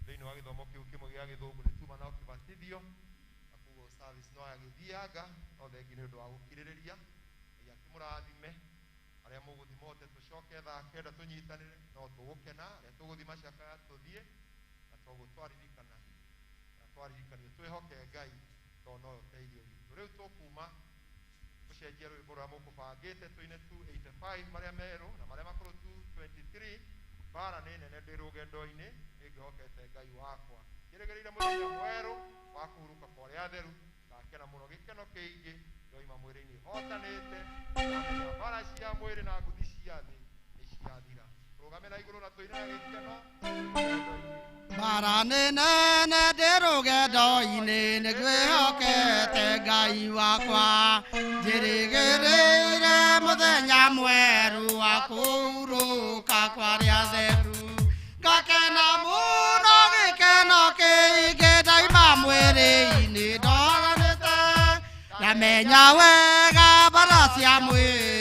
thĩinĩ wa gĩthomo kĩu kĩmwe gĩa gĩthũngũ nĩ tuma na ũkĩbatithio na koguo service no yagĩthianga no thengi nĩ ũndũ wa gũkirĩrĩria. Ngai akĩmũrathime. Arĩa mũgũthiĩ mote tũcoke thaa 9 tũnyitanĩre no tũgũkena. Arĩa tũgũthiĩ macakaya tũthiĩ na toguo twaririkana na twaririkanio twĩhoke Ngai tondũ nowe ũteithio witũ. Rĩu tũkuma gũcenjia rwĩmbo rũrĩa mũkũbangĩte tũine 285 marĩa merũ na marĩa makũrũ 223. Mbara nĩ nene ndĩ rũgendo-inĩ nĩngĩhokete Ngai wakwa njĩrĩgĩrĩire mũthenya mwerũ wa kũhurũka kwa arĩa atheru ngakena mũno gĩkeno kĩingĩ ndoima mwĩrĩ-inĩ hotanĩte ndamenya mbara cia mwĩrĩ na nguthi cia thĩ nĩ ciathira. Rũgame na igũrũ na tũine na gĩkeno rũgendo-inĩ. Mbara nĩ nene ndĩ rũgendo-inĩ nĩngwĩhokete Ngai wakwa njĩrĩgĩrĩire mũthenya mwerũ wa kũhurũka kwa arĩa atheru ngakena mũno gĩkeno kĩingĩ ndaima mwĩrĩ-inĩ ndoranĩte ndamenya wega mbara cia mwĩrĩ.